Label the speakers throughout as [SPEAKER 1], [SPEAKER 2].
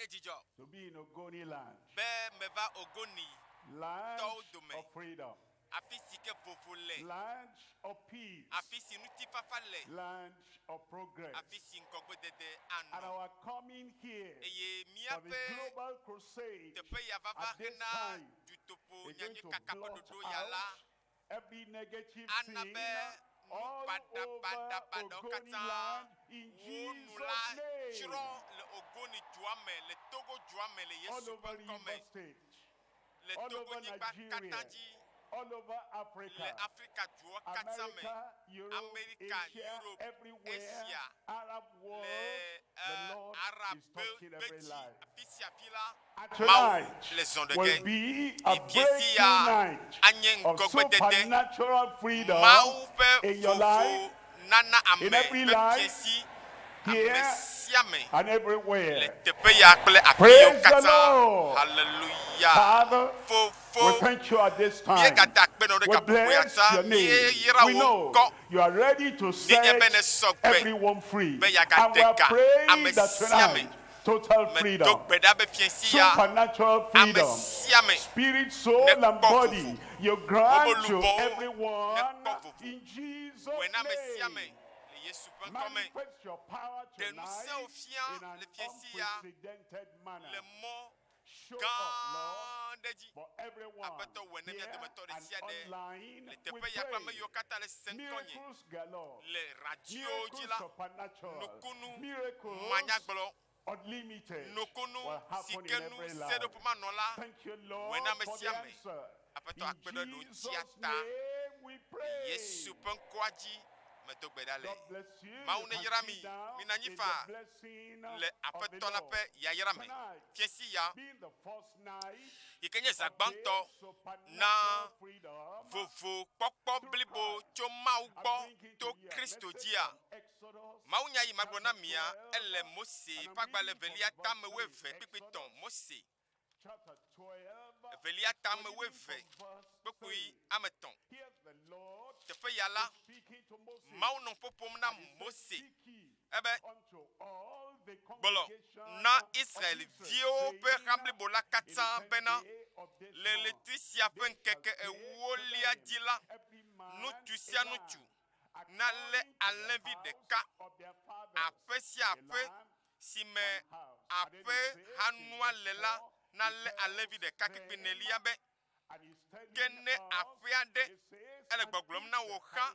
[SPEAKER 1] Enye dzidzɔ
[SPEAKER 2] to be in Ogoni land,
[SPEAKER 1] be meva Ogoni
[SPEAKER 2] land
[SPEAKER 1] tɔwo dome,
[SPEAKER 2] of freedom,
[SPEAKER 1] afi si ke vovo le,
[SPEAKER 2] land of peace,
[SPEAKER 1] afi si ŋutifafa le,
[SPEAKER 2] land of progress.
[SPEAKER 1] afi si ŋgɔgbedede
[SPEAKER 2] And
[SPEAKER 1] anɔ.
[SPEAKER 2] our coming here
[SPEAKER 1] Eye
[SPEAKER 2] for the
[SPEAKER 1] míaƒe
[SPEAKER 2] global crusade
[SPEAKER 1] teƒe ya vava
[SPEAKER 2] at this
[SPEAKER 1] hena
[SPEAKER 2] time
[SPEAKER 1] dutoƒo
[SPEAKER 2] is going
[SPEAKER 1] nyanyui
[SPEAKER 2] to
[SPEAKER 1] kaka ƒe
[SPEAKER 2] blot
[SPEAKER 1] ɖoɖo ya la
[SPEAKER 2] out every negative
[SPEAKER 1] ana
[SPEAKER 2] thing
[SPEAKER 1] be nu
[SPEAKER 2] all over
[SPEAKER 1] baɖabaɖabaɖawo
[SPEAKER 2] Ogoni
[SPEAKER 1] katã
[SPEAKER 2] land in
[SPEAKER 1] wo nu
[SPEAKER 2] Jesus'
[SPEAKER 1] la
[SPEAKER 2] name.
[SPEAKER 1] tsrɔ̃ le Ogoni dua me, le Togo dua me le
[SPEAKER 2] All
[SPEAKER 1] Yesu ƒe
[SPEAKER 2] over
[SPEAKER 1] ŋkɔ me,
[SPEAKER 2] River State,
[SPEAKER 1] le
[SPEAKER 2] all
[SPEAKER 1] Togo
[SPEAKER 2] over
[SPEAKER 1] nyigba katã
[SPEAKER 2] Nigeria,
[SPEAKER 1] dzi,
[SPEAKER 2] all over
[SPEAKER 1] le
[SPEAKER 2] Africa,
[SPEAKER 1] Afrika duwo katã me,
[SPEAKER 2] America, Europe,
[SPEAKER 1] Amerika,
[SPEAKER 2] Asia,
[SPEAKER 1] Europe,
[SPEAKER 2] everywhere,
[SPEAKER 1] Asia,
[SPEAKER 2] Arab world,
[SPEAKER 1] le
[SPEAKER 2] the
[SPEAKER 1] eh,
[SPEAKER 2] Lord
[SPEAKER 1] Arab
[SPEAKER 2] is touching
[SPEAKER 1] gbe
[SPEAKER 2] every
[SPEAKER 1] dzi,
[SPEAKER 2] life.
[SPEAKER 1] afi sia afi la,
[SPEAKER 2] And
[SPEAKER 1] Mawu
[SPEAKER 2] tonight
[SPEAKER 1] le zɔ ɖe
[SPEAKER 2] will
[SPEAKER 1] ge.
[SPEAKER 2] be a
[SPEAKER 1] Fiesi ya
[SPEAKER 2] breakthrough night
[SPEAKER 1] anye
[SPEAKER 2] of
[SPEAKER 1] ŋgɔgbedede.
[SPEAKER 2] supernatural freedom
[SPEAKER 1] Mawu ƒe
[SPEAKER 2] in your
[SPEAKER 1] vovo
[SPEAKER 2] life
[SPEAKER 1] nana ame
[SPEAKER 2] in every
[SPEAKER 1] ƒe
[SPEAKER 2] life,
[SPEAKER 1] fiesi
[SPEAKER 2] here
[SPEAKER 1] ame sia ame
[SPEAKER 2] and
[SPEAKER 1] le
[SPEAKER 2] everywhere.
[SPEAKER 1] teƒe ya kple afi yiwo
[SPEAKER 2] Praise the
[SPEAKER 1] katã.
[SPEAKER 2] Lord.
[SPEAKER 1] Hallelujah.
[SPEAKER 2] Father, we
[SPEAKER 1] Fofo,
[SPEAKER 2] thank you at this time.
[SPEAKER 1] míegada akpe nɔ ɖe
[SPEAKER 2] We
[SPEAKER 1] gaƒoƒo ya
[SPEAKER 2] bless
[SPEAKER 1] ta.
[SPEAKER 2] your name.
[SPEAKER 1] Míeyra
[SPEAKER 2] We
[SPEAKER 1] wò
[SPEAKER 2] know
[SPEAKER 1] ŋkɔ.
[SPEAKER 2] you are ready to
[SPEAKER 1] Míenya
[SPEAKER 2] set
[SPEAKER 1] be nèsɔ gbe
[SPEAKER 2] everyone free.
[SPEAKER 1] be
[SPEAKER 2] And we are
[SPEAKER 1] yeagaɖe ga
[SPEAKER 2] praying
[SPEAKER 1] ame
[SPEAKER 2] that
[SPEAKER 1] sia ame.
[SPEAKER 2] tonight, total
[SPEAKER 1] Medo
[SPEAKER 2] freedom,
[SPEAKER 1] gbe ɖa be fiasi ya
[SPEAKER 2] supernatural
[SPEAKER 1] ame
[SPEAKER 2] freedom,
[SPEAKER 1] sia ame
[SPEAKER 2] spirit, soul,
[SPEAKER 1] nekpɔ
[SPEAKER 2] and body,
[SPEAKER 1] vovo.
[SPEAKER 2] you grant
[SPEAKER 1] Woƒe
[SPEAKER 2] to
[SPEAKER 1] luʋɔwo
[SPEAKER 2] everyone
[SPEAKER 1] nekpɔ vovo.
[SPEAKER 2] in Jesus'
[SPEAKER 1] Wɔe na ame sia ame
[SPEAKER 2] name.
[SPEAKER 1] le Yesu ƒe ŋkɔ me.
[SPEAKER 2] Manifest your power
[SPEAKER 1] Ɖe ŋusẽwò
[SPEAKER 2] tonight
[SPEAKER 1] fia
[SPEAKER 2] in an
[SPEAKER 1] le fiasi ya
[SPEAKER 2] unprecedented manner.
[SPEAKER 1] le mɔ
[SPEAKER 2] Show
[SPEAKER 1] gã
[SPEAKER 2] up, Lord,
[SPEAKER 1] ɖe dzi.
[SPEAKER 2] for everyone
[SPEAKER 1] Aƒetɔ wɔ ne mía
[SPEAKER 2] here
[SPEAKER 1] dometɔ ɖe
[SPEAKER 2] and
[SPEAKER 1] sia ɖe
[SPEAKER 2] online.
[SPEAKER 1] le
[SPEAKER 2] We
[SPEAKER 1] teƒe ya kple ame
[SPEAKER 2] pray.
[SPEAKER 1] yiwo katã le se ŋkɔnye
[SPEAKER 2] Miracles galore.
[SPEAKER 1] le radio dzi
[SPEAKER 2] Miracles
[SPEAKER 1] la,
[SPEAKER 2] supernatural.
[SPEAKER 1] nukunu
[SPEAKER 2] Miracles
[SPEAKER 1] manyagblɔ,
[SPEAKER 2] unlimited
[SPEAKER 1] nukunu
[SPEAKER 2] will
[SPEAKER 1] si
[SPEAKER 2] happen
[SPEAKER 1] ke
[SPEAKER 2] in
[SPEAKER 1] nu
[SPEAKER 2] every life.
[SPEAKER 1] seɖoƒe manɔ la,
[SPEAKER 2] Thank you,
[SPEAKER 1] wɔe
[SPEAKER 2] Lord,
[SPEAKER 1] na ame
[SPEAKER 2] for
[SPEAKER 1] sia
[SPEAKER 2] the
[SPEAKER 1] ame.
[SPEAKER 2] answer.
[SPEAKER 1] Aƒetɔ
[SPEAKER 2] In
[SPEAKER 1] akpe ɖe ɖo
[SPEAKER 2] Jesus'
[SPEAKER 1] ŋutia ta.
[SPEAKER 2] name we pray.
[SPEAKER 1] Yesu ƒe ŋkɔa dzi medo gbe ɖa le.
[SPEAKER 2] God bless you.
[SPEAKER 1] Mawu
[SPEAKER 2] You can
[SPEAKER 1] neyra
[SPEAKER 2] sit
[SPEAKER 1] mi.
[SPEAKER 2] down
[SPEAKER 1] Mina anyi
[SPEAKER 2] in the
[SPEAKER 1] faa
[SPEAKER 2] blessing
[SPEAKER 1] le
[SPEAKER 2] of the
[SPEAKER 1] Aƒetɔ la
[SPEAKER 2] Lord.
[SPEAKER 1] ƒe yayra me.
[SPEAKER 2] Tonight,
[SPEAKER 1] Fiasi ya
[SPEAKER 2] being the first night
[SPEAKER 1] yi ke nye zã
[SPEAKER 2] of
[SPEAKER 1] gbãtɔ
[SPEAKER 2] this
[SPEAKER 1] na
[SPEAKER 2] supernatural freedom,
[SPEAKER 1] vovokpɔkpɔ blibo tso Mawu
[SPEAKER 2] I'm
[SPEAKER 1] gbɔ
[SPEAKER 2] bringing
[SPEAKER 1] to
[SPEAKER 2] to you a
[SPEAKER 1] Kristo
[SPEAKER 2] message
[SPEAKER 1] dzia.
[SPEAKER 2] from Exodus
[SPEAKER 1] Mawunya yi magblɔ na
[SPEAKER 2] chapter
[SPEAKER 1] mia
[SPEAKER 2] 12,
[SPEAKER 1] ele Mose
[SPEAKER 2] and I'm
[SPEAKER 1] ƒe agbalẽ
[SPEAKER 2] reading from
[SPEAKER 1] velia
[SPEAKER 2] verse
[SPEAKER 1] tame
[SPEAKER 2] 3.
[SPEAKER 1] wuieve kpukpui
[SPEAKER 2] Exodus
[SPEAKER 1] tɔ̃. Mose
[SPEAKER 2] chapter 12,
[SPEAKER 1] evelia tame
[SPEAKER 2] beginning
[SPEAKER 1] wuieve
[SPEAKER 2] from verse
[SPEAKER 1] kpukpui
[SPEAKER 2] 3.
[SPEAKER 1] ame tɔ̃.
[SPEAKER 2] Here the Lord
[SPEAKER 1] Teƒe ya la,
[SPEAKER 2] is speaking to Moses,
[SPEAKER 1] Mawu nɔ ƒoƒom na
[SPEAKER 2] and he said,
[SPEAKER 1] Mose
[SPEAKER 2] Speak ye
[SPEAKER 1] ebe
[SPEAKER 2] unto all the
[SPEAKER 1] gblɔ
[SPEAKER 2] congregation
[SPEAKER 1] na
[SPEAKER 2] of
[SPEAKER 1] Israelviwo
[SPEAKER 2] Israel,
[SPEAKER 1] ƒe
[SPEAKER 2] saying,
[SPEAKER 1] ha blibo la
[SPEAKER 2] In the
[SPEAKER 1] katã
[SPEAKER 2] tenth
[SPEAKER 1] bena
[SPEAKER 2] day of this
[SPEAKER 1] le
[SPEAKER 2] month,
[SPEAKER 1] ɣleti sia ƒe
[SPEAKER 2] they shall
[SPEAKER 1] ŋkeke
[SPEAKER 2] take to
[SPEAKER 1] ewolia
[SPEAKER 2] them
[SPEAKER 1] dzi la,
[SPEAKER 2] every man
[SPEAKER 1] ŋutsu
[SPEAKER 2] a
[SPEAKER 1] sia
[SPEAKER 2] lamb,
[SPEAKER 1] ŋutsu nalé
[SPEAKER 2] according to the
[SPEAKER 1] alẽvi
[SPEAKER 2] house
[SPEAKER 1] ɖeka,
[SPEAKER 2] of their fathers,
[SPEAKER 1] aƒe sia
[SPEAKER 2] a
[SPEAKER 1] aƒe
[SPEAKER 2] lamb
[SPEAKER 1] si me
[SPEAKER 2] one house. And then
[SPEAKER 1] aƒe
[SPEAKER 2] he says in
[SPEAKER 1] hanua
[SPEAKER 2] verse
[SPEAKER 1] le la
[SPEAKER 2] 4, he
[SPEAKER 1] nalé
[SPEAKER 2] tells
[SPEAKER 1] alẽvi ɖeka kpekpe
[SPEAKER 2] them,
[SPEAKER 1] nelia be
[SPEAKER 2] and he's
[SPEAKER 1] ke
[SPEAKER 2] telling
[SPEAKER 1] ne
[SPEAKER 2] us,
[SPEAKER 1] aƒe aɖe
[SPEAKER 2] he says,
[SPEAKER 1] ele
[SPEAKER 2] and
[SPEAKER 1] gbɔgblɔm
[SPEAKER 2] if
[SPEAKER 1] na
[SPEAKER 2] the
[SPEAKER 1] wò xã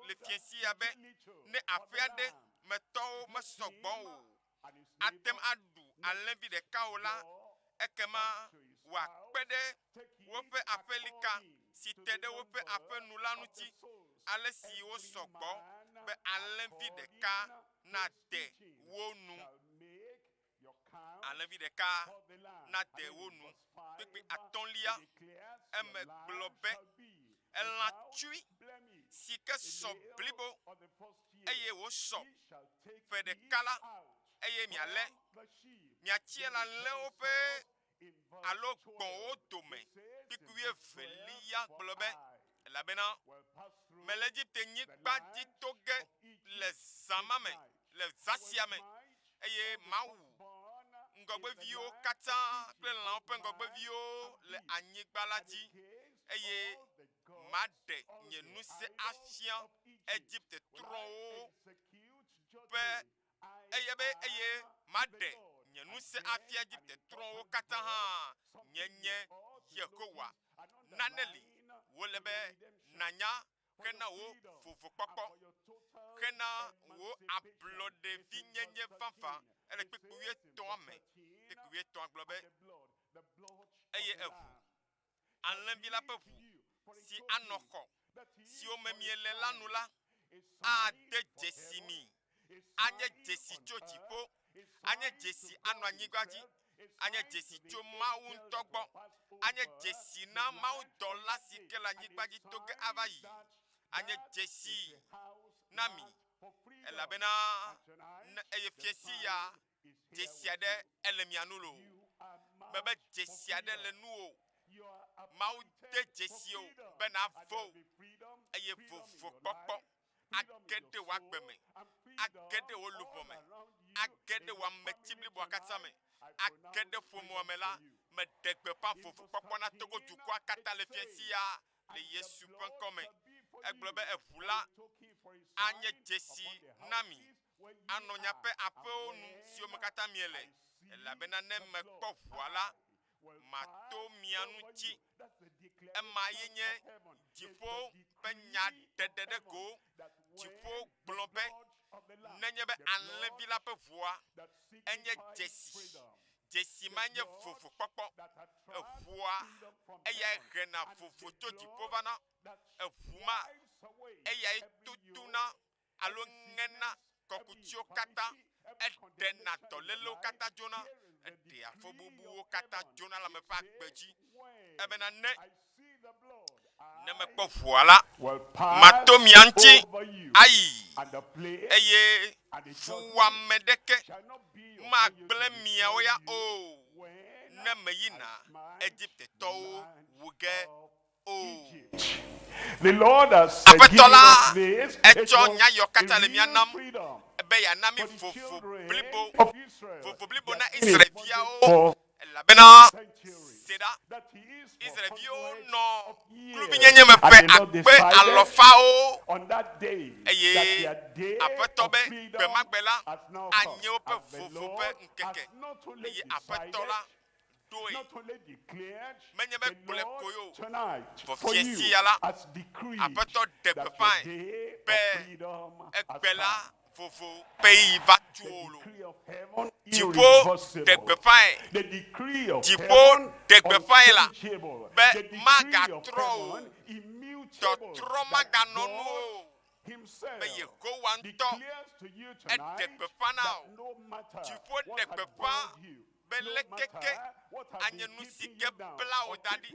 [SPEAKER 1] le
[SPEAKER 2] household
[SPEAKER 1] fiasi ya
[SPEAKER 2] be
[SPEAKER 1] be
[SPEAKER 2] little
[SPEAKER 1] ne
[SPEAKER 2] for
[SPEAKER 1] aƒe
[SPEAKER 2] the
[SPEAKER 1] aɖe
[SPEAKER 2] lamb,
[SPEAKER 1] me tɔwo
[SPEAKER 2] let
[SPEAKER 1] mesɔ gbɔ
[SPEAKER 2] him
[SPEAKER 1] o,
[SPEAKER 2] and his
[SPEAKER 1] ate ŋu
[SPEAKER 2] neighbor
[SPEAKER 1] aɖu
[SPEAKER 2] next
[SPEAKER 1] alẽvi ɖeka o la,
[SPEAKER 2] door
[SPEAKER 1] ekema
[SPEAKER 2] unto his
[SPEAKER 1] wòakpe
[SPEAKER 2] house
[SPEAKER 1] ɖe
[SPEAKER 2] take
[SPEAKER 1] woƒe
[SPEAKER 2] it
[SPEAKER 1] aƒelika
[SPEAKER 2] according
[SPEAKER 1] si
[SPEAKER 2] to
[SPEAKER 1] te
[SPEAKER 2] the
[SPEAKER 1] ɖe woƒe
[SPEAKER 2] number
[SPEAKER 1] aƒe nu la
[SPEAKER 2] of the
[SPEAKER 1] ŋuti,
[SPEAKER 2] souls,
[SPEAKER 1] ale si
[SPEAKER 2] every
[SPEAKER 1] wosɔ gbɔ
[SPEAKER 2] man
[SPEAKER 1] be alẽvi ɖeka
[SPEAKER 2] according to his
[SPEAKER 1] nade
[SPEAKER 2] teaching
[SPEAKER 1] wo nu.
[SPEAKER 2] shall make your count
[SPEAKER 1] Alẽvi ɖeka
[SPEAKER 2] for the lamb. And
[SPEAKER 1] nade
[SPEAKER 2] then
[SPEAKER 1] wo
[SPEAKER 2] in
[SPEAKER 1] nu.
[SPEAKER 2] verse 5,
[SPEAKER 1] Kpukpui
[SPEAKER 2] he
[SPEAKER 1] atɔ̃lia,
[SPEAKER 2] declares, your
[SPEAKER 1] eme gblɔ
[SPEAKER 2] lamb
[SPEAKER 1] be
[SPEAKER 2] shall be
[SPEAKER 1] elã
[SPEAKER 2] without
[SPEAKER 1] tsui
[SPEAKER 2] blemish,
[SPEAKER 1] si ke
[SPEAKER 2] a
[SPEAKER 1] sɔ
[SPEAKER 2] male
[SPEAKER 1] blibo
[SPEAKER 2] of the first
[SPEAKER 1] eye
[SPEAKER 2] year.
[SPEAKER 1] wòsɔ
[SPEAKER 2] Ye shall take
[SPEAKER 1] ƒe
[SPEAKER 2] it
[SPEAKER 1] ɖeka la,
[SPEAKER 2] out
[SPEAKER 1] eye mialé
[SPEAKER 2] from the sheep.
[SPEAKER 1] miatsie
[SPEAKER 2] Then
[SPEAKER 1] le
[SPEAKER 2] he
[SPEAKER 1] alẽwo
[SPEAKER 2] tells
[SPEAKER 1] ƒe
[SPEAKER 2] us in verse
[SPEAKER 1] alo
[SPEAKER 2] 12,
[SPEAKER 1] gbɔ̃wo dome.
[SPEAKER 2] he says in
[SPEAKER 1] Kpukpui
[SPEAKER 2] verse 12,
[SPEAKER 1] evelia
[SPEAKER 2] for
[SPEAKER 1] gblɔ be
[SPEAKER 2] I
[SPEAKER 1] elabena
[SPEAKER 2] will pass through
[SPEAKER 1] mele Egipte
[SPEAKER 2] the
[SPEAKER 1] nyigba dzi
[SPEAKER 2] land
[SPEAKER 1] to ge
[SPEAKER 2] of
[SPEAKER 1] le
[SPEAKER 2] Egypt
[SPEAKER 1] zã
[SPEAKER 2] this
[SPEAKER 1] ma me,
[SPEAKER 2] night.
[SPEAKER 1] le
[SPEAKER 2] I
[SPEAKER 1] zã
[SPEAKER 2] will
[SPEAKER 1] sia me
[SPEAKER 2] smite
[SPEAKER 1] eye
[SPEAKER 2] all the
[SPEAKER 1] mawu
[SPEAKER 2] firstborn in the
[SPEAKER 1] ŋgɔgbeviwo
[SPEAKER 2] land of
[SPEAKER 1] katã kple
[SPEAKER 2] Egypt,
[SPEAKER 1] lãwo
[SPEAKER 2] both
[SPEAKER 1] ƒe
[SPEAKER 2] man
[SPEAKER 1] ŋgɔgbeviwo
[SPEAKER 2] and
[SPEAKER 1] le
[SPEAKER 2] beast.
[SPEAKER 1] anyigba la
[SPEAKER 2] And
[SPEAKER 1] dzi
[SPEAKER 2] against
[SPEAKER 1] eye
[SPEAKER 2] all the gods,
[SPEAKER 1] maɖe
[SPEAKER 2] all
[SPEAKER 1] nye
[SPEAKER 2] the
[SPEAKER 1] ŋusẽ
[SPEAKER 2] idols
[SPEAKER 1] afia
[SPEAKER 2] of Egypt
[SPEAKER 1] Egipte
[SPEAKER 2] will I
[SPEAKER 1] trɔ̃wo
[SPEAKER 2] execute
[SPEAKER 1] ƒe
[SPEAKER 2] judgment. I
[SPEAKER 1] eye be eye
[SPEAKER 2] am the
[SPEAKER 1] maɖe
[SPEAKER 2] Lord.
[SPEAKER 1] nye
[SPEAKER 2] And
[SPEAKER 1] ŋusẽ
[SPEAKER 2] then
[SPEAKER 1] afia
[SPEAKER 2] an
[SPEAKER 1] Egipte trɔ̃wo
[SPEAKER 2] important
[SPEAKER 1] katã
[SPEAKER 2] verse,
[SPEAKER 1] hã nye
[SPEAKER 2] something
[SPEAKER 1] nye
[SPEAKER 2] you ought to
[SPEAKER 1] Yehowa.
[SPEAKER 2] notice and
[SPEAKER 1] Nane li
[SPEAKER 2] underline
[SPEAKER 1] wòle
[SPEAKER 2] for
[SPEAKER 1] be
[SPEAKER 2] your redemption,
[SPEAKER 1] nànya
[SPEAKER 2] for your
[SPEAKER 1] hena wò
[SPEAKER 2] freedom, and
[SPEAKER 1] vovokpɔkpɔ,
[SPEAKER 2] for your total
[SPEAKER 1] hena wò
[SPEAKER 2] emancipation. It's in verse
[SPEAKER 1] ablɔɖevinyenye vavã.
[SPEAKER 2] 13.
[SPEAKER 1] Ele
[SPEAKER 2] It
[SPEAKER 1] kpukpui
[SPEAKER 2] says in
[SPEAKER 1] wuietɔ̃a
[SPEAKER 2] verse
[SPEAKER 1] me.
[SPEAKER 2] 13,
[SPEAKER 1] Kpukpui wuietɔ̃a gblɔ be
[SPEAKER 2] and the blood of
[SPEAKER 1] eye
[SPEAKER 2] the
[SPEAKER 1] eʋu
[SPEAKER 2] lamb shall
[SPEAKER 1] alẽvi la
[SPEAKER 2] be
[SPEAKER 1] ƒe
[SPEAKER 2] to
[SPEAKER 1] ʋu
[SPEAKER 2] you for a
[SPEAKER 1] si anɔ
[SPEAKER 2] token,
[SPEAKER 1] xɔ
[SPEAKER 2] that is
[SPEAKER 1] siwo me
[SPEAKER 2] for a
[SPEAKER 1] miele la nu
[SPEAKER 2] sign,
[SPEAKER 1] la
[SPEAKER 2] a
[SPEAKER 1] ade
[SPEAKER 2] sign for
[SPEAKER 1] dzesi
[SPEAKER 2] heaven,
[SPEAKER 1] mi.
[SPEAKER 2] a
[SPEAKER 1] Anye
[SPEAKER 2] sign
[SPEAKER 1] dzesi
[SPEAKER 2] on
[SPEAKER 1] tso
[SPEAKER 2] earth,
[SPEAKER 1] dziƒo,
[SPEAKER 2] a
[SPEAKER 1] anye
[SPEAKER 2] sign to
[SPEAKER 1] dzesi
[SPEAKER 2] God
[SPEAKER 1] anɔ anyigba dzi,
[SPEAKER 2] himself, a
[SPEAKER 1] anye
[SPEAKER 2] sign to
[SPEAKER 1] dzesi
[SPEAKER 2] the
[SPEAKER 1] tso Mawu
[SPEAKER 2] angel
[SPEAKER 1] ŋutɔ
[SPEAKER 2] that
[SPEAKER 1] gbɔ,
[SPEAKER 2] will pass
[SPEAKER 1] anye
[SPEAKER 2] over
[SPEAKER 1] dzesi
[SPEAKER 2] the
[SPEAKER 1] na
[SPEAKER 2] land of
[SPEAKER 1] mawudɔla si
[SPEAKER 2] Egypt,
[SPEAKER 1] ke le
[SPEAKER 2] and
[SPEAKER 1] anyigba
[SPEAKER 2] a
[SPEAKER 1] dzi to ge ava
[SPEAKER 2] sign
[SPEAKER 1] yi.
[SPEAKER 2] that
[SPEAKER 1] Anye
[SPEAKER 2] that is
[SPEAKER 1] dzesi
[SPEAKER 2] a house
[SPEAKER 1] na mi
[SPEAKER 2] marked for freedom.
[SPEAKER 1] elabena
[SPEAKER 2] And tonight,
[SPEAKER 1] ne eye
[SPEAKER 2] the
[SPEAKER 1] fiasi ya
[SPEAKER 2] sign is here
[SPEAKER 1] dzesi
[SPEAKER 2] with
[SPEAKER 1] aɖe
[SPEAKER 2] you.
[SPEAKER 1] ele mia nu loo.
[SPEAKER 2] You are
[SPEAKER 1] Mebe
[SPEAKER 2] marked for
[SPEAKER 1] dzesi aɖe le
[SPEAKER 2] freedom.
[SPEAKER 1] nuwò.
[SPEAKER 2] You are
[SPEAKER 1] Mawu de
[SPEAKER 2] appointed for
[SPEAKER 1] dzesi wò
[SPEAKER 2] freedom.
[SPEAKER 1] be
[SPEAKER 2] And
[SPEAKER 1] nàvo
[SPEAKER 2] there'll be freedom,
[SPEAKER 1] eye
[SPEAKER 2] freedom in your
[SPEAKER 1] vovokpɔkpɔ
[SPEAKER 2] life, freedom
[SPEAKER 1] age
[SPEAKER 2] in
[SPEAKER 1] ɖe
[SPEAKER 2] your
[SPEAKER 1] wò agbe
[SPEAKER 2] soul,
[SPEAKER 1] me,
[SPEAKER 2] and
[SPEAKER 1] age ɖe
[SPEAKER 2] freedom
[SPEAKER 1] wò luʋɔ
[SPEAKER 2] all
[SPEAKER 1] me.
[SPEAKER 2] around you.
[SPEAKER 1] age ɖe wò ameti bliboa katã me, age ɖe ƒomea me la, meɖe gbeƒã vovokpɔkpɔ na Togo dukɔa katã le fiẽ sia le Yesu ƒe ŋkɔ me. Egblɔ be eʋu la anye dzesi na mi, anɔ miaƒe aƒewo nu siwo me katã miele, elabena ne mekpɔ ʋua la, mato mia ŋuti. Ema ye nye dziƒo ƒe nya ɖeɖe ɖe go. Dziƒo gblɔ be, nenye be alẽvi la ƒe ʋua, enye dzesi. Dzesi ma nye vovokpɔkpɔ. Eʋua, eyae hena vovo tso dziƒo vana. Eʋu ma, eyae tutuna alo ŋena kɔkutiwo katã, eɖena dɔlélewo katã dzona, eɖea fɔbubuwo katã dzona le ame ƒe agbe dzi. Ebena ne ne mekpɔ ʋua la, mato mia ŋuti ayi, eye fuwɔame ɖeke magblẽ miawo ya o, ne meyina Egiptetɔwo wu ge o. Aƒetɔ la, etsɔ nya yawo katã le mía nam be yeana mí vovo blibo, vovo blibo na Israel-viawo, elabena se ɖa, Israel-viwo nɔ kluvinyenye me ƒe akpe alɔfawo, eye Aƒetɔ be gbe ma gbe la anye woƒe vovo ƒe ŋkeke, eye Aƒetɔ la ɖoe. Menye be gblɔe koe o, vɔ fiẽ sia la, Aƒetɔ ɖe gbeƒãe be egbe la vovo ƒe ɣeyiɣi va tu wò loo. Dziƒo ɖe gbeƒãe, dziƒo ɖe gbeƒãe la be magatrɔ o, tɔtrɔ maganɔ nu o, be Yehowa ŋutɔ eɖe gbeƒã na wò. Dziƒo ɖe gbeƒã be leke ke anye nu si ke bla wò da ɖi,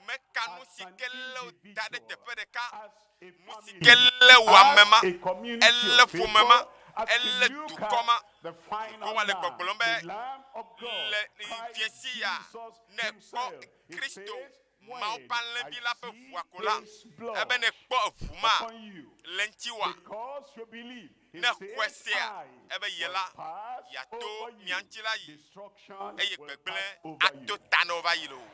[SPEAKER 1] meka nu si ke lé wò da ɖe teƒe ɖeka, nu si ke lé wò ame ma, elé ƒome ma, elé dukɔ ma. Yehowa le gbɔgblɔm be le fiẽ sia ne èkpɔ Kristo, Mawu ƒe Alẽvi la ƒe ʋua ko la, ebe ne èkpɔ eʋu ma le ŋutiwòa, ne èxɔe sea, ebe ye la, yeato mia ŋuti la yi, eye gbegblẽ ato ta ne wova yi loo.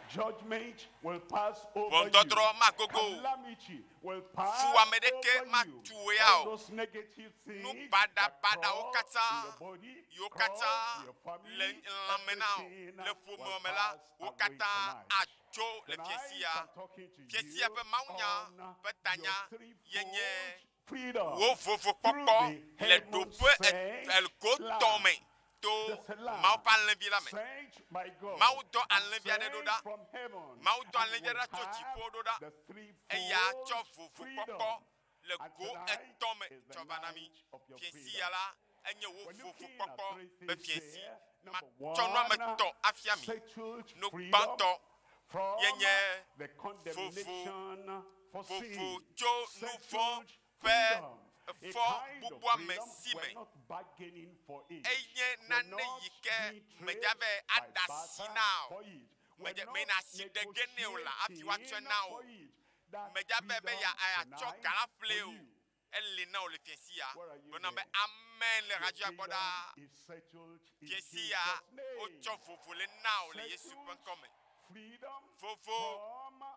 [SPEAKER 1] Ʋɔnudɔdrɔ̃ magogo o, fuwɔame ɖeke matu wò ya o. Nu baɖabaɖawo katã, yiwo katã le lãme na wò le ƒomea me la, wo katã atso le fiẽ sia. Fiẽ sia ƒe mawunya ƒe tanya ye nye Wò vovokpɔkpɔ le ɖoƒe gotɔ me to Mawu ƒe Alẽvi la me. Mawu dɔ Alẽvi aɖe ɖo ɖa. Mawu dɔ Alẽvi aɖe tso dziƒo ɖo ɖa. Eya tsɔ vovokpɔkpɔ le go etɔ̃ me tsɔ va na mí. Fiẽ sia la, enye wò vovokpɔkpɔ be fiẽ si. Matsɔ nu ame etɔ̃ afia mi. Nu gbãtɔ ye nye vovo, vovo tso nu vɔ̃ ƒe fɔ bubuame si me. Enye nane yi ke mèdza be aɖe asi na o. Mèdze, mèyina asi ɖe ge nɛ o la hafi woatsɔe na wò. Mèdza be be yeatsɔ ga la ƒlee o. Eli na wò le fiẽ sia. Gblɔ nam be, Amen le radioa gbɔ ɖaa. Fiẽ sia, wotsɔ vovo le na wò le Yesu ƒe ŋkɔ me. Vovo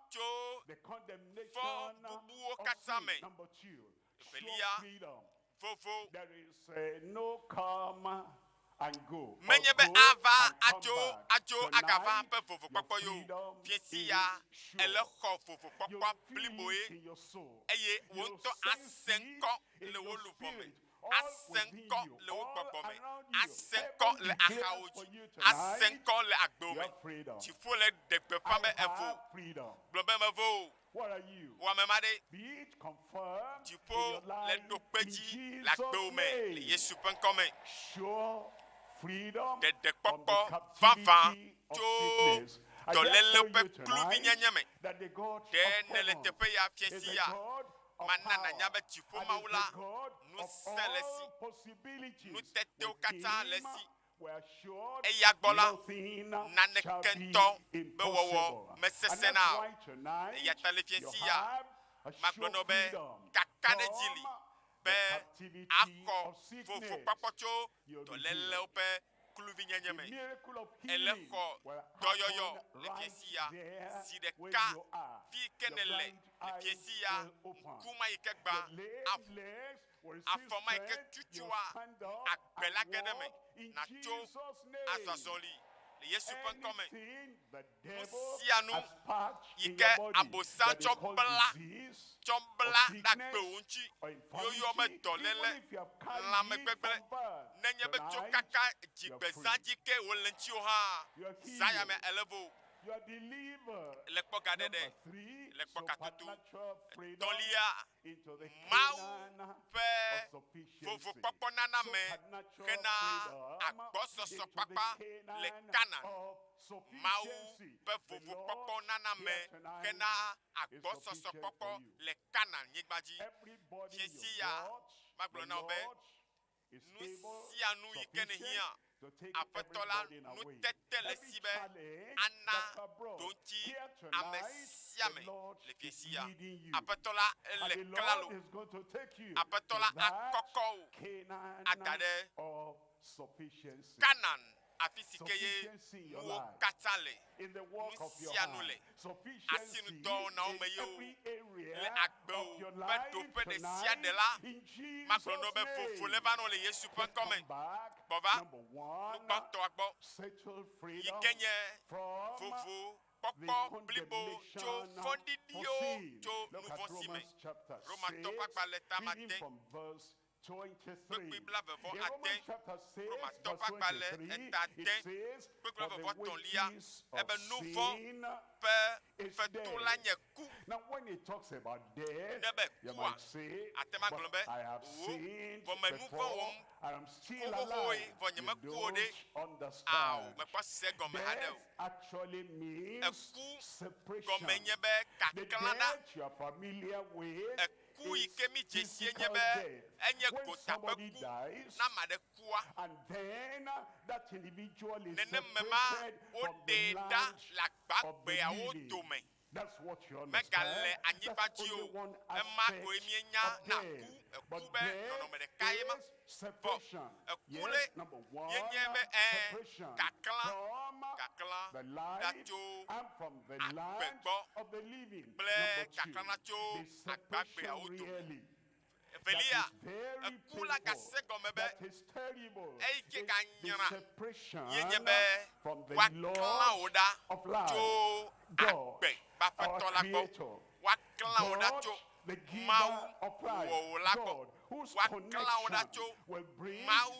[SPEAKER 1] tso fɔ bubuwo katã me. Evelia, vovo. Menye be ava atso atso agava ƒe vovokpɔkpɔ ye o. Fiẽ sia èle xɔ vovokpɔkpɔa bliboe, eye wò ŋutɔ ase ŋkɔ le wò luʋɔ me, ase ŋkɔ le wò gbɔgbɔ me, ase ŋkɔ le axawo dzi, ase ŋkɔ le agbewò me. Dziƒo le ɖe gbeƒã be èvo. Gblɔ be, Mevo o. Wò ame ma ɖe, dziƒo le ɖo kpe dzi le agbewò me le Yesu ƒe ŋkɔ me. Ɖeɖekpɔkpɔ vavã tso dɔléle ƒe kluvinyenye me. Ɖe nèle teƒe ya fiẽ sia? Mana nànya be dziƒo Mawu la, ŋusẽ le esi, nutetewo katã le esi. Eya gbɔ la, naneke ŋutɔ be wɔwɔ mesesẽna o. Eya ta le fiẽ sia, magblɔ na wò be kakaɖedzi li be
[SPEAKER 2] the captivity
[SPEAKER 1] axɔ
[SPEAKER 2] of sickness.
[SPEAKER 1] vovokpɔkpɔ tso
[SPEAKER 2] You'll be
[SPEAKER 1] dɔlélewo
[SPEAKER 2] healed.
[SPEAKER 1] ƒe kluvinyenye
[SPEAKER 2] The
[SPEAKER 1] me.
[SPEAKER 2] miracle of
[SPEAKER 1] Ele
[SPEAKER 2] healing
[SPEAKER 1] xɔ
[SPEAKER 2] will
[SPEAKER 1] dɔyɔyɔ
[SPEAKER 2] happen
[SPEAKER 1] le
[SPEAKER 2] right
[SPEAKER 1] fiesi ya
[SPEAKER 2] there
[SPEAKER 1] zi
[SPEAKER 2] where
[SPEAKER 1] ɖeka
[SPEAKER 2] you are.
[SPEAKER 1] fi ke
[SPEAKER 2] Your
[SPEAKER 1] ne le
[SPEAKER 2] blind
[SPEAKER 1] le
[SPEAKER 2] eyes
[SPEAKER 1] fiesi ya
[SPEAKER 2] will open.
[SPEAKER 1] ŋku ma yi ke gbã
[SPEAKER 2] Your lame
[SPEAKER 1] aʋu
[SPEAKER 2] legs will receive
[SPEAKER 1] afɔ ma yi ke
[SPEAKER 2] strength. You'll
[SPEAKER 1] tutua
[SPEAKER 2] stand up
[SPEAKER 1] agbe la
[SPEAKER 2] and
[SPEAKER 1] ge ɖe me
[SPEAKER 2] walk in
[SPEAKER 1] natso
[SPEAKER 2] Jesus' name.
[SPEAKER 1] azɔzɔli le Yesu ƒe ŋkɔme.
[SPEAKER 2] Anything the
[SPEAKER 1] Nu
[SPEAKER 2] devil
[SPEAKER 1] sia nu
[SPEAKER 2] has packed
[SPEAKER 1] yi
[SPEAKER 2] in
[SPEAKER 1] ke
[SPEAKER 2] your body
[SPEAKER 1] abosam
[SPEAKER 2] that they
[SPEAKER 1] tsɔ
[SPEAKER 2] call
[SPEAKER 1] bla
[SPEAKER 2] disease
[SPEAKER 1] tsɔ
[SPEAKER 2] or
[SPEAKER 1] bla ɖe
[SPEAKER 2] sickness
[SPEAKER 1] agbewo ŋuti
[SPEAKER 2] or
[SPEAKER 1] yoyɔ be
[SPEAKER 2] infirmity, even
[SPEAKER 1] dɔléle
[SPEAKER 2] if you have carried it
[SPEAKER 1] lãmegbegblẽ
[SPEAKER 2] from birth,
[SPEAKER 1] nenye be tso
[SPEAKER 2] tonight
[SPEAKER 1] kaka
[SPEAKER 2] you are
[SPEAKER 1] dzigbezã
[SPEAKER 2] free.
[SPEAKER 1] dzi ke wòle ŋutiwò hã
[SPEAKER 2] You are
[SPEAKER 1] zã ya me
[SPEAKER 2] healed.
[SPEAKER 1] ele vo
[SPEAKER 2] You are delivered.
[SPEAKER 1] le kpɔ gaɖeɖe
[SPEAKER 2] Number three,
[SPEAKER 1] le kpɔ katoto
[SPEAKER 2] supernatural freedom
[SPEAKER 1] etɔ̃lia
[SPEAKER 2] into the
[SPEAKER 1] Mawu
[SPEAKER 2] Canaan
[SPEAKER 1] ƒe
[SPEAKER 2] of sufficiency.
[SPEAKER 1] vovokpɔkpɔ nana me
[SPEAKER 2] Supernatural
[SPEAKER 1] hena
[SPEAKER 2] freedom
[SPEAKER 1] agbɔsɔsɔ
[SPEAKER 2] into the
[SPEAKER 1] kpakpa le
[SPEAKER 2] Canaan
[SPEAKER 1] Kanaan.
[SPEAKER 2] of
[SPEAKER 1] Mawu
[SPEAKER 2] sufficiency.
[SPEAKER 1] ƒe
[SPEAKER 2] The
[SPEAKER 1] vovokpɔkpɔ
[SPEAKER 2] Lord
[SPEAKER 1] nana me
[SPEAKER 2] here tonight
[SPEAKER 1] hena
[SPEAKER 2] is
[SPEAKER 1] agbɔsɔsɔ
[SPEAKER 2] sufficient for
[SPEAKER 1] kpɔkpɔ
[SPEAKER 2] you.
[SPEAKER 1] le Kanaan nyigba dzi.
[SPEAKER 2] Everybody you
[SPEAKER 1] Fiesi ya
[SPEAKER 2] watch,
[SPEAKER 1] magblɔ
[SPEAKER 2] the
[SPEAKER 1] na wò be
[SPEAKER 2] Lord is
[SPEAKER 1] nu
[SPEAKER 2] able,
[SPEAKER 1] sia nu yi ke
[SPEAKER 2] sufficient
[SPEAKER 1] nèhiã
[SPEAKER 2] to take
[SPEAKER 1] Aƒetɔ la
[SPEAKER 2] every burden away.
[SPEAKER 1] nutete le
[SPEAKER 2] Every
[SPEAKER 1] si be
[SPEAKER 2] challenge
[SPEAKER 1] ana
[SPEAKER 2] that you have brought
[SPEAKER 1] ɖoŋtsi
[SPEAKER 2] here
[SPEAKER 1] ame
[SPEAKER 2] tonight,
[SPEAKER 1] sia
[SPEAKER 2] the
[SPEAKER 1] ame
[SPEAKER 2] Lord
[SPEAKER 1] le
[SPEAKER 2] is
[SPEAKER 1] fiesi ya.
[SPEAKER 2] leading you.
[SPEAKER 1] Aƒetɔ la
[SPEAKER 2] And
[SPEAKER 1] ele
[SPEAKER 2] the
[SPEAKER 1] klalo.
[SPEAKER 2] Lord is going to take you
[SPEAKER 1] Aƒetɔ
[SPEAKER 2] to
[SPEAKER 1] la
[SPEAKER 2] that
[SPEAKER 1] akɔkɔ wò
[SPEAKER 2] Canaan
[SPEAKER 1] ada ɖe
[SPEAKER 2] of sufficiency.
[SPEAKER 1] Kanaan afi si ke ye
[SPEAKER 2] Sufficiency in your
[SPEAKER 1] nuwo
[SPEAKER 2] life.
[SPEAKER 1] katã le.
[SPEAKER 2] In the work
[SPEAKER 1] Nu
[SPEAKER 2] of your
[SPEAKER 1] sia nu
[SPEAKER 2] hand.
[SPEAKER 1] le.
[SPEAKER 2] Sufficiency
[SPEAKER 1] Asinudɔwɔnawo
[SPEAKER 2] in
[SPEAKER 1] me ye o.
[SPEAKER 2] every
[SPEAKER 1] Le
[SPEAKER 2] area
[SPEAKER 1] agbewo
[SPEAKER 2] of your
[SPEAKER 1] ƒe
[SPEAKER 2] life
[SPEAKER 1] ɖoƒe ɖe sia ɖe
[SPEAKER 2] tonight
[SPEAKER 1] la,
[SPEAKER 2] in
[SPEAKER 1] magblɔ na wo
[SPEAKER 2] Jesus'
[SPEAKER 1] be vovo
[SPEAKER 2] name.
[SPEAKER 1] le va nɔ le Yesu ƒe
[SPEAKER 2] Just
[SPEAKER 1] ŋkɔme.
[SPEAKER 2] come back.
[SPEAKER 1] Gbɔ va
[SPEAKER 2] Number one,
[SPEAKER 1] nugbãtɔa gbɔ
[SPEAKER 2] settle
[SPEAKER 1] yi
[SPEAKER 2] freedom
[SPEAKER 1] ke nye
[SPEAKER 2] from
[SPEAKER 1] vovo
[SPEAKER 2] the
[SPEAKER 1] kpɔkpɔ blibo tso
[SPEAKER 2] condemnation for
[SPEAKER 1] fɔɖiɖiwo
[SPEAKER 2] sin.
[SPEAKER 1] tso
[SPEAKER 2] Look at
[SPEAKER 1] nuvɔ̃ si me.
[SPEAKER 2] Romans chapter
[SPEAKER 1] Romatɔ ƒe
[SPEAKER 2] 6,
[SPEAKER 1] agbalẽ tama
[SPEAKER 2] reading
[SPEAKER 1] ade
[SPEAKER 2] from verse 23.
[SPEAKER 1] kpukpui blaeve vɔ
[SPEAKER 2] In
[SPEAKER 1] ade.
[SPEAKER 2] Romans chapter 6,
[SPEAKER 1] Romatɔ
[SPEAKER 2] verse
[SPEAKER 1] ƒe agbalẽ
[SPEAKER 2] 23,
[SPEAKER 1] eta
[SPEAKER 2] it
[SPEAKER 1] ade
[SPEAKER 2] says,
[SPEAKER 1] kpukpui
[SPEAKER 2] For
[SPEAKER 1] blaeve
[SPEAKER 2] the
[SPEAKER 1] vɔ etɔ̃lia
[SPEAKER 2] wages of
[SPEAKER 1] ebe nuvɔ̃
[SPEAKER 2] sin
[SPEAKER 1] ƒe
[SPEAKER 2] is
[SPEAKER 1] fetu la
[SPEAKER 2] death.
[SPEAKER 1] nye ku.
[SPEAKER 2] Now, when it talks about death,
[SPEAKER 1] Ne be
[SPEAKER 2] you
[SPEAKER 1] kua
[SPEAKER 2] might say,
[SPEAKER 1] ate ŋu agblɔ
[SPEAKER 2] but
[SPEAKER 1] be
[SPEAKER 2] I have
[SPEAKER 1] wò
[SPEAKER 2] sinned
[SPEAKER 1] vɔ me nu vɔ̃
[SPEAKER 2] before,
[SPEAKER 1] wɔm
[SPEAKER 2] I am still
[SPEAKER 1] xoxoxoe
[SPEAKER 2] alive.
[SPEAKER 1] vɔ
[SPEAKER 2] You
[SPEAKER 1] nyemeku o ɖe.
[SPEAKER 2] don't
[SPEAKER 1] Ao
[SPEAKER 2] understand.
[SPEAKER 1] mekpɔ se gɔme haɖe o.
[SPEAKER 2] Death actually means
[SPEAKER 1] Eku gɔme
[SPEAKER 2] separation.
[SPEAKER 1] nye be
[SPEAKER 2] The
[SPEAKER 1] kaklã ɖa.
[SPEAKER 2] death you are familiar with
[SPEAKER 1] Eku yi
[SPEAKER 2] is
[SPEAKER 1] ke mi dzesie nye
[SPEAKER 2] physical
[SPEAKER 1] be
[SPEAKER 2] death.
[SPEAKER 1] enye
[SPEAKER 2] When
[SPEAKER 1] gotaƒe
[SPEAKER 2] somebody
[SPEAKER 1] ku.
[SPEAKER 2] dies,
[SPEAKER 1] Ne ame aɖe kua
[SPEAKER 2] and then that individual is
[SPEAKER 1] nenem me ma
[SPEAKER 2] separated from the
[SPEAKER 1] woɖee ɖa
[SPEAKER 2] land
[SPEAKER 1] le
[SPEAKER 2] of the
[SPEAKER 1] agbagbeawo
[SPEAKER 2] living.
[SPEAKER 1] dome.
[SPEAKER 2] That's what you
[SPEAKER 1] Megale
[SPEAKER 2] understand.
[SPEAKER 1] anyigba
[SPEAKER 2] That's
[SPEAKER 1] dzi
[SPEAKER 2] only
[SPEAKER 1] o.
[SPEAKER 2] one
[SPEAKER 1] Ema koe
[SPEAKER 2] aspect
[SPEAKER 1] míenya
[SPEAKER 2] of
[SPEAKER 1] na
[SPEAKER 2] death.
[SPEAKER 1] ku. Eku
[SPEAKER 2] But
[SPEAKER 1] be
[SPEAKER 2] death
[SPEAKER 1] nɔnɔme ɖeka ye ma.
[SPEAKER 2] is
[SPEAKER 1] Vɔ
[SPEAKER 2] separation.
[SPEAKER 1] eku
[SPEAKER 2] Yes,
[SPEAKER 1] le
[SPEAKER 2] number one,
[SPEAKER 1] yenye be ɛ
[SPEAKER 2] separation
[SPEAKER 1] kaklã
[SPEAKER 2] from
[SPEAKER 1] kaklã
[SPEAKER 2] the
[SPEAKER 1] ɖa
[SPEAKER 2] life
[SPEAKER 1] tso
[SPEAKER 2] and from the
[SPEAKER 1] agbe
[SPEAKER 2] land
[SPEAKER 1] gbɔ
[SPEAKER 2] of the living.
[SPEAKER 1] kple
[SPEAKER 2] Number two,
[SPEAKER 1] kaklã na tso
[SPEAKER 2] the separation
[SPEAKER 1] agbagbeawo dome.
[SPEAKER 2] really. That
[SPEAKER 1] Evelia
[SPEAKER 2] is very
[SPEAKER 1] eku la
[SPEAKER 2] painful.
[SPEAKER 1] gase gɔme be
[SPEAKER 2] That is terrible.
[SPEAKER 1] eyi ke
[SPEAKER 2] It's the
[SPEAKER 1] ganyra
[SPEAKER 2] separation
[SPEAKER 1] ye nye be
[SPEAKER 2] from the
[SPEAKER 1] woaklã
[SPEAKER 2] Lord
[SPEAKER 1] wò ɖa
[SPEAKER 2] of life,
[SPEAKER 1] tso
[SPEAKER 2] God,
[SPEAKER 1] agbe ƒe
[SPEAKER 2] our
[SPEAKER 1] aƒetɔ la gbɔ.
[SPEAKER 2] Creator.
[SPEAKER 1] Woaklã wò ɖa
[SPEAKER 2] God,
[SPEAKER 1] tso
[SPEAKER 2] the giver
[SPEAKER 1] Mawu
[SPEAKER 2] of life.
[SPEAKER 1] wɔwò la gbɔ.
[SPEAKER 2] God, whose
[SPEAKER 1] Woaklã wò ɖa
[SPEAKER 2] connection
[SPEAKER 1] tso
[SPEAKER 2] will bring
[SPEAKER 1] Mawu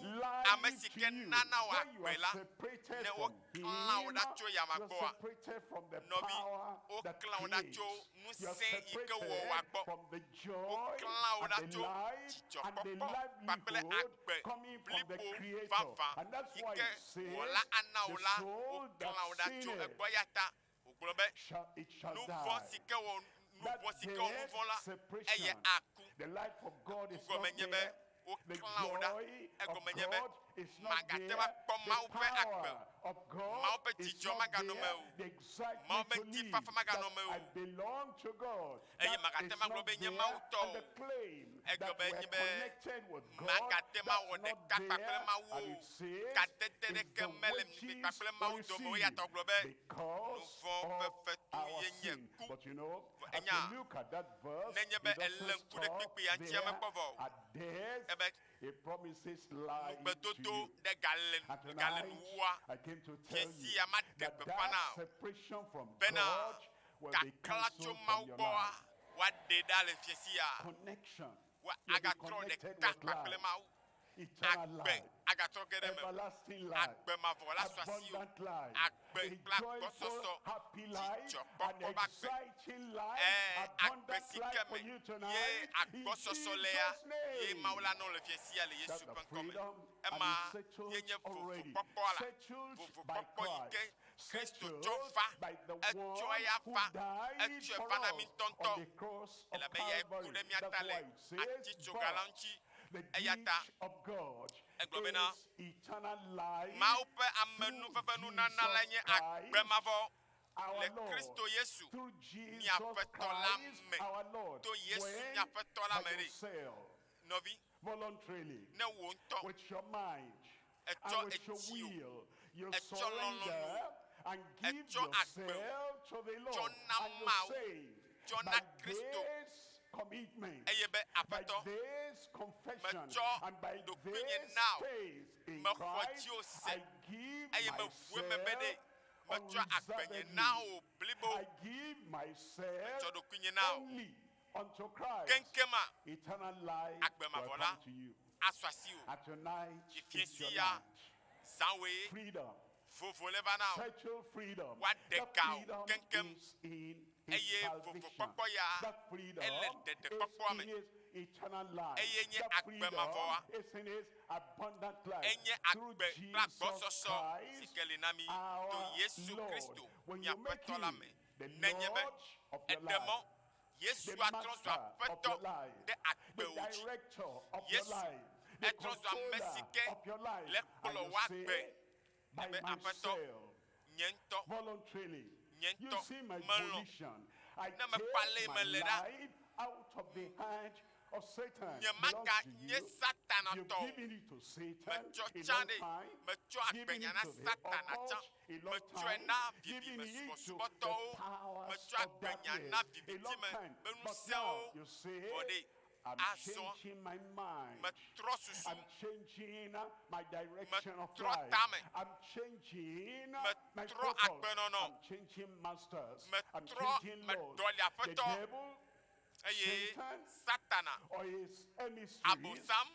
[SPEAKER 1] ame
[SPEAKER 2] life
[SPEAKER 1] si
[SPEAKER 2] to
[SPEAKER 1] ke
[SPEAKER 2] you.
[SPEAKER 1] nana wò
[SPEAKER 2] When you
[SPEAKER 1] agbe
[SPEAKER 2] are
[SPEAKER 1] la.
[SPEAKER 2] separated
[SPEAKER 1] Ne
[SPEAKER 2] from
[SPEAKER 1] woklã wò
[SPEAKER 2] Him,
[SPEAKER 1] ɖa tso
[SPEAKER 2] you
[SPEAKER 1] yama
[SPEAKER 2] are
[SPEAKER 1] gbɔa,
[SPEAKER 2] separated from the
[SPEAKER 1] nɔvi,
[SPEAKER 2] power that
[SPEAKER 1] woklã wò ɖa tso
[SPEAKER 2] creates. You are
[SPEAKER 1] ŋusẽ yi ke wɔ
[SPEAKER 2] separated
[SPEAKER 1] wòa gbɔ.
[SPEAKER 2] from the joy
[SPEAKER 1] Woklã wò
[SPEAKER 2] and
[SPEAKER 1] ɖa
[SPEAKER 2] the
[SPEAKER 1] tso
[SPEAKER 2] life and the
[SPEAKER 1] dzidzɔkpɔkpɔ kpakple
[SPEAKER 2] livelihood
[SPEAKER 1] agbe
[SPEAKER 2] coming from the
[SPEAKER 1] blibo
[SPEAKER 2] Creator.
[SPEAKER 1] vavã
[SPEAKER 2] And that's
[SPEAKER 1] yi
[SPEAKER 2] why
[SPEAKER 1] ke
[SPEAKER 2] it says,
[SPEAKER 1] wɔla ana
[SPEAKER 2] the
[SPEAKER 1] wò la,
[SPEAKER 2] soul that
[SPEAKER 1] woklã wò ɖa tso
[SPEAKER 2] sinneth,
[SPEAKER 1] egbɔ ya ta wògblɔ be
[SPEAKER 2] shall, it shall
[SPEAKER 1] nu vɔ̃
[SPEAKER 2] die.
[SPEAKER 1] si ke wɔ nu
[SPEAKER 2] That
[SPEAKER 1] vɔ̃ si ke wɔ nu
[SPEAKER 2] death,
[SPEAKER 1] vɔ̃ la eye
[SPEAKER 2] separation.
[SPEAKER 1] aku.
[SPEAKER 2] The life of God
[SPEAKER 1] Eku
[SPEAKER 2] is not
[SPEAKER 1] gɔme nye be
[SPEAKER 2] there. The
[SPEAKER 1] woklã wò ɖa.
[SPEAKER 2] joy of
[SPEAKER 1] Egɔme nye be
[SPEAKER 2] God is not
[SPEAKER 1] magate
[SPEAKER 2] there.
[SPEAKER 1] ŋu akpɔ
[SPEAKER 2] The
[SPEAKER 1] Mawu ƒe agbe
[SPEAKER 2] power
[SPEAKER 1] o.
[SPEAKER 2] of
[SPEAKER 1] Mawu
[SPEAKER 2] God
[SPEAKER 1] ƒe
[SPEAKER 2] is
[SPEAKER 1] dzidzɔ
[SPEAKER 2] not
[SPEAKER 1] maganɔ me
[SPEAKER 2] there.
[SPEAKER 1] o.
[SPEAKER 2] The
[SPEAKER 1] Mawu
[SPEAKER 2] excitement
[SPEAKER 1] ƒe
[SPEAKER 2] to live
[SPEAKER 1] ŋutifafa maganɔ
[SPEAKER 2] that
[SPEAKER 1] me
[SPEAKER 2] I
[SPEAKER 1] o.
[SPEAKER 2] belong to God,
[SPEAKER 1] Eye
[SPEAKER 2] that
[SPEAKER 1] magate
[SPEAKER 2] is
[SPEAKER 1] ŋu agblɔ
[SPEAKER 2] not
[SPEAKER 1] be nye
[SPEAKER 2] there.
[SPEAKER 1] Mawu tɔ
[SPEAKER 2] And the
[SPEAKER 1] o.
[SPEAKER 2] claim that
[SPEAKER 1] Egɔme
[SPEAKER 2] we
[SPEAKER 1] nye
[SPEAKER 2] are
[SPEAKER 1] be
[SPEAKER 2] connected with God,
[SPEAKER 1] magate ŋu
[SPEAKER 2] that's
[SPEAKER 1] awɔ
[SPEAKER 2] not
[SPEAKER 1] ɖeka kpakple
[SPEAKER 2] there.
[SPEAKER 1] Mawu
[SPEAKER 2] And
[SPEAKER 1] o.
[SPEAKER 2] it says
[SPEAKER 1] Kadede
[SPEAKER 2] it's
[SPEAKER 1] ɖeke
[SPEAKER 2] the
[SPEAKER 1] mele mi
[SPEAKER 2] wages
[SPEAKER 1] kpakple
[SPEAKER 2] we
[SPEAKER 1] Mawu dome o. Eya
[SPEAKER 2] receive
[SPEAKER 1] ta wògblɔ be
[SPEAKER 2] because
[SPEAKER 1] nu vɔ̃ ƒe
[SPEAKER 2] of
[SPEAKER 1] fetu
[SPEAKER 2] our
[SPEAKER 1] ye nye
[SPEAKER 2] sin.
[SPEAKER 1] ku.
[SPEAKER 2] But you know,
[SPEAKER 1] Vɔ
[SPEAKER 2] as
[SPEAKER 1] enya
[SPEAKER 2] we look at that verse,
[SPEAKER 1] nenye
[SPEAKER 2] it
[SPEAKER 1] be elé
[SPEAKER 2] doesn't
[SPEAKER 1] ŋku ɖe
[SPEAKER 2] stop
[SPEAKER 1] kpukpui ya ŋutia
[SPEAKER 2] there
[SPEAKER 1] mekpɔ vɔ o.
[SPEAKER 2] at death.
[SPEAKER 1] Ebe
[SPEAKER 2] It promises life to
[SPEAKER 1] nugbedodo
[SPEAKER 2] you.
[SPEAKER 1] ɖe gale
[SPEAKER 2] And
[SPEAKER 1] gale
[SPEAKER 2] tonight,
[SPEAKER 1] nuwua
[SPEAKER 2] I came to tell
[SPEAKER 1] fiesi
[SPEAKER 2] you
[SPEAKER 1] ya maɖe
[SPEAKER 2] that
[SPEAKER 1] gbeƒã
[SPEAKER 2] that
[SPEAKER 1] na o
[SPEAKER 2] separation from
[SPEAKER 1] bena
[SPEAKER 2] God will be
[SPEAKER 1] kaklã tso
[SPEAKER 2] cancelled from
[SPEAKER 1] Mawu
[SPEAKER 2] your
[SPEAKER 1] gbɔa
[SPEAKER 2] life.
[SPEAKER 1] woaɖe ɖa le fiesi ya
[SPEAKER 2] Connection.
[SPEAKER 1] wa
[SPEAKER 2] You'll be
[SPEAKER 1] agatrɔ
[SPEAKER 2] connected
[SPEAKER 1] ɖeka
[SPEAKER 2] with
[SPEAKER 1] kpakple
[SPEAKER 2] life,
[SPEAKER 1] Mawu.
[SPEAKER 2] eternal
[SPEAKER 1] Agbe
[SPEAKER 2] life,
[SPEAKER 1] agatrɔ ge ɖe me o.
[SPEAKER 2] everlasting life,
[SPEAKER 1] Agbe mavɔ la su asi o.
[SPEAKER 2] abundant life,
[SPEAKER 1] Agbe
[SPEAKER 2] a
[SPEAKER 1] kple
[SPEAKER 2] joyful,
[SPEAKER 1] agbɔsɔsɔ,
[SPEAKER 2] happy life, an
[SPEAKER 1] dzidzɔkpɔkpɔ ƒe agbe.
[SPEAKER 2] exciting life,
[SPEAKER 1] Ɛ agbe
[SPEAKER 2] abundant
[SPEAKER 1] si
[SPEAKER 2] life
[SPEAKER 1] ke
[SPEAKER 2] for
[SPEAKER 1] me
[SPEAKER 2] you
[SPEAKER 1] ye
[SPEAKER 2] tonight in
[SPEAKER 1] agbɔsɔsɔ le ya
[SPEAKER 2] Jesus'
[SPEAKER 1] ye Mawu
[SPEAKER 2] name.
[SPEAKER 1] la nɔ le fiasi ya le
[SPEAKER 2] That's
[SPEAKER 1] Yesu
[SPEAKER 2] the
[SPEAKER 1] ƒe ŋkɔme.
[SPEAKER 2] freedom, and
[SPEAKER 1] Ema
[SPEAKER 2] it's settled
[SPEAKER 1] ye nye
[SPEAKER 2] already.
[SPEAKER 1] vovokpɔkpɔ la.
[SPEAKER 2] Settled by
[SPEAKER 1] Vovokpɔkpɔ yi ke
[SPEAKER 2] Christ.
[SPEAKER 1] Kristo tsɔ
[SPEAKER 2] Settled
[SPEAKER 1] va,
[SPEAKER 2] by the
[SPEAKER 1] etsɔ
[SPEAKER 2] one
[SPEAKER 1] eya
[SPEAKER 2] who
[SPEAKER 1] va,
[SPEAKER 2] died
[SPEAKER 1] etsɔe
[SPEAKER 2] for
[SPEAKER 1] va na mí
[SPEAKER 2] us on
[SPEAKER 1] ŋutɔŋutɔ.
[SPEAKER 2] the cross of
[SPEAKER 1] Elabe eyae ku
[SPEAKER 2] Calvary.
[SPEAKER 1] ɖe mía
[SPEAKER 2] That's
[SPEAKER 1] ta le
[SPEAKER 2] why it says,
[SPEAKER 1] atitsoga la
[SPEAKER 2] but
[SPEAKER 1] ŋuti.
[SPEAKER 2] the
[SPEAKER 1] Eya ta
[SPEAKER 2] gift of God
[SPEAKER 1] egblɔ bena
[SPEAKER 2] is eternal life
[SPEAKER 1] Mawu ƒe
[SPEAKER 2] through
[SPEAKER 1] amenuvevenunana la
[SPEAKER 2] Jesus
[SPEAKER 1] nye agbe
[SPEAKER 2] Christ
[SPEAKER 1] mavɔ
[SPEAKER 2] our
[SPEAKER 1] le
[SPEAKER 2] Lord.
[SPEAKER 1] Kristo Yesu
[SPEAKER 2] Through
[SPEAKER 1] mía
[SPEAKER 2] Jesus
[SPEAKER 1] Aƒetɔ la
[SPEAKER 2] Christ
[SPEAKER 1] me.
[SPEAKER 2] our Lord.
[SPEAKER 1] To Yesu
[SPEAKER 2] When
[SPEAKER 1] mía Aƒetɔ la
[SPEAKER 2] by
[SPEAKER 1] me ɖe.
[SPEAKER 2] yourself.
[SPEAKER 1] Nɔvi,
[SPEAKER 2] voluntarily,
[SPEAKER 1] ne wò ŋutɔ
[SPEAKER 2] with your mind
[SPEAKER 1] ètsɔ
[SPEAKER 2] and with your
[SPEAKER 1] etsi o,
[SPEAKER 2] will, you
[SPEAKER 1] ètsɔ lɔlɔ̃nu
[SPEAKER 2] surrender
[SPEAKER 1] o,
[SPEAKER 2] and give
[SPEAKER 1] ètsɔ agbe o,
[SPEAKER 2] yourself to the
[SPEAKER 1] tsɔ
[SPEAKER 2] Lord.
[SPEAKER 1] na
[SPEAKER 2] And you
[SPEAKER 1] Mawu,
[SPEAKER 2] say,
[SPEAKER 1] tsɔ
[SPEAKER 2] by
[SPEAKER 1] na Kristo,
[SPEAKER 2] this commitment,
[SPEAKER 1] eye be
[SPEAKER 2] by
[SPEAKER 1] Aƒetɔ,
[SPEAKER 2] this confession,
[SPEAKER 1] metsɔ
[SPEAKER 2] and by
[SPEAKER 1] ɖokuinye
[SPEAKER 2] this
[SPEAKER 1] na wò,
[SPEAKER 2] faith in
[SPEAKER 1] mexɔ
[SPEAKER 2] Christ,
[SPEAKER 1] dziwò se,
[SPEAKER 2] I give
[SPEAKER 1] eye meʋu eme be ɖe
[SPEAKER 2] myself
[SPEAKER 1] metsɔ agbenye na
[SPEAKER 2] unreservedly.
[SPEAKER 1] wò blibo,
[SPEAKER 2] I give myself
[SPEAKER 1] metsɔ ɖokuinye na wò.
[SPEAKER 2] only unto Christ.
[SPEAKER 1] Keŋkeŋa,
[SPEAKER 2] Eternal life
[SPEAKER 1] agbe
[SPEAKER 2] will
[SPEAKER 1] mavɔ la
[SPEAKER 2] come to you.
[SPEAKER 1] asu asiwò.
[SPEAKER 2] And tonight
[SPEAKER 1] Fifie
[SPEAKER 2] is your
[SPEAKER 1] sia
[SPEAKER 2] night.
[SPEAKER 1] zãwoe
[SPEAKER 2] Freedom,
[SPEAKER 1] vovo le va na wò.
[SPEAKER 2] sexual freedom.
[SPEAKER 1] Woaɖe
[SPEAKER 2] That
[SPEAKER 1] ga wò
[SPEAKER 2] freedom
[SPEAKER 1] keŋkeŋ
[SPEAKER 2] is in his
[SPEAKER 1] eye
[SPEAKER 2] salvation.
[SPEAKER 1] vovokpɔkpɔ ya
[SPEAKER 2] That freedom
[SPEAKER 1] ele
[SPEAKER 2] is
[SPEAKER 1] ɖeɖekpɔkpɔa
[SPEAKER 2] in
[SPEAKER 1] me.
[SPEAKER 2] his eternal life.
[SPEAKER 1] Eye nye
[SPEAKER 2] That
[SPEAKER 1] agbe
[SPEAKER 2] freedom
[SPEAKER 1] mavɔa
[SPEAKER 2] is in his abundant life.
[SPEAKER 1] enye
[SPEAKER 2] Through
[SPEAKER 1] agbe kple
[SPEAKER 2] Jesus
[SPEAKER 1] agbɔsɔsɔ si
[SPEAKER 2] Christ,
[SPEAKER 1] ke li na mí to
[SPEAKER 2] our
[SPEAKER 1] Yesu
[SPEAKER 2] Lord.
[SPEAKER 1] Kristo
[SPEAKER 2] When
[SPEAKER 1] mía
[SPEAKER 2] you make
[SPEAKER 1] Aƒetɔ la
[SPEAKER 2] him
[SPEAKER 1] me.
[SPEAKER 2] the
[SPEAKER 1] Nenye be
[SPEAKER 2] Lord of your
[SPEAKER 1] eɖe mɔ
[SPEAKER 2] life,
[SPEAKER 1] Yesu
[SPEAKER 2] the
[SPEAKER 1] atrɔ zu
[SPEAKER 2] master of
[SPEAKER 1] Aƒetɔ
[SPEAKER 2] your life,
[SPEAKER 1] ɖe
[SPEAKER 2] the
[SPEAKER 1] agbewo dzi.
[SPEAKER 2] director of your
[SPEAKER 1] Yesu
[SPEAKER 2] life, the
[SPEAKER 1] etrɔ zu ame si
[SPEAKER 2] controller
[SPEAKER 1] ke
[SPEAKER 2] of your life,
[SPEAKER 1] le
[SPEAKER 2] and
[SPEAKER 1] kplɔ
[SPEAKER 2] you
[SPEAKER 1] wò agbe
[SPEAKER 2] say, by
[SPEAKER 1] ebe Aƒetɔ,
[SPEAKER 2] myself,
[SPEAKER 1] nye ŋutɔ,
[SPEAKER 2] voluntarily,
[SPEAKER 1] nye
[SPEAKER 2] you
[SPEAKER 1] ŋutɔ
[SPEAKER 2] see my
[SPEAKER 1] melɔ̃.
[SPEAKER 2] volition. I
[SPEAKER 1] Ne mekpɔ
[SPEAKER 2] take
[SPEAKER 1] ale
[SPEAKER 2] my
[SPEAKER 1] mele ɖa,
[SPEAKER 2] life out of the hand of Satan.
[SPEAKER 1] nye
[SPEAKER 2] Belongs
[SPEAKER 1] maga
[SPEAKER 2] to
[SPEAKER 1] nye
[SPEAKER 2] you.
[SPEAKER 1] Satana
[SPEAKER 2] You've
[SPEAKER 1] tɔ o.
[SPEAKER 2] given it to Satan
[SPEAKER 1] Metsɔ
[SPEAKER 2] a
[SPEAKER 1] tsã
[SPEAKER 2] long
[SPEAKER 1] ɖe,
[SPEAKER 2] time,
[SPEAKER 1] metsɔ
[SPEAKER 2] given
[SPEAKER 1] agbenya
[SPEAKER 2] it
[SPEAKER 1] na
[SPEAKER 2] to the
[SPEAKER 1] Satana tsã,
[SPEAKER 2] occult a long
[SPEAKER 1] metsɔe
[SPEAKER 2] time,
[SPEAKER 1] na
[SPEAKER 2] given
[SPEAKER 1] vivime
[SPEAKER 2] it to the
[SPEAKER 1] subɔsubɔtɔwo,
[SPEAKER 2] powers
[SPEAKER 1] metsɔ
[SPEAKER 2] of
[SPEAKER 1] agbenya na
[SPEAKER 2] darkness a long
[SPEAKER 1] vivitime
[SPEAKER 2] time.
[SPEAKER 1] be
[SPEAKER 2] But now
[SPEAKER 1] ŋusẽwo.
[SPEAKER 2] you
[SPEAKER 1] Vɔ
[SPEAKER 2] say,
[SPEAKER 1] ɖe,
[SPEAKER 2] I'm
[SPEAKER 1] azɔ
[SPEAKER 2] changing my mind.
[SPEAKER 1] metrɔ susu,
[SPEAKER 2] I'm changing my direction of
[SPEAKER 1] metrɔ
[SPEAKER 2] life.
[SPEAKER 1] tame,
[SPEAKER 2] I'm changing my
[SPEAKER 1] metrɔ
[SPEAKER 2] focus.
[SPEAKER 1] agbenɔnɔ,
[SPEAKER 2] I'm changing masters. I'm
[SPEAKER 1] metrɔ
[SPEAKER 2] changing lords.
[SPEAKER 1] meɖɔli
[SPEAKER 2] The
[SPEAKER 1] Aƒetɔ
[SPEAKER 2] devil,
[SPEAKER 1] eye
[SPEAKER 2] Satan,
[SPEAKER 1] Satana,
[SPEAKER 2] or his emissaries,
[SPEAKER 1] Abosam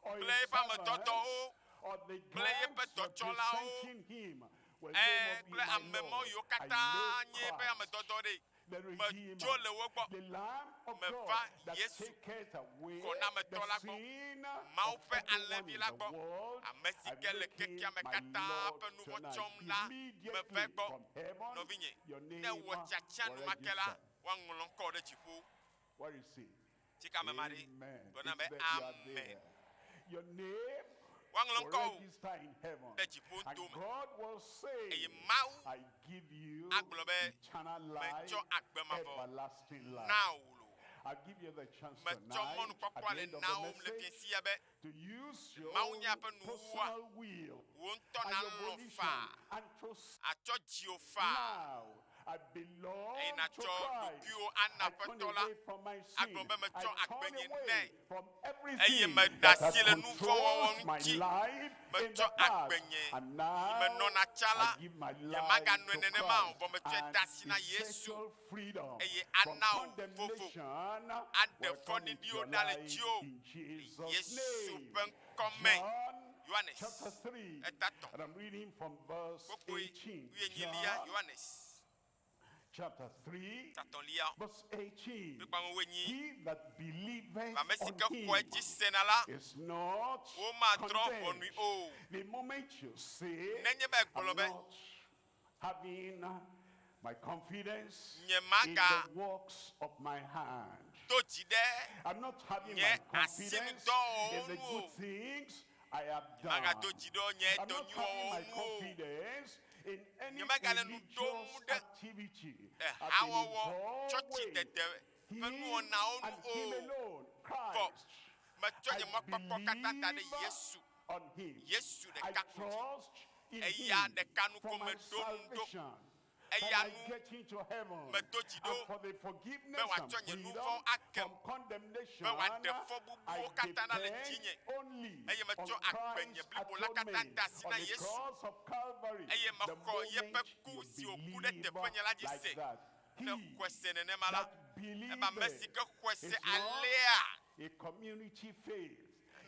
[SPEAKER 2] or
[SPEAKER 1] kple
[SPEAKER 2] his
[SPEAKER 1] eƒe amedɔdɔwo
[SPEAKER 2] servants, or the
[SPEAKER 1] kple yeƒe
[SPEAKER 2] gangs
[SPEAKER 1] dɔtsɔlawo
[SPEAKER 2] representing him will no
[SPEAKER 1] ɛ
[SPEAKER 2] more be
[SPEAKER 1] kple
[SPEAKER 2] my
[SPEAKER 1] ame mawo
[SPEAKER 2] Lord.
[SPEAKER 1] yiwo
[SPEAKER 2] I
[SPEAKER 1] katã
[SPEAKER 2] make
[SPEAKER 1] nye eƒe
[SPEAKER 2] Christ
[SPEAKER 1] amedɔdɔ ɖe
[SPEAKER 2] the
[SPEAKER 1] metso
[SPEAKER 2] Redeemer,
[SPEAKER 1] le wo gbɔ
[SPEAKER 2] the Lamb of
[SPEAKER 1] meva
[SPEAKER 2] God that
[SPEAKER 1] Yesu
[SPEAKER 2] taketh away
[SPEAKER 1] xɔnametɔ
[SPEAKER 2] the
[SPEAKER 1] la gbɔ,
[SPEAKER 2] sin
[SPEAKER 1] Mawu
[SPEAKER 2] of
[SPEAKER 1] ƒe
[SPEAKER 2] everyone
[SPEAKER 1] alẽvi
[SPEAKER 2] in
[SPEAKER 1] la
[SPEAKER 2] the
[SPEAKER 1] gbɔ,
[SPEAKER 2] world.
[SPEAKER 1] ame si
[SPEAKER 2] I
[SPEAKER 1] ke le
[SPEAKER 2] make him
[SPEAKER 1] kekea me
[SPEAKER 2] my
[SPEAKER 1] katã
[SPEAKER 2] Lord
[SPEAKER 1] ƒe nu vɔ̃
[SPEAKER 2] tonight.
[SPEAKER 1] tsɔm la meva
[SPEAKER 2] Immediately
[SPEAKER 1] egbɔ.
[SPEAKER 2] from heaven,
[SPEAKER 1] Nɔvinye,
[SPEAKER 2] your
[SPEAKER 1] ne
[SPEAKER 2] name
[SPEAKER 1] wɔ tiatia
[SPEAKER 2] will
[SPEAKER 1] enumake la,
[SPEAKER 2] register.
[SPEAKER 1] woaŋlɔ ŋkɔ ɖe dziƒo.
[SPEAKER 2] Where is he?
[SPEAKER 1] Tsika ame ma ɖe
[SPEAKER 2] Amen.
[SPEAKER 1] gblɔ na
[SPEAKER 2] It's
[SPEAKER 1] be
[SPEAKER 2] there, you are
[SPEAKER 1] amen.
[SPEAKER 2] there. Your name
[SPEAKER 1] Woaŋlɔ
[SPEAKER 2] will
[SPEAKER 1] ŋkɔ wò
[SPEAKER 2] register in heaven.
[SPEAKER 1] ɖe dziƒo
[SPEAKER 2] And
[SPEAKER 1] ŋutome.
[SPEAKER 2] God will say,
[SPEAKER 1] Eye Mawu
[SPEAKER 2] I give you
[SPEAKER 1] agblɔ be
[SPEAKER 2] eternal life,
[SPEAKER 1] metsɔ agbe mavɔ
[SPEAKER 2] everlasting life.
[SPEAKER 1] na wò loo.
[SPEAKER 2] I give you the chance
[SPEAKER 1] Metsɔ
[SPEAKER 2] tonight at
[SPEAKER 1] mɔnukpɔkpɔa
[SPEAKER 2] the
[SPEAKER 1] le
[SPEAKER 2] end of
[SPEAKER 1] na
[SPEAKER 2] the
[SPEAKER 1] wòm le
[SPEAKER 2] message
[SPEAKER 1] fiasia be
[SPEAKER 2] to use your
[SPEAKER 1] Mawu
[SPEAKER 2] own
[SPEAKER 1] nye ƒe nuwuwua,
[SPEAKER 2] personal will
[SPEAKER 1] wò ŋutɔ
[SPEAKER 2] and your
[SPEAKER 1] nalɔ̃
[SPEAKER 2] volition
[SPEAKER 1] faa,
[SPEAKER 2] and to
[SPEAKER 1] atsɔ dziwò faa
[SPEAKER 2] now I
[SPEAKER 1] eye
[SPEAKER 2] belong to
[SPEAKER 1] nàtsɔ
[SPEAKER 2] Christ.
[SPEAKER 1] ɖokuiwò ana
[SPEAKER 2] I turn
[SPEAKER 1] Aƒetɔ la
[SPEAKER 2] away from my sin.
[SPEAKER 1] agblɔ be
[SPEAKER 2] I
[SPEAKER 1] metsɔ
[SPEAKER 2] turn
[SPEAKER 1] agbenye
[SPEAKER 2] away
[SPEAKER 1] nɛ
[SPEAKER 2] from
[SPEAKER 1] eye
[SPEAKER 2] everything
[SPEAKER 1] meɖe
[SPEAKER 2] that
[SPEAKER 1] asi
[SPEAKER 2] has
[SPEAKER 1] le nu vɔ̃ wɔwɔ
[SPEAKER 2] controlled my
[SPEAKER 1] ŋuti.
[SPEAKER 2] life in
[SPEAKER 1] Metsɔ
[SPEAKER 2] the past.
[SPEAKER 1] agbenye
[SPEAKER 2] And
[SPEAKER 1] si
[SPEAKER 2] now
[SPEAKER 1] menɔna tsã la,
[SPEAKER 2] I give my life
[SPEAKER 1] nyemaganɔe
[SPEAKER 2] to
[SPEAKER 1] nenema o,
[SPEAKER 2] Christ
[SPEAKER 1] vɔ metsɔe
[SPEAKER 2] and
[SPEAKER 1] de asi na Yesu
[SPEAKER 2] essential freedom
[SPEAKER 1] eye
[SPEAKER 2] from
[SPEAKER 1] ana wò vovo
[SPEAKER 2] condemnation
[SPEAKER 1] aɖe
[SPEAKER 2] will come into
[SPEAKER 1] fɔɖiɖiwo
[SPEAKER 2] your
[SPEAKER 1] ɖa le
[SPEAKER 2] life
[SPEAKER 1] dziwò
[SPEAKER 2] in
[SPEAKER 1] le
[SPEAKER 2] Jesus'
[SPEAKER 1] Yesu
[SPEAKER 2] name.
[SPEAKER 1] ƒe ŋkɔ me.
[SPEAKER 2] John
[SPEAKER 1] Yohanes
[SPEAKER 2] chapter 3,
[SPEAKER 1] eta tɔ̃
[SPEAKER 2] and I'm reading from verse
[SPEAKER 1] kpukpui
[SPEAKER 2] 18.
[SPEAKER 1] wuienyilia
[SPEAKER 2] John
[SPEAKER 1] Yohanes
[SPEAKER 2] chapter 3,
[SPEAKER 1] tatɔ̃lia
[SPEAKER 2] verse 18.
[SPEAKER 1] kpukpui wuienyi.
[SPEAKER 2] He that believeth
[SPEAKER 1] Ame si
[SPEAKER 2] on
[SPEAKER 1] ke
[SPEAKER 2] him
[SPEAKER 1] xɔe dzi sena la,
[SPEAKER 2] is not
[SPEAKER 1] womadrɔ̃ ʋɔnui
[SPEAKER 2] condemned.
[SPEAKER 1] o.
[SPEAKER 2] The moment you say,
[SPEAKER 1] Nenye be egblɔ
[SPEAKER 2] I'm
[SPEAKER 1] be
[SPEAKER 2] not having my confidence in
[SPEAKER 1] nyemaga
[SPEAKER 2] the works of my hand.
[SPEAKER 1] do dzi ɖe
[SPEAKER 2] I'm not having
[SPEAKER 1] nye
[SPEAKER 2] my confidence
[SPEAKER 1] asinudɔwɔwɔwo
[SPEAKER 2] in the
[SPEAKER 1] nu o.
[SPEAKER 2] good things I have done.
[SPEAKER 1] Magado dzi ɖe nye
[SPEAKER 2] I'm
[SPEAKER 1] dɔ
[SPEAKER 2] not
[SPEAKER 1] nyuiwo
[SPEAKER 2] having my
[SPEAKER 1] nu o.
[SPEAKER 2] confidence in any
[SPEAKER 1] Nyemegale nu dom
[SPEAKER 2] religious
[SPEAKER 1] ɖe
[SPEAKER 2] activity. I've been
[SPEAKER 1] ehawɔwɔ,
[SPEAKER 2] involved
[SPEAKER 1] tsɔtsi
[SPEAKER 2] with
[SPEAKER 1] dede ƒe
[SPEAKER 2] him
[SPEAKER 1] nuwɔnawo
[SPEAKER 2] and
[SPEAKER 1] nu
[SPEAKER 2] him
[SPEAKER 1] o.
[SPEAKER 2] alone,
[SPEAKER 1] Vɔ
[SPEAKER 2] Christ.
[SPEAKER 1] metsɔ
[SPEAKER 2] I
[SPEAKER 1] nye mɔkpɔkpɔ katã da ɖe
[SPEAKER 2] believe
[SPEAKER 1] Yesu,
[SPEAKER 2] on him.
[SPEAKER 1] Yesu
[SPEAKER 2] I
[SPEAKER 1] ɖeka ko dzi.
[SPEAKER 2] trust in
[SPEAKER 1] Eya
[SPEAKER 2] him
[SPEAKER 1] ɖeka nu
[SPEAKER 2] for
[SPEAKER 1] ko
[SPEAKER 2] my
[SPEAKER 1] meɖo nu ɖo.
[SPEAKER 2] salvation, for
[SPEAKER 1] Eya
[SPEAKER 2] my
[SPEAKER 1] nu
[SPEAKER 2] getting to heaven,
[SPEAKER 1] medo dzi
[SPEAKER 2] and
[SPEAKER 1] ɖo
[SPEAKER 2] for the
[SPEAKER 1] be
[SPEAKER 2] forgiveness and
[SPEAKER 1] wòatsɔ nye nu
[SPEAKER 2] freedom
[SPEAKER 1] vɔ̃ akem,
[SPEAKER 2] from condemnation.
[SPEAKER 1] be wòaɖe
[SPEAKER 2] I
[SPEAKER 1] fɔbubuwo katã ɖa le
[SPEAKER 2] depend
[SPEAKER 1] dzinye
[SPEAKER 2] only
[SPEAKER 1] eye
[SPEAKER 2] on
[SPEAKER 1] metsɔ agbenye
[SPEAKER 2] Christ's
[SPEAKER 1] blibo la katã
[SPEAKER 2] atonement
[SPEAKER 1] de asi
[SPEAKER 2] on
[SPEAKER 1] na
[SPEAKER 2] the
[SPEAKER 1] Yesu
[SPEAKER 2] cross of Calvary.
[SPEAKER 1] eye
[SPEAKER 2] The
[SPEAKER 1] mexɔ yeƒe
[SPEAKER 2] moment
[SPEAKER 1] ku
[SPEAKER 2] you
[SPEAKER 1] si wòku ɖe
[SPEAKER 2] believe
[SPEAKER 1] teƒenye la dzi
[SPEAKER 2] like
[SPEAKER 1] se.
[SPEAKER 2] that,
[SPEAKER 1] Ne
[SPEAKER 2] he
[SPEAKER 1] xɔe se nenema la,
[SPEAKER 2] that
[SPEAKER 1] ebe ame si
[SPEAKER 2] believeth
[SPEAKER 1] ke xɔe se
[SPEAKER 2] is not
[SPEAKER 1] alea,
[SPEAKER 2] a community faith.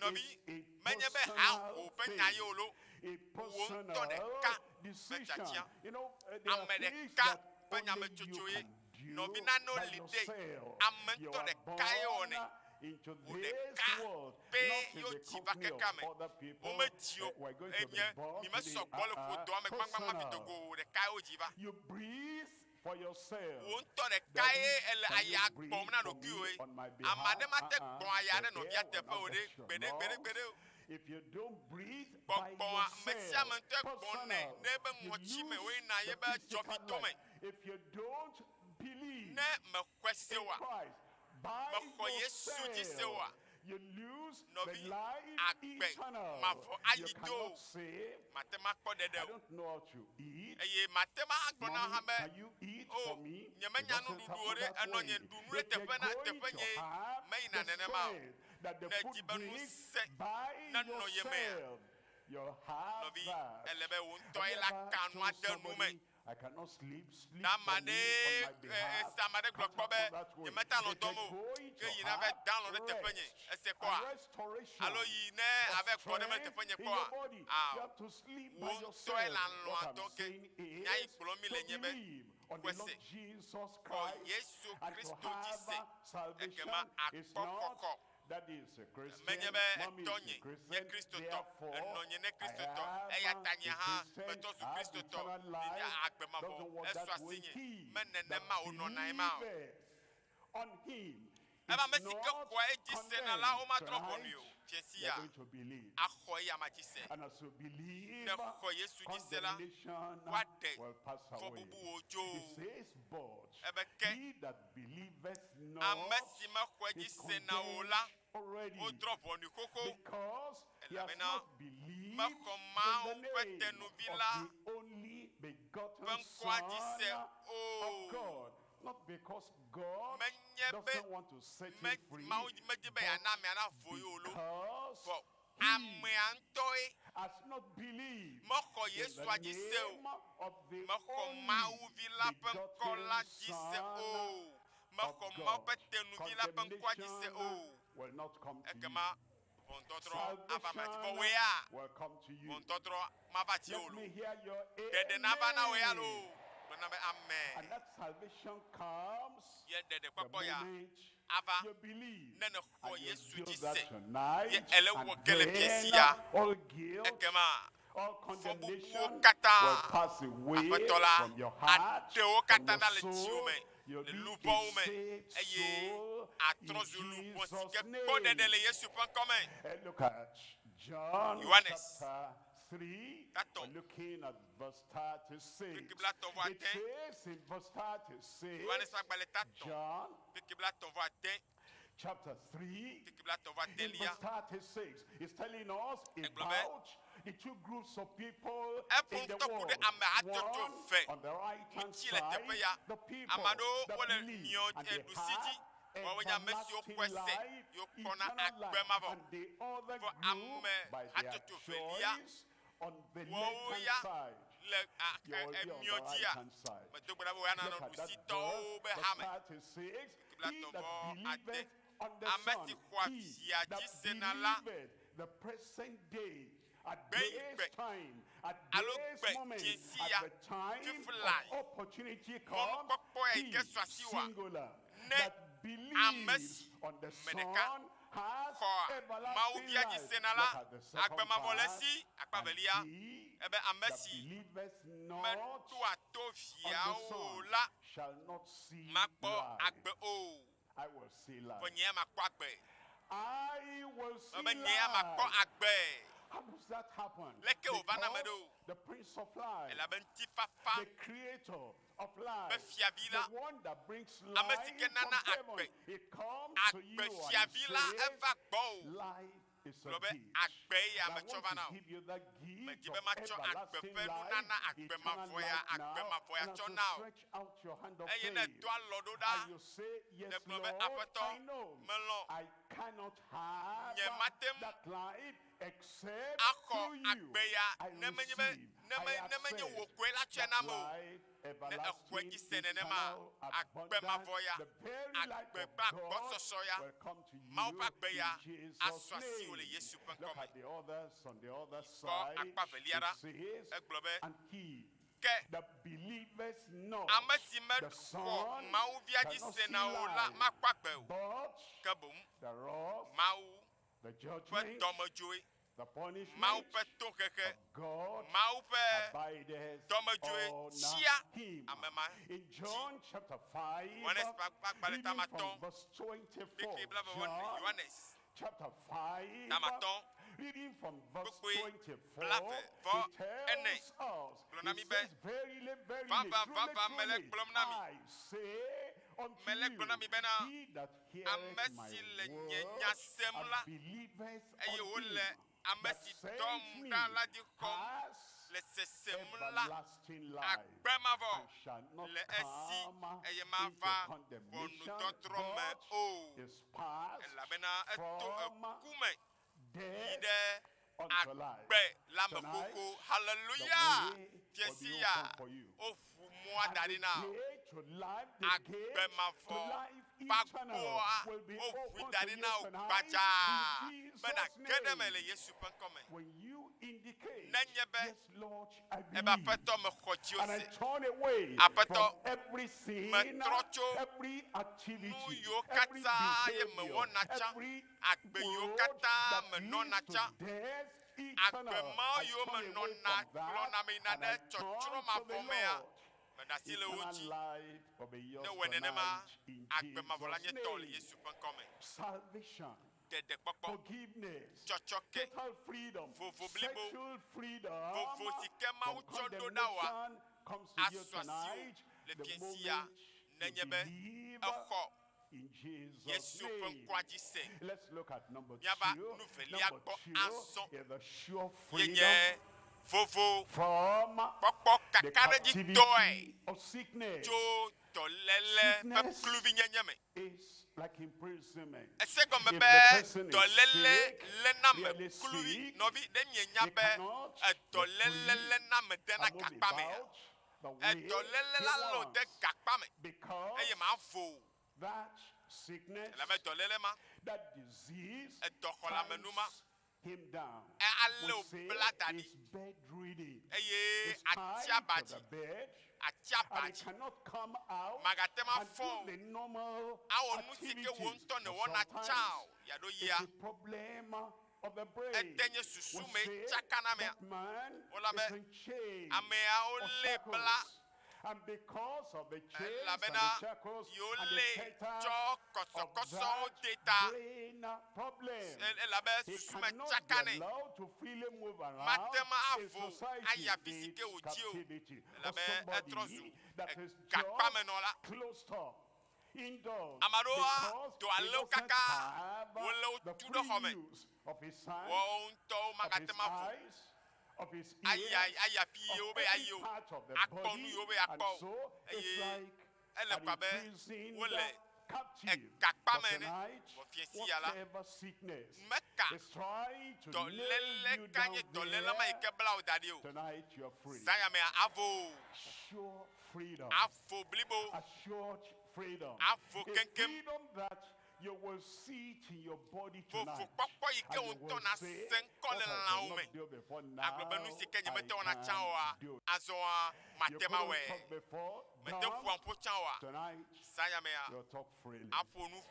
[SPEAKER 1] nɔvi,
[SPEAKER 2] It's a
[SPEAKER 1] menye be
[SPEAKER 2] personal
[SPEAKER 1] haho ƒe nya
[SPEAKER 2] faith,
[SPEAKER 1] ye o lo,
[SPEAKER 2] a
[SPEAKER 1] wò ŋutɔ
[SPEAKER 2] personal
[SPEAKER 1] ɖeka ƒe
[SPEAKER 2] decision.
[SPEAKER 1] tiatia.
[SPEAKER 2] You know, there are
[SPEAKER 1] Ame
[SPEAKER 2] things
[SPEAKER 1] ɖeka
[SPEAKER 2] that
[SPEAKER 1] ƒe
[SPEAKER 2] only you
[SPEAKER 1] nyametsotso ye.
[SPEAKER 2] can do
[SPEAKER 1] Nɔvi nanewo
[SPEAKER 2] by
[SPEAKER 1] li ɖe,
[SPEAKER 2] yourself.
[SPEAKER 1] ame
[SPEAKER 2] You
[SPEAKER 1] ŋutɔ
[SPEAKER 2] are
[SPEAKER 1] ɖeka ye
[SPEAKER 2] born
[SPEAKER 1] wɔnɛ.
[SPEAKER 2] into
[SPEAKER 1] Wò
[SPEAKER 2] this
[SPEAKER 1] ɖeka
[SPEAKER 2] world,
[SPEAKER 1] pɛ
[SPEAKER 2] not in
[SPEAKER 1] ye
[SPEAKER 2] the
[SPEAKER 1] wodzi va
[SPEAKER 2] company
[SPEAKER 1] kekea
[SPEAKER 2] of
[SPEAKER 1] me.
[SPEAKER 2] other people.
[SPEAKER 1] Womedzi o,
[SPEAKER 2] We're going to be
[SPEAKER 1] enye
[SPEAKER 2] born
[SPEAKER 1] mi
[SPEAKER 2] today.
[SPEAKER 1] mesɔ gbɔ le ƒodoa me gbãgbãgbã
[SPEAKER 2] Personal.
[SPEAKER 1] dogo o, ɖeka ye wodzi va.
[SPEAKER 2] You breathe for yourself.
[SPEAKER 1] Wò ŋutɔ ɖeka
[SPEAKER 2] Daddy,
[SPEAKER 1] ye ele
[SPEAKER 2] can you
[SPEAKER 1] aya
[SPEAKER 2] breathe
[SPEAKER 1] gbɔm na
[SPEAKER 2] for me
[SPEAKER 1] ɖokuiwòe.
[SPEAKER 2] on my
[SPEAKER 1] Ame
[SPEAKER 2] behalf?
[SPEAKER 1] aɖe mate
[SPEAKER 2] Uh-uh.
[SPEAKER 1] gbɔ̃ aya
[SPEAKER 2] The
[SPEAKER 1] ɖe nɔvia
[SPEAKER 2] air will
[SPEAKER 1] teƒe
[SPEAKER 2] not
[SPEAKER 1] o ɖe,
[SPEAKER 2] get your
[SPEAKER 1] gbeɖe gbeɖe
[SPEAKER 2] lungs.
[SPEAKER 1] gbeɖe o.
[SPEAKER 2] If you don't breathe by
[SPEAKER 1] Gbɔgbɔa, ame sia ame
[SPEAKER 2] yourself,
[SPEAKER 1] ŋutɔe gbɔnɛ
[SPEAKER 2] personal,
[SPEAKER 1] ne ebe
[SPEAKER 2] you
[SPEAKER 1] ŋɔtsi me
[SPEAKER 2] lose
[SPEAKER 1] woyina
[SPEAKER 2] the
[SPEAKER 1] yebe
[SPEAKER 2] physical
[SPEAKER 1] dzɔvitɔ me.
[SPEAKER 2] life. If you don't believe
[SPEAKER 1] Ne mexɔe se
[SPEAKER 2] in
[SPEAKER 1] oa,
[SPEAKER 2] Christ by
[SPEAKER 1] mexɔ Yesu dzi se
[SPEAKER 2] yourself,
[SPEAKER 1] oa,
[SPEAKER 2] You lose the
[SPEAKER 1] Nɔvi,
[SPEAKER 2] life
[SPEAKER 1] agbe
[SPEAKER 2] eternal.
[SPEAKER 1] mavɔ
[SPEAKER 2] You
[SPEAKER 1] ayi do.
[SPEAKER 2] cannot say,
[SPEAKER 1] Mate ma kpɔ ɖeɖe
[SPEAKER 2] I
[SPEAKER 1] o.
[SPEAKER 2] don't know how to eat.
[SPEAKER 1] Eye mate ma agblɔ na
[SPEAKER 2] Mommy,
[SPEAKER 1] hã be
[SPEAKER 2] can you eat
[SPEAKER 1] o
[SPEAKER 2] for me? It
[SPEAKER 1] nyemenya
[SPEAKER 2] doesn't
[SPEAKER 1] nuɖuɖu o
[SPEAKER 2] happen
[SPEAKER 1] ɖe
[SPEAKER 2] that
[SPEAKER 1] enɔ
[SPEAKER 2] way.
[SPEAKER 1] nye ɖu nu ɖe
[SPEAKER 2] If you're
[SPEAKER 1] teƒe na
[SPEAKER 2] going
[SPEAKER 1] teƒe
[SPEAKER 2] to
[SPEAKER 1] nye
[SPEAKER 2] have
[SPEAKER 1] meyina
[SPEAKER 2] the
[SPEAKER 1] nenema o.
[SPEAKER 2] strength that the
[SPEAKER 1] Ne
[SPEAKER 2] food
[SPEAKER 1] dzi be
[SPEAKER 2] brings
[SPEAKER 1] ŋusẽ
[SPEAKER 2] by
[SPEAKER 1] nenɔ ye mea,
[SPEAKER 2] yourself, you'll have
[SPEAKER 1] nɔvi
[SPEAKER 2] that.
[SPEAKER 1] ele be wò
[SPEAKER 2] Have
[SPEAKER 1] ŋutɔe
[SPEAKER 2] you
[SPEAKER 1] la
[SPEAKER 2] ever
[SPEAKER 1] ka nua
[SPEAKER 2] told
[SPEAKER 1] de nu me.
[SPEAKER 2] somebody, I cannot sleep, sleep
[SPEAKER 1] Ne ame
[SPEAKER 2] for me
[SPEAKER 1] aɖe
[SPEAKER 2] on my behalf.
[SPEAKER 1] ese ame aɖe gblɔ
[SPEAKER 2] Can't
[SPEAKER 1] kpɔ be
[SPEAKER 2] happen that way.
[SPEAKER 1] nyemete alɔ̃
[SPEAKER 2] If
[SPEAKER 1] dɔm
[SPEAKER 2] you're
[SPEAKER 1] o,
[SPEAKER 2] going
[SPEAKER 1] ke
[SPEAKER 2] to
[SPEAKER 1] yi nava
[SPEAKER 2] have
[SPEAKER 1] da alɔ̃ ɖe teƒe nye.
[SPEAKER 2] rest
[SPEAKER 1] Ese kpɔa?
[SPEAKER 2] and restoration
[SPEAKER 1] Alo yi ne
[SPEAKER 2] of
[SPEAKER 1] ave gbɔ ɖe me
[SPEAKER 2] strength
[SPEAKER 1] teƒe nye
[SPEAKER 2] in
[SPEAKER 1] kpɔa?
[SPEAKER 2] your body, you
[SPEAKER 1] Ao,
[SPEAKER 2] have to sleep by
[SPEAKER 1] wò ŋutɔe
[SPEAKER 2] yourself.
[SPEAKER 1] le alɔ̃a
[SPEAKER 2] What I'm
[SPEAKER 1] dɔ ke.
[SPEAKER 2] saying
[SPEAKER 1] Nya yi
[SPEAKER 2] is
[SPEAKER 1] gblɔm mi
[SPEAKER 2] to
[SPEAKER 1] le nye be
[SPEAKER 2] believe on the
[SPEAKER 1] xɔe
[SPEAKER 2] Lord
[SPEAKER 1] se.
[SPEAKER 2] Jesus
[SPEAKER 1] Xɔ
[SPEAKER 2] Christ
[SPEAKER 1] Yesu
[SPEAKER 2] and to
[SPEAKER 1] Kristo dzi
[SPEAKER 2] have
[SPEAKER 1] se.
[SPEAKER 2] salvation
[SPEAKER 1] Ekema
[SPEAKER 2] is
[SPEAKER 1] akpɔ
[SPEAKER 2] not
[SPEAKER 1] kɔkɔ.
[SPEAKER 2] that is a Christian,
[SPEAKER 1] Menye be
[SPEAKER 2] mommy is
[SPEAKER 1] etɔ
[SPEAKER 2] a
[SPEAKER 1] nye, nye
[SPEAKER 2] Christian,
[SPEAKER 1] Kristotɔ,
[SPEAKER 2] therefore
[SPEAKER 1] enɔ nye ne
[SPEAKER 2] I
[SPEAKER 1] Kristotɔ,
[SPEAKER 2] am
[SPEAKER 1] eya ta nye
[SPEAKER 2] a
[SPEAKER 1] hã
[SPEAKER 2] Christian,
[SPEAKER 1] metɔ zu
[SPEAKER 2] I have
[SPEAKER 1] Kristotɔ,
[SPEAKER 2] eternal
[SPEAKER 1] nye
[SPEAKER 2] life.
[SPEAKER 1] agbe mavɔ
[SPEAKER 2] Doesn't work
[SPEAKER 1] esu
[SPEAKER 2] that way.
[SPEAKER 1] asinye.
[SPEAKER 2] He
[SPEAKER 1] Me
[SPEAKER 2] that
[SPEAKER 1] nenema wònɔna ema o.
[SPEAKER 2] believeth on him
[SPEAKER 1] Ebe
[SPEAKER 2] is
[SPEAKER 1] ame si ke
[SPEAKER 2] not
[SPEAKER 1] xɔa edzi sena la,
[SPEAKER 2] condemned.
[SPEAKER 1] womadrɔ̃ ʋɔnui
[SPEAKER 2] Tonight,
[SPEAKER 1] o. Fiẽ
[SPEAKER 2] you are
[SPEAKER 1] sia,
[SPEAKER 2] going to believe.
[SPEAKER 1] axɔ eya ma dzi se.
[SPEAKER 2] And as you believe,
[SPEAKER 1] Ne xɔ Yesu dzi se la,
[SPEAKER 2] condemnation
[SPEAKER 1] woaɖe
[SPEAKER 2] will pass away.
[SPEAKER 1] fɔbubuwo dzo.
[SPEAKER 2] It says, but
[SPEAKER 1] Ebe ke
[SPEAKER 2] he that believeth not
[SPEAKER 1] ame si mexɔe dzi
[SPEAKER 2] is
[SPEAKER 1] sena o la,
[SPEAKER 2] condemned already,
[SPEAKER 1] wodrɔ̃ ʋɔnui xoxo
[SPEAKER 2] because he has
[SPEAKER 1] elabena
[SPEAKER 2] not believed
[SPEAKER 1] mexɔ
[SPEAKER 2] in
[SPEAKER 1] Mawu
[SPEAKER 2] the
[SPEAKER 1] ƒe
[SPEAKER 2] name
[SPEAKER 1] tenuvi
[SPEAKER 2] of
[SPEAKER 1] la
[SPEAKER 2] the only begotten
[SPEAKER 1] ƒe ŋkɔa dzi se
[SPEAKER 2] Son
[SPEAKER 1] o.
[SPEAKER 2] of God. Not because God
[SPEAKER 1] Menye be
[SPEAKER 2] doesn't want to set
[SPEAKER 1] me
[SPEAKER 2] him free,
[SPEAKER 1] Mawu medi be
[SPEAKER 2] but
[SPEAKER 1] yeana amea navo ye o lo.
[SPEAKER 2] because
[SPEAKER 1] Vɔ
[SPEAKER 2] he
[SPEAKER 1] amea ŋutɔe
[SPEAKER 2] has not believed
[SPEAKER 1] mexɔ
[SPEAKER 2] in
[SPEAKER 1] Yesua
[SPEAKER 2] the
[SPEAKER 1] dzi se o.
[SPEAKER 2] name of the
[SPEAKER 1] Mexɔ
[SPEAKER 2] only
[SPEAKER 1] Mawuvi la ƒe ŋkɔ la
[SPEAKER 2] begotten
[SPEAKER 1] dzi se
[SPEAKER 2] Son
[SPEAKER 1] o.
[SPEAKER 2] of
[SPEAKER 1] Mexɔ Mawu
[SPEAKER 2] God.
[SPEAKER 1] ƒe tenuvi la ƒe ŋkɔa dzi se o.
[SPEAKER 2] Condemnation will not come to you.
[SPEAKER 1] Ekema ʋɔnudɔdrɔ̃ ava ma dzi. Vɔ
[SPEAKER 2] Salvation
[SPEAKER 1] wò ya,
[SPEAKER 2] will come to you.
[SPEAKER 1] ʋɔnudɔdrɔ̃ mava dzi o
[SPEAKER 2] Let
[SPEAKER 1] lo.
[SPEAKER 2] me hear your
[SPEAKER 1] Ɖeɖe nava na wò ya lo.
[SPEAKER 2] amen.
[SPEAKER 1] Gblɔ na be
[SPEAKER 2] And
[SPEAKER 1] amen.
[SPEAKER 2] that salvation comes
[SPEAKER 1] Ye
[SPEAKER 2] the
[SPEAKER 1] ɖeɖekpɔkpɔ ya
[SPEAKER 2] moment
[SPEAKER 1] ava
[SPEAKER 2] you believe.
[SPEAKER 1] ne nèxɔ
[SPEAKER 2] And you
[SPEAKER 1] Yesu
[SPEAKER 2] do
[SPEAKER 1] dzi
[SPEAKER 2] that
[SPEAKER 1] se.
[SPEAKER 2] tonight,
[SPEAKER 1] Ye ele
[SPEAKER 2] and
[SPEAKER 1] wɔ ge le fiẽ
[SPEAKER 2] then
[SPEAKER 1] sia.
[SPEAKER 2] all guilt,
[SPEAKER 1] Ekema
[SPEAKER 2] all
[SPEAKER 1] fɔbubuwo
[SPEAKER 2] condemnation
[SPEAKER 1] katã
[SPEAKER 2] will pass away
[SPEAKER 1] Aƒetɔ la
[SPEAKER 2] from your heart,
[SPEAKER 1] aɖe wo
[SPEAKER 2] from
[SPEAKER 1] katã
[SPEAKER 2] your
[SPEAKER 1] ɖa le dziwò
[SPEAKER 2] soul.
[SPEAKER 1] me,
[SPEAKER 2] You'll
[SPEAKER 1] le
[SPEAKER 2] be
[SPEAKER 1] luʋɔwo
[SPEAKER 2] a
[SPEAKER 1] me
[SPEAKER 2] saved
[SPEAKER 1] eye
[SPEAKER 2] soul
[SPEAKER 1] atrɔ
[SPEAKER 2] in
[SPEAKER 1] zu luʋɔ si
[SPEAKER 2] Jesus'
[SPEAKER 1] ke kpɔ ɖeɖe
[SPEAKER 2] name.
[SPEAKER 1] le Yesu ƒe ŋkɔ me.
[SPEAKER 2] And look at John
[SPEAKER 1] Yohanes
[SPEAKER 2] chapter 3,
[SPEAKER 1] tatɔ
[SPEAKER 2] we're looking at verse 36.
[SPEAKER 1] kpukpui blaetɔ̃ vɔ
[SPEAKER 2] It
[SPEAKER 1] ade.
[SPEAKER 2] says in verse 36,
[SPEAKER 1] Yohanes ƒe agbalẽ tatɔ
[SPEAKER 2] John
[SPEAKER 1] kpukpui blaetɔ̃ vɔ ade
[SPEAKER 2] chapter 3,
[SPEAKER 1] kpukpui blaetɔ̃ vɔ
[SPEAKER 2] in
[SPEAKER 1] adelia.
[SPEAKER 2] verse 36, it's telling us
[SPEAKER 1] Egblɔ be
[SPEAKER 2] about the two groups of people
[SPEAKER 1] eƒo
[SPEAKER 2] in the
[SPEAKER 1] ŋutɔ ku
[SPEAKER 2] world.
[SPEAKER 1] ɖe ame hatsotso
[SPEAKER 2] One
[SPEAKER 1] ve
[SPEAKER 2] on the right-hand
[SPEAKER 1] ŋuti le teƒe
[SPEAKER 2] side,
[SPEAKER 1] ya.
[SPEAKER 2] the
[SPEAKER 1] Ame
[SPEAKER 2] people
[SPEAKER 1] aɖewo
[SPEAKER 2] that
[SPEAKER 1] wole
[SPEAKER 2] believe
[SPEAKER 1] miɔ
[SPEAKER 2] and they
[SPEAKER 1] ɖusi dzi.
[SPEAKER 2] have
[SPEAKER 1] Woawoe nye ame siwo
[SPEAKER 2] everlasting
[SPEAKER 1] xɔe se
[SPEAKER 2] life,
[SPEAKER 1] yiwo kpɔna
[SPEAKER 2] eternal
[SPEAKER 1] agbe
[SPEAKER 2] life.
[SPEAKER 1] mavɔ.
[SPEAKER 2] And the other
[SPEAKER 1] Vɔ
[SPEAKER 2] group,
[SPEAKER 1] ame
[SPEAKER 2] by their
[SPEAKER 1] hatsotso velia
[SPEAKER 2] choice, on the
[SPEAKER 1] woawo
[SPEAKER 2] left-hand
[SPEAKER 1] ya
[SPEAKER 2] side.
[SPEAKER 1] le
[SPEAKER 2] You will be on
[SPEAKER 1] emiɔ
[SPEAKER 2] the
[SPEAKER 1] dzia.
[SPEAKER 2] right-hand side.
[SPEAKER 1] Medo gbe ɖa be woya nanɔ
[SPEAKER 2] Look at that
[SPEAKER 1] ɖusitɔwo
[SPEAKER 2] verse,
[SPEAKER 1] be
[SPEAKER 2] verse
[SPEAKER 1] hame.
[SPEAKER 2] 36.
[SPEAKER 1] Kpukpui
[SPEAKER 2] He
[SPEAKER 1] blaetɔ̃
[SPEAKER 2] that
[SPEAKER 1] vɔ ade.
[SPEAKER 2] believeth on the
[SPEAKER 1] Ame
[SPEAKER 2] Son,
[SPEAKER 1] si xɔa
[SPEAKER 2] he
[SPEAKER 1] via
[SPEAKER 2] that
[SPEAKER 1] dzi sena la
[SPEAKER 2] believeth the present day, at
[SPEAKER 1] gbe yi
[SPEAKER 2] this
[SPEAKER 1] gbe
[SPEAKER 2] time, at
[SPEAKER 1] alo
[SPEAKER 2] this
[SPEAKER 1] gbe
[SPEAKER 2] moment,
[SPEAKER 1] fiẽ sia
[SPEAKER 2] at the time
[SPEAKER 1] fiflae
[SPEAKER 2] of opportunity comes,
[SPEAKER 1] mɔnukpɔkpɔ ya yi
[SPEAKER 2] he,
[SPEAKER 1] ke su asiwòa
[SPEAKER 2] singular,
[SPEAKER 1] ne
[SPEAKER 2] that
[SPEAKER 1] ame
[SPEAKER 2] believes
[SPEAKER 1] si
[SPEAKER 2] on the
[SPEAKER 1] ame ɖeka
[SPEAKER 2] Son has
[SPEAKER 1] xɔa
[SPEAKER 2] everlasting
[SPEAKER 1] Mawuvia dzi
[SPEAKER 2] life.
[SPEAKER 1] sena la
[SPEAKER 2] Look at the
[SPEAKER 1] agbe
[SPEAKER 2] second
[SPEAKER 1] mavɔ le
[SPEAKER 2] part.
[SPEAKER 1] esi akpa
[SPEAKER 2] And
[SPEAKER 1] velia
[SPEAKER 2] he
[SPEAKER 1] ebe ame
[SPEAKER 2] that
[SPEAKER 1] si
[SPEAKER 2] believeth not
[SPEAKER 1] metoa to
[SPEAKER 2] on the
[SPEAKER 1] viawo
[SPEAKER 2] Son
[SPEAKER 1] la
[SPEAKER 2] shall not see
[SPEAKER 1] makpɔ
[SPEAKER 2] life.
[SPEAKER 1] agbe o.
[SPEAKER 2] I will see life.
[SPEAKER 1] Vɔ nye ya makpɔ agbe.
[SPEAKER 2] I will see
[SPEAKER 1] Ebe nye ya makpɔ
[SPEAKER 2] life.
[SPEAKER 1] agbe.
[SPEAKER 2] How does that happen?
[SPEAKER 1] Leke wòva na ame
[SPEAKER 2] Because
[SPEAKER 1] ɖo?
[SPEAKER 2] the Prince of Life,
[SPEAKER 1] Elabe ŋutifafa
[SPEAKER 2] the Creator of
[SPEAKER 1] ƒe
[SPEAKER 2] life,
[SPEAKER 1] fiavi la
[SPEAKER 2] the one that brings
[SPEAKER 1] ame si
[SPEAKER 2] life
[SPEAKER 1] ke
[SPEAKER 2] from
[SPEAKER 1] nana
[SPEAKER 2] heaven,
[SPEAKER 1] agbe
[SPEAKER 2] it comes to you
[SPEAKER 1] agbe
[SPEAKER 2] and he
[SPEAKER 1] fiavi la
[SPEAKER 2] says,
[SPEAKER 1] eva gbɔwò.
[SPEAKER 2] life is a
[SPEAKER 1] Gblɔ be
[SPEAKER 2] gift.
[SPEAKER 1] agbe ye
[SPEAKER 2] I
[SPEAKER 1] ame
[SPEAKER 2] want
[SPEAKER 1] tsɔ va na
[SPEAKER 2] to
[SPEAKER 1] wò.
[SPEAKER 2] give you that gift
[SPEAKER 1] Medi
[SPEAKER 2] of
[SPEAKER 1] be matsɔ agbe
[SPEAKER 2] everlasting
[SPEAKER 1] ƒe
[SPEAKER 2] life,
[SPEAKER 1] nunana agbe
[SPEAKER 2] eternal
[SPEAKER 1] mavɔ ya
[SPEAKER 2] life
[SPEAKER 1] agbe
[SPEAKER 2] now.
[SPEAKER 1] mavɔ ya
[SPEAKER 2] And as
[SPEAKER 1] tsɔ
[SPEAKER 2] you
[SPEAKER 1] na wò.
[SPEAKER 2] stretch out your hand of
[SPEAKER 1] Eye ne
[SPEAKER 2] faith,
[SPEAKER 1] do alɔ ɖo ɖa
[SPEAKER 2] and you say, Yes,
[SPEAKER 1] ne gblɔ be
[SPEAKER 2] Lord,
[SPEAKER 1] Aƒetɔ
[SPEAKER 2] I know
[SPEAKER 1] melɔ̃
[SPEAKER 2] I cannot have
[SPEAKER 1] nye mate ŋu
[SPEAKER 2] that life except
[SPEAKER 1] axɔ
[SPEAKER 2] through you.
[SPEAKER 1] agbe ya
[SPEAKER 2] I
[SPEAKER 1] ne menye be
[SPEAKER 2] receive,
[SPEAKER 1] ne
[SPEAKER 2] I
[SPEAKER 1] me ne menye
[SPEAKER 2] accept
[SPEAKER 1] wò koe la tsɔe
[SPEAKER 2] that
[SPEAKER 1] nam o.
[SPEAKER 2] life
[SPEAKER 1] Ne exɔe
[SPEAKER 2] everlasting,
[SPEAKER 1] dzi se nenema
[SPEAKER 2] eternal,
[SPEAKER 1] agbe
[SPEAKER 2] abundant,
[SPEAKER 1] mavɔ ya
[SPEAKER 2] the very life
[SPEAKER 1] agbe
[SPEAKER 2] of
[SPEAKER 1] kple
[SPEAKER 2] God
[SPEAKER 1] agbɔsɔsɔ ya
[SPEAKER 2] will come to
[SPEAKER 1] Mawu
[SPEAKER 2] you
[SPEAKER 1] ƒe agbe
[SPEAKER 2] in
[SPEAKER 1] ya
[SPEAKER 2] Jesus'
[SPEAKER 1] asu asiwò le
[SPEAKER 2] name.
[SPEAKER 1] Yesu ƒe
[SPEAKER 2] Look
[SPEAKER 1] ŋkɔ me.
[SPEAKER 2] at the others on the other
[SPEAKER 1] Kpɔ
[SPEAKER 2] side.
[SPEAKER 1] akpa velia
[SPEAKER 2] It
[SPEAKER 1] ɖa.
[SPEAKER 2] says,
[SPEAKER 1] Egblɔ be
[SPEAKER 2] and he
[SPEAKER 1] ke
[SPEAKER 2] that believeth not
[SPEAKER 1] ame si
[SPEAKER 2] the
[SPEAKER 1] mexɔ
[SPEAKER 2] Son
[SPEAKER 1] Mawuvia dzi
[SPEAKER 2] cannot see
[SPEAKER 1] sena o la
[SPEAKER 2] life,
[SPEAKER 1] makpɔ agbe o.
[SPEAKER 2] but
[SPEAKER 1] Ke boŋ
[SPEAKER 2] the wrath,
[SPEAKER 1] Mawu
[SPEAKER 2] the
[SPEAKER 1] ƒe
[SPEAKER 2] judgment,
[SPEAKER 1] dɔmedzoe,
[SPEAKER 2] the punishment
[SPEAKER 1] Mawu ƒe tohehe,
[SPEAKER 2] of God
[SPEAKER 1] Mawu ƒe
[SPEAKER 2] abideth
[SPEAKER 1] dɔmedzoe
[SPEAKER 2] on
[SPEAKER 1] tsia
[SPEAKER 2] him.
[SPEAKER 1] ame ma
[SPEAKER 2] In
[SPEAKER 1] dzi.
[SPEAKER 2] John chapter 5,
[SPEAKER 1] Yohanes ƒe agbalẽ
[SPEAKER 2] reading
[SPEAKER 1] tamatɔ̃
[SPEAKER 2] from verse 24,
[SPEAKER 1] kpukpui blaeve vɔ ene.
[SPEAKER 2] John
[SPEAKER 1] Yohanes
[SPEAKER 2] chapter 5,
[SPEAKER 1] tamatɔ̃
[SPEAKER 2] reading from verse
[SPEAKER 1] kpukpui
[SPEAKER 2] 24,
[SPEAKER 1] blaeve vɔ
[SPEAKER 2] it
[SPEAKER 1] ene.
[SPEAKER 2] tells us,
[SPEAKER 1] Gblɔ na
[SPEAKER 2] it
[SPEAKER 1] mí be
[SPEAKER 2] says, verily, verily,
[SPEAKER 1] vava
[SPEAKER 2] truly,
[SPEAKER 1] vava mele
[SPEAKER 2] truly,
[SPEAKER 1] gblɔm na mi
[SPEAKER 2] I say unto
[SPEAKER 1] Mele gblɔ na mi
[SPEAKER 2] you,
[SPEAKER 1] bena,
[SPEAKER 2] he that heareth
[SPEAKER 1] ame
[SPEAKER 2] my
[SPEAKER 1] si le nye
[SPEAKER 2] word
[SPEAKER 1] nya sem
[SPEAKER 2] and
[SPEAKER 1] la,
[SPEAKER 2] believeth
[SPEAKER 1] eye
[SPEAKER 2] on
[SPEAKER 1] wòle
[SPEAKER 2] him
[SPEAKER 1] ame
[SPEAKER 2] that
[SPEAKER 1] si
[SPEAKER 2] sent
[SPEAKER 1] dɔm
[SPEAKER 2] me
[SPEAKER 1] ɖa la dzi xɔm
[SPEAKER 2] has
[SPEAKER 1] le sesem la,
[SPEAKER 2] everlasting life
[SPEAKER 1] agbe mavɔ
[SPEAKER 2] and shall not
[SPEAKER 1] le esi
[SPEAKER 2] come
[SPEAKER 1] eye
[SPEAKER 2] into
[SPEAKER 1] mava
[SPEAKER 2] condemnation,
[SPEAKER 1] ʋɔnudɔdrɔ̃ me
[SPEAKER 2] but
[SPEAKER 1] o.
[SPEAKER 2] is passed
[SPEAKER 1] Elabena eto
[SPEAKER 2] from
[SPEAKER 1] eku me yi
[SPEAKER 2] death
[SPEAKER 1] ɖe
[SPEAKER 2] unto life.
[SPEAKER 1] agbe la me
[SPEAKER 2] Tonight,
[SPEAKER 1] xoxo.
[SPEAKER 2] the
[SPEAKER 1] Haleluya!
[SPEAKER 2] way will be
[SPEAKER 1] Fiesi ya
[SPEAKER 2] open for you.
[SPEAKER 1] woʋu mɔa
[SPEAKER 2] And
[SPEAKER 1] da ɖi
[SPEAKER 2] the
[SPEAKER 1] na wò.
[SPEAKER 2] gate to life, the
[SPEAKER 1] Agbe
[SPEAKER 2] gate to
[SPEAKER 1] mavɔ
[SPEAKER 2] life
[SPEAKER 1] ƒe
[SPEAKER 2] eternal
[SPEAKER 1] agboa
[SPEAKER 2] will be
[SPEAKER 1] woʋui
[SPEAKER 2] open
[SPEAKER 1] da
[SPEAKER 2] to
[SPEAKER 1] ɖi
[SPEAKER 2] you
[SPEAKER 1] na wò
[SPEAKER 2] tonight
[SPEAKER 1] gbadzaa
[SPEAKER 2] in
[SPEAKER 1] be
[SPEAKER 2] Jesus'
[SPEAKER 1] nàge ɖe eme le
[SPEAKER 2] name.
[SPEAKER 1] Yesu ƒe ŋkɔme.
[SPEAKER 2] When you indicate,
[SPEAKER 1] Nenye be
[SPEAKER 2] yes, Lord, I
[SPEAKER 1] ebe
[SPEAKER 2] believe,
[SPEAKER 1] Aƒetɔ mexɔ dziwò
[SPEAKER 2] and I
[SPEAKER 1] se,
[SPEAKER 2] turn away
[SPEAKER 1] Aƒetɔ,
[SPEAKER 2] from every sin,
[SPEAKER 1] metrɔ tso
[SPEAKER 2] every
[SPEAKER 1] nu
[SPEAKER 2] activity,
[SPEAKER 1] yiwo
[SPEAKER 2] every
[SPEAKER 1] katã ye
[SPEAKER 2] behavior,
[SPEAKER 1] mewɔna tsã,
[SPEAKER 2] every
[SPEAKER 1] agbe yiwo
[SPEAKER 2] word
[SPEAKER 1] katã
[SPEAKER 2] that
[SPEAKER 1] menɔna
[SPEAKER 2] leads to
[SPEAKER 1] tsã,
[SPEAKER 2] death
[SPEAKER 1] agbe
[SPEAKER 2] eternal.
[SPEAKER 1] mawo
[SPEAKER 2] I
[SPEAKER 1] yiwo
[SPEAKER 2] turn away
[SPEAKER 1] menɔna
[SPEAKER 2] from that
[SPEAKER 1] gblɔna meyina
[SPEAKER 2] and
[SPEAKER 1] ɖe
[SPEAKER 2] I turn
[SPEAKER 1] tsɔtsrɔ̃
[SPEAKER 2] to the
[SPEAKER 1] mavɔ mea,
[SPEAKER 2] Lord.
[SPEAKER 1] meɖe asi le wo
[SPEAKER 2] Eternal
[SPEAKER 1] dzi.
[SPEAKER 2] life will be yours
[SPEAKER 1] Ne wɔ nenema,
[SPEAKER 2] tonight in
[SPEAKER 1] agbe mavɔ la
[SPEAKER 2] Jesus'
[SPEAKER 1] nye tɔwò le
[SPEAKER 2] name.
[SPEAKER 1] Yesu ƒe ŋkɔme.
[SPEAKER 2] Salvation,
[SPEAKER 1] Ɖeɖekpɔkpɔ,
[SPEAKER 2] forgiveness,
[SPEAKER 1] tsɔtsɔke,
[SPEAKER 2] total freedom,
[SPEAKER 1] vovo blibo,
[SPEAKER 2] sexual freedom
[SPEAKER 1] vovo si ke Mawu
[SPEAKER 2] from
[SPEAKER 1] tsɔ ɖo ɖa wòa,
[SPEAKER 2] condemnation comes to you
[SPEAKER 1] asu asiwò
[SPEAKER 2] tonight
[SPEAKER 1] le
[SPEAKER 2] the
[SPEAKER 1] fiẽ sia
[SPEAKER 2] moment you
[SPEAKER 1] nenye be
[SPEAKER 2] believe
[SPEAKER 1] exɔ
[SPEAKER 2] in Jesus'
[SPEAKER 1] Yesu ƒe
[SPEAKER 2] name.
[SPEAKER 1] ŋkɔa dzi se.
[SPEAKER 2] Let's look at number
[SPEAKER 1] Míava
[SPEAKER 2] two.
[SPEAKER 1] nu velia
[SPEAKER 2] Number
[SPEAKER 1] gbɔ
[SPEAKER 2] two
[SPEAKER 1] azɔ
[SPEAKER 2] is the sure
[SPEAKER 1] ye
[SPEAKER 2] freedom
[SPEAKER 1] nye vovo
[SPEAKER 2] from
[SPEAKER 1] kpɔkpɔ
[SPEAKER 2] the
[SPEAKER 1] kakaɖedzitɔe
[SPEAKER 2] captivity of sickness.
[SPEAKER 1] tso dɔléle ƒe
[SPEAKER 2] Sickness
[SPEAKER 1] kluvinyenye me.
[SPEAKER 2] is like imprisonment.
[SPEAKER 1] Ese gɔme
[SPEAKER 2] If
[SPEAKER 1] be
[SPEAKER 2] the person is
[SPEAKER 1] dɔléle
[SPEAKER 2] sick,
[SPEAKER 1] léname
[SPEAKER 2] really
[SPEAKER 1] kluvi.
[SPEAKER 2] sick,
[SPEAKER 1] Nɔvi, ɖe mienya
[SPEAKER 2] he
[SPEAKER 1] be
[SPEAKER 2] cannot be
[SPEAKER 1] edɔléle
[SPEAKER 2] free
[SPEAKER 1] léname dena
[SPEAKER 2] and move
[SPEAKER 1] gakpa mea?
[SPEAKER 2] about the way
[SPEAKER 1] Edɔléle
[SPEAKER 2] he
[SPEAKER 1] la lé wò de
[SPEAKER 2] wants
[SPEAKER 1] gakpa me
[SPEAKER 2] because
[SPEAKER 1] eye mavo o.
[SPEAKER 2] that sickness,
[SPEAKER 1] Elabe dɔléle ma,
[SPEAKER 2] that disease
[SPEAKER 1] edɔxɔlamenu ma,
[SPEAKER 2] ties him down.
[SPEAKER 1] e alé
[SPEAKER 2] We
[SPEAKER 1] wò
[SPEAKER 2] say
[SPEAKER 1] bla da ɖi
[SPEAKER 2] he's bedridden.
[SPEAKER 1] eye
[SPEAKER 2] He's
[SPEAKER 1] atsi
[SPEAKER 2] tied
[SPEAKER 1] aba
[SPEAKER 2] to
[SPEAKER 1] dzi,
[SPEAKER 2] the bed
[SPEAKER 1] atsi aba
[SPEAKER 2] and he
[SPEAKER 1] dzi.
[SPEAKER 2] cannot come out
[SPEAKER 1] Magate ŋu
[SPEAKER 2] and
[SPEAKER 1] afɔ
[SPEAKER 2] do
[SPEAKER 1] o.
[SPEAKER 2] the normal
[SPEAKER 1] Awɔ nu si ke wò
[SPEAKER 2] activities.
[SPEAKER 1] ŋutɔ
[SPEAKER 2] But
[SPEAKER 1] nèwɔna tsã
[SPEAKER 2] sometimes
[SPEAKER 1] o. Yeaɖo
[SPEAKER 2] it's
[SPEAKER 1] yia,
[SPEAKER 2] a problem of the brain.
[SPEAKER 1] ede nye susu
[SPEAKER 2] We
[SPEAKER 1] me
[SPEAKER 2] say
[SPEAKER 1] tsaka na mea.
[SPEAKER 2] that man
[SPEAKER 1] Wola
[SPEAKER 2] is
[SPEAKER 1] be
[SPEAKER 2] in chains
[SPEAKER 1] ameawo
[SPEAKER 2] or
[SPEAKER 1] lé bla
[SPEAKER 2] shackles. And because of the chains and the
[SPEAKER 1] elabena
[SPEAKER 2] shackles
[SPEAKER 1] yewo
[SPEAKER 2] and the
[SPEAKER 1] lé
[SPEAKER 2] fetters
[SPEAKER 1] tsɔ
[SPEAKER 2] of
[SPEAKER 1] kɔsɔkɔsɔwo
[SPEAKER 2] that
[SPEAKER 1] de ta.
[SPEAKER 2] brain problem,
[SPEAKER 1] Elabe
[SPEAKER 2] he
[SPEAKER 1] susu me
[SPEAKER 2] cannot
[SPEAKER 1] tsaka
[SPEAKER 2] be
[SPEAKER 1] nɛ.
[SPEAKER 2] allowed to freely move around
[SPEAKER 1] Mate ŋu
[SPEAKER 2] in
[SPEAKER 1] avo
[SPEAKER 2] society.
[SPEAKER 1] ayi afi si
[SPEAKER 2] It's
[SPEAKER 1] ke wòdzi o.
[SPEAKER 2] captivity. Or
[SPEAKER 1] Elabe etrɔ zu
[SPEAKER 2] somebody that is just
[SPEAKER 1] gakpamenɔla.
[SPEAKER 2] closed up, indoors,
[SPEAKER 1] Ame aɖewoa,
[SPEAKER 2] because
[SPEAKER 1] dɔ
[SPEAKER 2] he
[SPEAKER 1] alé wo
[SPEAKER 2] doesn't
[SPEAKER 1] kaka
[SPEAKER 2] have
[SPEAKER 1] wolé wo
[SPEAKER 2] the
[SPEAKER 1] tu ɖe xɔ me.
[SPEAKER 2] free use of his hands,
[SPEAKER 1] Woawo ŋutɔwo
[SPEAKER 2] of
[SPEAKER 1] magate
[SPEAKER 2] his
[SPEAKER 1] ŋu avo
[SPEAKER 2] eyes, of his
[SPEAKER 1] ayi
[SPEAKER 2] ears,
[SPEAKER 1] ayi afi
[SPEAKER 2] of
[SPEAKER 1] yiwo be
[SPEAKER 2] every
[SPEAKER 1] yeayi o,
[SPEAKER 2] part of the
[SPEAKER 1] akpɔ nu
[SPEAKER 2] body.
[SPEAKER 1] yiwo be
[SPEAKER 2] And
[SPEAKER 1] yeakpɔ o.
[SPEAKER 2] so it's
[SPEAKER 1] Eye
[SPEAKER 2] like
[SPEAKER 1] ele
[SPEAKER 2] an
[SPEAKER 1] kɔ abe
[SPEAKER 2] imprisoned
[SPEAKER 1] wole
[SPEAKER 2] captive.
[SPEAKER 1] egakpa
[SPEAKER 2] But
[SPEAKER 1] me ene.
[SPEAKER 2] tonight,
[SPEAKER 1] Vɔ fiẽ sia la,
[SPEAKER 2] whatever sickness
[SPEAKER 1] meka
[SPEAKER 2] is trying to nail
[SPEAKER 1] dɔléle
[SPEAKER 2] you
[SPEAKER 1] ka
[SPEAKER 2] down
[SPEAKER 1] nye dɔléle ma yi
[SPEAKER 2] there,
[SPEAKER 1] ke bla wò da ɖi o.
[SPEAKER 2] tonight you're free.
[SPEAKER 1] Zã ya mea, avo o.
[SPEAKER 2] Sure freedom.
[SPEAKER 1] Avo blibo.
[SPEAKER 2] Assured freedom.
[SPEAKER 1] Avo
[SPEAKER 2] A
[SPEAKER 1] keŋkeŋ.
[SPEAKER 2] freedom that you will see it in your body
[SPEAKER 1] Vovo
[SPEAKER 2] tonight.
[SPEAKER 1] kpɔkpɔ yi ke
[SPEAKER 2] And
[SPEAKER 1] wò
[SPEAKER 2] you
[SPEAKER 1] ŋutɔ
[SPEAKER 2] will
[SPEAKER 1] nase
[SPEAKER 2] say,
[SPEAKER 1] ŋkɔ
[SPEAKER 2] what
[SPEAKER 1] le
[SPEAKER 2] I
[SPEAKER 1] lãwo
[SPEAKER 2] cannot
[SPEAKER 1] me.
[SPEAKER 2] do before
[SPEAKER 1] Agblɔ be nu
[SPEAKER 2] now,
[SPEAKER 1] si ke nye
[SPEAKER 2] I
[SPEAKER 1] mete wɔna tsã
[SPEAKER 2] can
[SPEAKER 1] oa,
[SPEAKER 2] do.
[SPEAKER 1] azɔa
[SPEAKER 2] You
[SPEAKER 1] mate
[SPEAKER 2] couldn't
[SPEAKER 1] mawɔe.
[SPEAKER 2] talk before,
[SPEAKER 1] Mete
[SPEAKER 2] now,
[SPEAKER 1] ƒoa ƒo tsã oa,
[SPEAKER 2] tonight,
[SPEAKER 1] zã ya mea,
[SPEAKER 2] you'll talk freely.
[SPEAKER 1] aƒo nu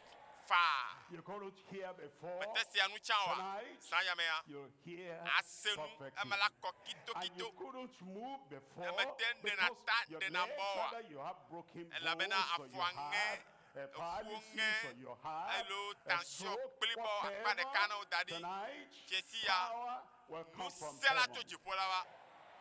[SPEAKER 1] faa.
[SPEAKER 2] You couldn't hear before,
[SPEAKER 1] Mete sea nu tsã oa,
[SPEAKER 2] tonight,
[SPEAKER 1] zã ya mea,
[SPEAKER 2] you'll hear
[SPEAKER 1] ase nu
[SPEAKER 2] perfectly.
[SPEAKER 1] eme la kɔ
[SPEAKER 2] And you
[SPEAKER 1] kitokito.
[SPEAKER 2] couldn't move before
[SPEAKER 1] Emete ɖena
[SPEAKER 2] because
[SPEAKER 1] ta
[SPEAKER 2] your
[SPEAKER 1] ɖena
[SPEAKER 2] legs,
[SPEAKER 1] bɔ oa,
[SPEAKER 2] either you have broken
[SPEAKER 1] elabena
[SPEAKER 2] bones or you
[SPEAKER 1] afɔa ŋe,
[SPEAKER 2] have a
[SPEAKER 1] eƒuwo
[SPEAKER 2] paralysis
[SPEAKER 1] ŋe,
[SPEAKER 2] or you have
[SPEAKER 1] alo
[SPEAKER 2] a
[SPEAKER 1] tension
[SPEAKER 2] stroke,
[SPEAKER 1] kplibɔ akpa ɖeka na wo da
[SPEAKER 2] whatever.
[SPEAKER 1] ɖi.
[SPEAKER 2] Tonight,
[SPEAKER 1] Fiẽ sia,
[SPEAKER 2] power will come from
[SPEAKER 1] ŋusẽ la tso
[SPEAKER 2] heaven.
[SPEAKER 1] dziƒo la va.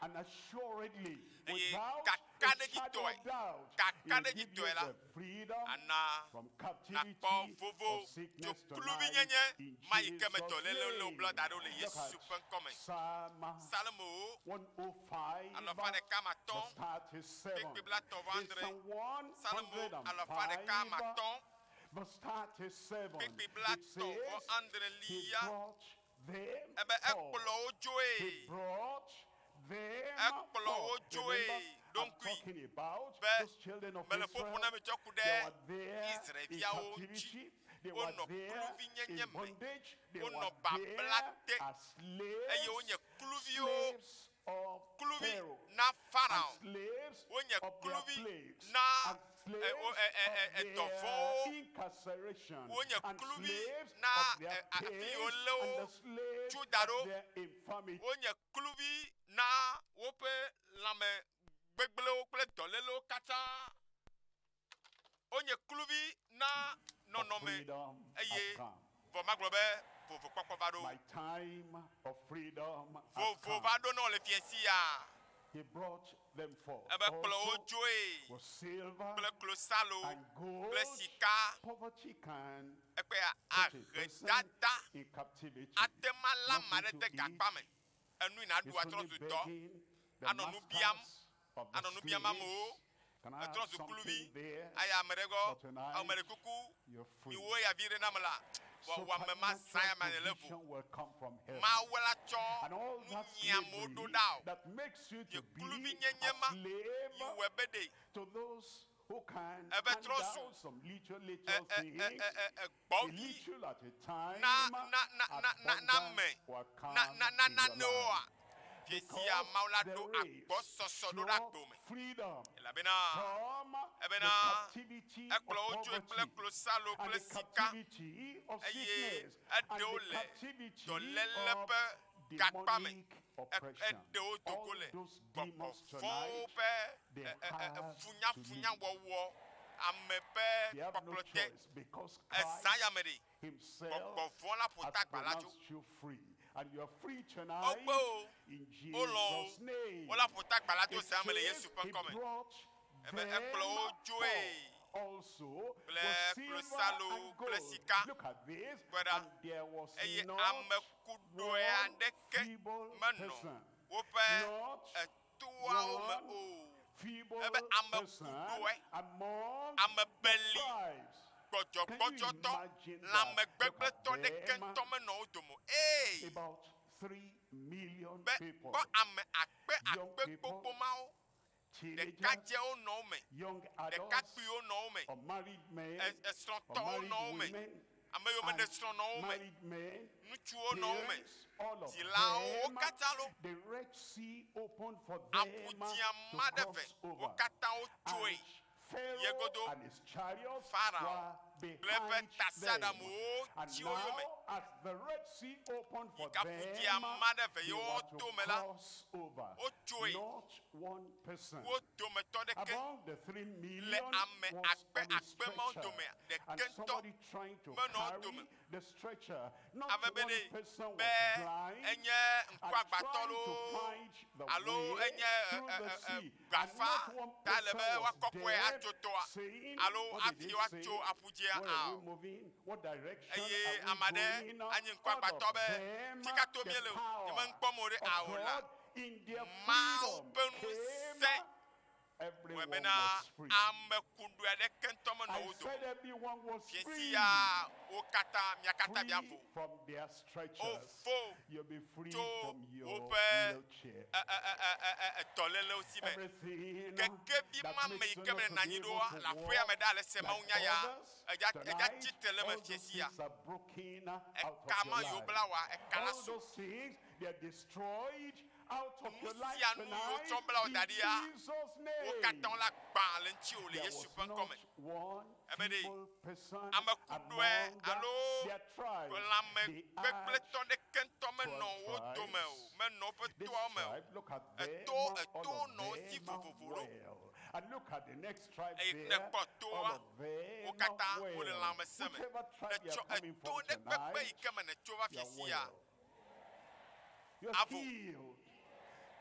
[SPEAKER 2] And assuredly,
[SPEAKER 1] Eye
[SPEAKER 2] without a shadow
[SPEAKER 1] kakaɖedzitɔe,
[SPEAKER 2] of doubt, he will give you
[SPEAKER 1] kakaɖedzitɔe la,
[SPEAKER 2] the freedom
[SPEAKER 1] ana
[SPEAKER 2] from
[SPEAKER 1] nakpɔ
[SPEAKER 2] captivity
[SPEAKER 1] vovo
[SPEAKER 2] of
[SPEAKER 1] tso
[SPEAKER 2] sickness tonight
[SPEAKER 1] kluvinyenye
[SPEAKER 2] in
[SPEAKER 1] ma yi ke me
[SPEAKER 2] Jesus'
[SPEAKER 1] dɔléle le wo bla
[SPEAKER 2] name.
[SPEAKER 1] da ɖo le
[SPEAKER 2] Look
[SPEAKER 1] Yesu
[SPEAKER 2] at
[SPEAKER 1] ƒe ŋkɔme.
[SPEAKER 2] Psalm
[SPEAKER 1] Psalmowo
[SPEAKER 2] 105,
[SPEAKER 1] alafa ɖeka ma atɔ̃,
[SPEAKER 2] verse 37.
[SPEAKER 1] kpekpe blaetɔ̃ vɔ
[SPEAKER 2] It's
[SPEAKER 1] adre.
[SPEAKER 2] Psalm
[SPEAKER 1] Psalmo alafa ɖeka ma
[SPEAKER 2] 105,
[SPEAKER 1] atɔ̃,
[SPEAKER 2] verse 37.
[SPEAKER 1] kpekpe
[SPEAKER 2] It
[SPEAKER 1] blaetɔ̃ vɔ
[SPEAKER 2] says,
[SPEAKER 1] adrelia.
[SPEAKER 2] He brought them
[SPEAKER 1] Ebe
[SPEAKER 2] forth.
[SPEAKER 1] ekplɔ wo dzoe.
[SPEAKER 2] He brought them
[SPEAKER 1] Ekplɔ wo
[SPEAKER 2] forth.
[SPEAKER 1] dzoe
[SPEAKER 2] Remember, I'm
[SPEAKER 1] ɖoŋkui
[SPEAKER 2] talking about
[SPEAKER 1] be
[SPEAKER 2] those children of
[SPEAKER 1] mele ƒoƒo
[SPEAKER 2] Israel.
[SPEAKER 1] na mi tsɔ ku
[SPEAKER 2] They
[SPEAKER 1] ɖe
[SPEAKER 2] were there in
[SPEAKER 1] Israelviawo ŋuti.
[SPEAKER 2] captivity. They were
[SPEAKER 1] Wonɔ
[SPEAKER 2] there
[SPEAKER 1] kluvinyenye
[SPEAKER 2] in
[SPEAKER 1] me.
[SPEAKER 2] bondage. They
[SPEAKER 1] Wonɔ
[SPEAKER 2] were
[SPEAKER 1] babla
[SPEAKER 2] there
[SPEAKER 1] te
[SPEAKER 2] as
[SPEAKER 1] eye
[SPEAKER 2] slaves,
[SPEAKER 1] wonye kluviwo,
[SPEAKER 2] slaves of
[SPEAKER 1] kluvi
[SPEAKER 2] Pharaoh,
[SPEAKER 1] na
[SPEAKER 2] and
[SPEAKER 1] Farao.
[SPEAKER 2] slaves
[SPEAKER 1] Wonye
[SPEAKER 2] of their
[SPEAKER 1] kluvi
[SPEAKER 2] plagues,
[SPEAKER 1] na
[SPEAKER 2] and
[SPEAKER 1] e, wo,
[SPEAKER 2] slaves
[SPEAKER 1] e, e, e,
[SPEAKER 2] of their
[SPEAKER 1] edɔvɔ̃wo.
[SPEAKER 2] incarceration,
[SPEAKER 1] Wonye
[SPEAKER 2] and
[SPEAKER 1] kluvi
[SPEAKER 2] slaves
[SPEAKER 1] na
[SPEAKER 2] of their
[SPEAKER 1] e, afi yi
[SPEAKER 2] pains,
[SPEAKER 1] wolé wo
[SPEAKER 2] and the slaves
[SPEAKER 1] tso da
[SPEAKER 2] of
[SPEAKER 1] ɖo.
[SPEAKER 2] their infirmity.
[SPEAKER 1] Wonye kluvi na woƒe lãme gbegblẽwo kple dɔlélewo katã. Wonye kluvi na
[SPEAKER 2] Of
[SPEAKER 1] nɔnɔme
[SPEAKER 2] freedom has
[SPEAKER 1] eye
[SPEAKER 2] come.
[SPEAKER 1] vɔ magblɔ be vovokpɔkpɔ va ɖo.
[SPEAKER 2] My time of freedom has
[SPEAKER 1] Vovo
[SPEAKER 2] come.
[SPEAKER 1] va ɖo na wo le fiẽ sia.
[SPEAKER 2] He brought them forth.
[SPEAKER 1] Ebe kplɔ wo
[SPEAKER 2] Also
[SPEAKER 1] dzoe
[SPEAKER 2] with silver
[SPEAKER 1] kple klosalo
[SPEAKER 2] and gold.
[SPEAKER 1] kple sika.
[SPEAKER 2] Poverty can
[SPEAKER 1] Ekpe
[SPEAKER 2] put a person
[SPEAKER 1] ahedada
[SPEAKER 2] in captivity.
[SPEAKER 1] ate ma lé ame aɖe
[SPEAKER 2] Nothing
[SPEAKER 1] de
[SPEAKER 2] to
[SPEAKER 1] gakpa
[SPEAKER 2] eat.
[SPEAKER 1] me. Enu yi nàɖu
[SPEAKER 2] It's
[SPEAKER 1] atrɔ
[SPEAKER 2] only
[SPEAKER 1] zu dɔ.
[SPEAKER 2] begging the
[SPEAKER 1] Anɔ nu biam.
[SPEAKER 2] masters of the
[SPEAKER 1] Anɔ nu biam amewo.
[SPEAKER 2] slaves. Can I
[SPEAKER 1] Etrɔ
[SPEAKER 2] have
[SPEAKER 1] zu
[SPEAKER 2] something
[SPEAKER 1] kluvi.
[SPEAKER 2] there?
[SPEAKER 1] Eye ame ɖe gbɔ.
[SPEAKER 2] But tonight,
[SPEAKER 1] Ame ɖe kuku.
[SPEAKER 2] You're free.
[SPEAKER 1] Yi wo ya vi ɖe na me la. Vɔ wɔ ame ma zã ya me le vo.
[SPEAKER 2] provision will come from heaven.
[SPEAKER 1] Mawu la tsɔ
[SPEAKER 2] And all that
[SPEAKER 1] nunyiamewo ɖo
[SPEAKER 2] slavery
[SPEAKER 1] ɖa o.
[SPEAKER 2] that makes you
[SPEAKER 1] Ye
[SPEAKER 2] to be
[SPEAKER 1] kluvinyenye
[SPEAKER 2] a
[SPEAKER 1] ma yi
[SPEAKER 2] slave
[SPEAKER 1] wɔe be ɖe
[SPEAKER 2] to those who can
[SPEAKER 1] Ebe
[SPEAKER 2] hand
[SPEAKER 1] trɔ zu
[SPEAKER 2] out some little,
[SPEAKER 1] ɛ
[SPEAKER 2] little
[SPEAKER 1] ɛ ɛ
[SPEAKER 2] things,
[SPEAKER 1] ɛ ɛ
[SPEAKER 2] a
[SPEAKER 1] gbɔvi
[SPEAKER 2] little at a time,
[SPEAKER 1] na na na na na na me
[SPEAKER 2] abundance will
[SPEAKER 1] na
[SPEAKER 2] come
[SPEAKER 1] na na
[SPEAKER 2] in your
[SPEAKER 1] nanewoa
[SPEAKER 2] life.
[SPEAKER 1] fiesia
[SPEAKER 2] Because
[SPEAKER 1] Mawu la ɖo
[SPEAKER 2] there is
[SPEAKER 1] agbɔsɔsɔ ɖo ɖe
[SPEAKER 2] sure
[SPEAKER 1] agbo me.
[SPEAKER 2] freedom
[SPEAKER 1] Elabena
[SPEAKER 2] from the
[SPEAKER 1] ebena
[SPEAKER 2] captivity of
[SPEAKER 1] ekplɔ wo dzoe kple
[SPEAKER 2] poverty
[SPEAKER 1] klosalo
[SPEAKER 2] and
[SPEAKER 1] kple
[SPEAKER 2] the
[SPEAKER 1] sika
[SPEAKER 2] captivity of
[SPEAKER 1] eye
[SPEAKER 2] sickness and
[SPEAKER 1] eɖewo
[SPEAKER 2] the
[SPEAKER 1] le
[SPEAKER 2] captivity
[SPEAKER 1] dɔléle
[SPEAKER 2] of
[SPEAKER 1] ƒe gakpa me.
[SPEAKER 2] demonic
[SPEAKER 1] E-
[SPEAKER 2] oppression.
[SPEAKER 1] Eɖewo do go
[SPEAKER 2] All
[SPEAKER 1] le
[SPEAKER 2] those demons
[SPEAKER 1] gbɔgbɔvɔ̃wo
[SPEAKER 2] tonight,
[SPEAKER 1] ƒe
[SPEAKER 2] they
[SPEAKER 1] ɛ- ɛ- ɛ-
[SPEAKER 2] have to leave.
[SPEAKER 1] funyafunyawɔwɔ ame ƒe
[SPEAKER 2] They have no
[SPEAKER 1] kpɔkplɔ te.
[SPEAKER 2] choice because
[SPEAKER 1] Ezã
[SPEAKER 2] Christ
[SPEAKER 1] ya me ɖe
[SPEAKER 2] himself
[SPEAKER 1] gbɔgbɔvɔ̃ la ƒo
[SPEAKER 2] has
[SPEAKER 1] ta agba la tso.
[SPEAKER 2] pronounced you free. And you are free tonight
[SPEAKER 1] Wogbe o,
[SPEAKER 2] in
[SPEAKER 1] wolɔ̃ o,
[SPEAKER 2] Jesus' name.
[SPEAKER 1] wola ƒo ta agba la tso
[SPEAKER 2] It
[SPEAKER 1] zã me le
[SPEAKER 2] says
[SPEAKER 1] Yesu ƒe
[SPEAKER 2] he
[SPEAKER 1] ŋkɔ me.
[SPEAKER 2] brought
[SPEAKER 1] Ebe
[SPEAKER 2] them
[SPEAKER 1] ekplɔ wo dzoe
[SPEAKER 2] forth also
[SPEAKER 1] kple
[SPEAKER 2] with silver
[SPEAKER 1] klosalo
[SPEAKER 2] and
[SPEAKER 1] kple
[SPEAKER 2] gold.
[SPEAKER 1] sika.
[SPEAKER 2] Look at this.
[SPEAKER 1] Kpɔ ɖa.
[SPEAKER 2] And there was
[SPEAKER 1] Eye
[SPEAKER 2] not
[SPEAKER 1] ame kuɖoe
[SPEAKER 2] one
[SPEAKER 1] aɖeke
[SPEAKER 2] feeble
[SPEAKER 1] menɔ
[SPEAKER 2] person,
[SPEAKER 1] woƒe
[SPEAKER 2] not
[SPEAKER 1] etoawo me
[SPEAKER 2] one
[SPEAKER 1] o.
[SPEAKER 2] feeble
[SPEAKER 1] Ebe ame
[SPEAKER 2] person
[SPEAKER 1] kuɖoe,
[SPEAKER 2] among
[SPEAKER 1] ame
[SPEAKER 2] the
[SPEAKER 1] beli,
[SPEAKER 2] tribes. Can you
[SPEAKER 1] gbɔdzɔgbɔdzɔtɔ,
[SPEAKER 2] imagine that? Look at
[SPEAKER 1] lãmegbegblẽtɔ ɖeke
[SPEAKER 2] them.
[SPEAKER 1] ŋutɔ menɔ wo dome o. Ee,
[SPEAKER 2] About 3 million
[SPEAKER 1] be
[SPEAKER 2] people,
[SPEAKER 1] kpɔ ame akpe
[SPEAKER 2] Young
[SPEAKER 1] akpe
[SPEAKER 2] people,
[SPEAKER 1] gbogbo mawo.
[SPEAKER 2] teenagers,
[SPEAKER 1] Ɖekadzewo nɔ wo me,
[SPEAKER 2] young adults,
[SPEAKER 1] ɖekakpuiwo nɔ wo me,
[SPEAKER 2] unmarried men,
[SPEAKER 1] ɛ- esrɔ̃tɔwo
[SPEAKER 2] unmarried
[SPEAKER 1] nɔ wo me,
[SPEAKER 2] women,
[SPEAKER 1] ame yiwo meɖe
[SPEAKER 2] and
[SPEAKER 1] srɔ̃ nɔ wo me,
[SPEAKER 2] married men,
[SPEAKER 1] ŋutsuwo nɔ wo me,
[SPEAKER 2] parents, all of
[SPEAKER 1] dzilawo wo
[SPEAKER 2] them,
[SPEAKER 1] katã lo.
[SPEAKER 2] the Red Sea opened for them
[SPEAKER 1] Aƒu dzĩa
[SPEAKER 2] to
[SPEAKER 1] ma ɖe ve,
[SPEAKER 2] cross
[SPEAKER 1] wo
[SPEAKER 2] over.
[SPEAKER 1] katã wotsoe.
[SPEAKER 2] And Pharaoh
[SPEAKER 1] Yegodo
[SPEAKER 2] and his chariots
[SPEAKER 1] Farao
[SPEAKER 2] were
[SPEAKER 1] kple eƒe
[SPEAKER 2] behind them.
[SPEAKER 1] tasiaɖamuwo
[SPEAKER 2] And
[SPEAKER 1] tsi wo yome.
[SPEAKER 2] now, as the Red Sea opened for
[SPEAKER 1] Yi ke aƒu dzĩa
[SPEAKER 2] them,
[SPEAKER 1] ma ɖe ve
[SPEAKER 2] they
[SPEAKER 1] ye
[SPEAKER 2] were
[SPEAKER 1] woto
[SPEAKER 2] to
[SPEAKER 1] me la,
[SPEAKER 2] cross over.
[SPEAKER 1] wotsoe.
[SPEAKER 2] Not one person.
[SPEAKER 1] Wo dometɔ ɖeke
[SPEAKER 2] Among the 3
[SPEAKER 1] le
[SPEAKER 2] million
[SPEAKER 1] ame
[SPEAKER 2] was
[SPEAKER 1] akpe
[SPEAKER 2] on a
[SPEAKER 1] akpe mawo
[SPEAKER 2] stretcher.
[SPEAKER 1] domea,
[SPEAKER 2] And
[SPEAKER 1] ɖeke ŋutɔ
[SPEAKER 2] somebody trying to
[SPEAKER 1] menɔ wo
[SPEAKER 2] carry
[SPEAKER 1] dome.
[SPEAKER 2] the stretcher. Not
[SPEAKER 1] Ame be
[SPEAKER 2] one
[SPEAKER 1] ɖe
[SPEAKER 2] person was
[SPEAKER 1] be
[SPEAKER 2] blind
[SPEAKER 1] enye
[SPEAKER 2] and
[SPEAKER 1] ŋkuagbãtɔ
[SPEAKER 2] trying to
[SPEAKER 1] loo
[SPEAKER 2] find the
[SPEAKER 1] alo
[SPEAKER 2] way
[SPEAKER 1] enye
[SPEAKER 2] through
[SPEAKER 1] ɛ-
[SPEAKER 2] the
[SPEAKER 1] ɛ- ɛ-
[SPEAKER 2] sea. And
[SPEAKER 1] gbafa
[SPEAKER 2] not one
[SPEAKER 1] ta le be
[SPEAKER 2] person was
[SPEAKER 1] woakɔkɔe
[SPEAKER 2] dead,
[SPEAKER 1] atso tɔa
[SPEAKER 2] saying,
[SPEAKER 1] alo
[SPEAKER 2] what did
[SPEAKER 1] hafi
[SPEAKER 2] they
[SPEAKER 1] woatso
[SPEAKER 2] say?
[SPEAKER 1] aƒudzĩa
[SPEAKER 2] Where are we
[SPEAKER 1] ao.
[SPEAKER 2] moving? What direction
[SPEAKER 1] Eye
[SPEAKER 2] are
[SPEAKER 1] ame
[SPEAKER 2] we
[SPEAKER 1] aɖe
[SPEAKER 2] going?
[SPEAKER 1] anyi
[SPEAKER 2] All of
[SPEAKER 1] ŋkuagbãtɔ be
[SPEAKER 2] them,
[SPEAKER 1] fika to
[SPEAKER 2] the
[SPEAKER 1] míele o,
[SPEAKER 2] power
[SPEAKER 1] nyemekpɔm o ɖe
[SPEAKER 2] of
[SPEAKER 1] ao la.
[SPEAKER 2] God in their
[SPEAKER 1] Mawu
[SPEAKER 2] freedom
[SPEAKER 1] ƒe
[SPEAKER 2] came.
[SPEAKER 1] ŋusẽ wɔe
[SPEAKER 2] Everyone
[SPEAKER 1] bena
[SPEAKER 2] was free.
[SPEAKER 1] ame kuɖoe aɖeke ŋutɔ menɔ
[SPEAKER 2] I
[SPEAKER 1] wo dome.
[SPEAKER 2] said everyone was
[SPEAKER 1] Fiesi
[SPEAKER 2] free.
[SPEAKER 1] ya wo katã mia katã
[SPEAKER 2] Free
[SPEAKER 1] miavo.
[SPEAKER 2] from their stretchers.
[SPEAKER 1] Wovo
[SPEAKER 2] You'll be free
[SPEAKER 1] tso
[SPEAKER 2] from your
[SPEAKER 1] woƒe
[SPEAKER 2] wheelchair.
[SPEAKER 1] ɛ- ɛ- ɛ- ɛ- ɛ- ɛ- dɔlélewo si me.
[SPEAKER 2] Everything
[SPEAKER 1] Kekevi
[SPEAKER 2] that
[SPEAKER 1] ma me
[SPEAKER 2] makes
[SPEAKER 1] yi
[SPEAKER 2] you
[SPEAKER 1] ke
[SPEAKER 2] not
[SPEAKER 1] me
[SPEAKER 2] to
[SPEAKER 1] nɔ
[SPEAKER 2] be
[SPEAKER 1] anyi
[SPEAKER 2] able
[SPEAKER 1] ɖoa
[SPEAKER 2] to
[SPEAKER 1] le aƒea me
[SPEAKER 2] walk
[SPEAKER 1] ɖa le se
[SPEAKER 2] like
[SPEAKER 1] Mawu nya ya
[SPEAKER 2] others
[SPEAKER 1] edza edza
[SPEAKER 2] tonight,
[SPEAKER 1] tsitre le me
[SPEAKER 2] all those
[SPEAKER 1] fiesi ya.
[SPEAKER 2] things are broken out of
[SPEAKER 1] Eka
[SPEAKER 2] your
[SPEAKER 1] ma yiwo
[SPEAKER 2] life.
[SPEAKER 1] bla wa eka la
[SPEAKER 2] All
[SPEAKER 1] so.
[SPEAKER 2] those things, they are destroyed out of
[SPEAKER 1] Nu
[SPEAKER 2] your life
[SPEAKER 1] sia nu yiwo
[SPEAKER 2] tonight
[SPEAKER 1] tsɔ bla wo
[SPEAKER 2] in
[SPEAKER 1] da ɖia,
[SPEAKER 2] Jesus'
[SPEAKER 1] wo katã
[SPEAKER 2] name.
[SPEAKER 1] la gbã le ŋutiwò le
[SPEAKER 2] There
[SPEAKER 1] Yesu
[SPEAKER 2] was
[SPEAKER 1] ƒe
[SPEAKER 2] not
[SPEAKER 1] ŋkɔme.
[SPEAKER 2] one
[SPEAKER 1] Ebe ɖe
[SPEAKER 2] feeble person
[SPEAKER 1] ame kuɖoe
[SPEAKER 2] among
[SPEAKER 1] alo
[SPEAKER 2] their tribes.
[SPEAKER 1] lãme
[SPEAKER 2] They
[SPEAKER 1] gbegblẽtɔ
[SPEAKER 2] had
[SPEAKER 1] ɖeke ŋutɔ menɔ
[SPEAKER 2] 12
[SPEAKER 1] wo dome o,
[SPEAKER 2] tribes.
[SPEAKER 1] menɔ woƒe
[SPEAKER 2] This
[SPEAKER 1] toawo me o.
[SPEAKER 2] tribe, look at them,
[SPEAKER 1] Eto
[SPEAKER 2] all
[SPEAKER 1] eto
[SPEAKER 2] of
[SPEAKER 1] nɔ wo si
[SPEAKER 2] them
[SPEAKER 1] vovovo ɖo.
[SPEAKER 2] well. And look at the next tribe
[SPEAKER 1] Eye ne
[SPEAKER 2] there,
[SPEAKER 1] kpɔ
[SPEAKER 2] all
[SPEAKER 1] toa,
[SPEAKER 2] of them
[SPEAKER 1] wo katã wole
[SPEAKER 2] well.
[SPEAKER 1] lãmesẽ me.
[SPEAKER 2] Whichever tribe
[SPEAKER 1] Ne
[SPEAKER 2] you are
[SPEAKER 1] tsɔ
[SPEAKER 2] coming
[SPEAKER 1] eto
[SPEAKER 2] from
[SPEAKER 1] ɖe kpekpe yi
[SPEAKER 2] tonight,
[SPEAKER 1] ke me nètso va
[SPEAKER 2] you are
[SPEAKER 1] fiasi ya,
[SPEAKER 2] well. You're
[SPEAKER 1] avo.
[SPEAKER 2] healed.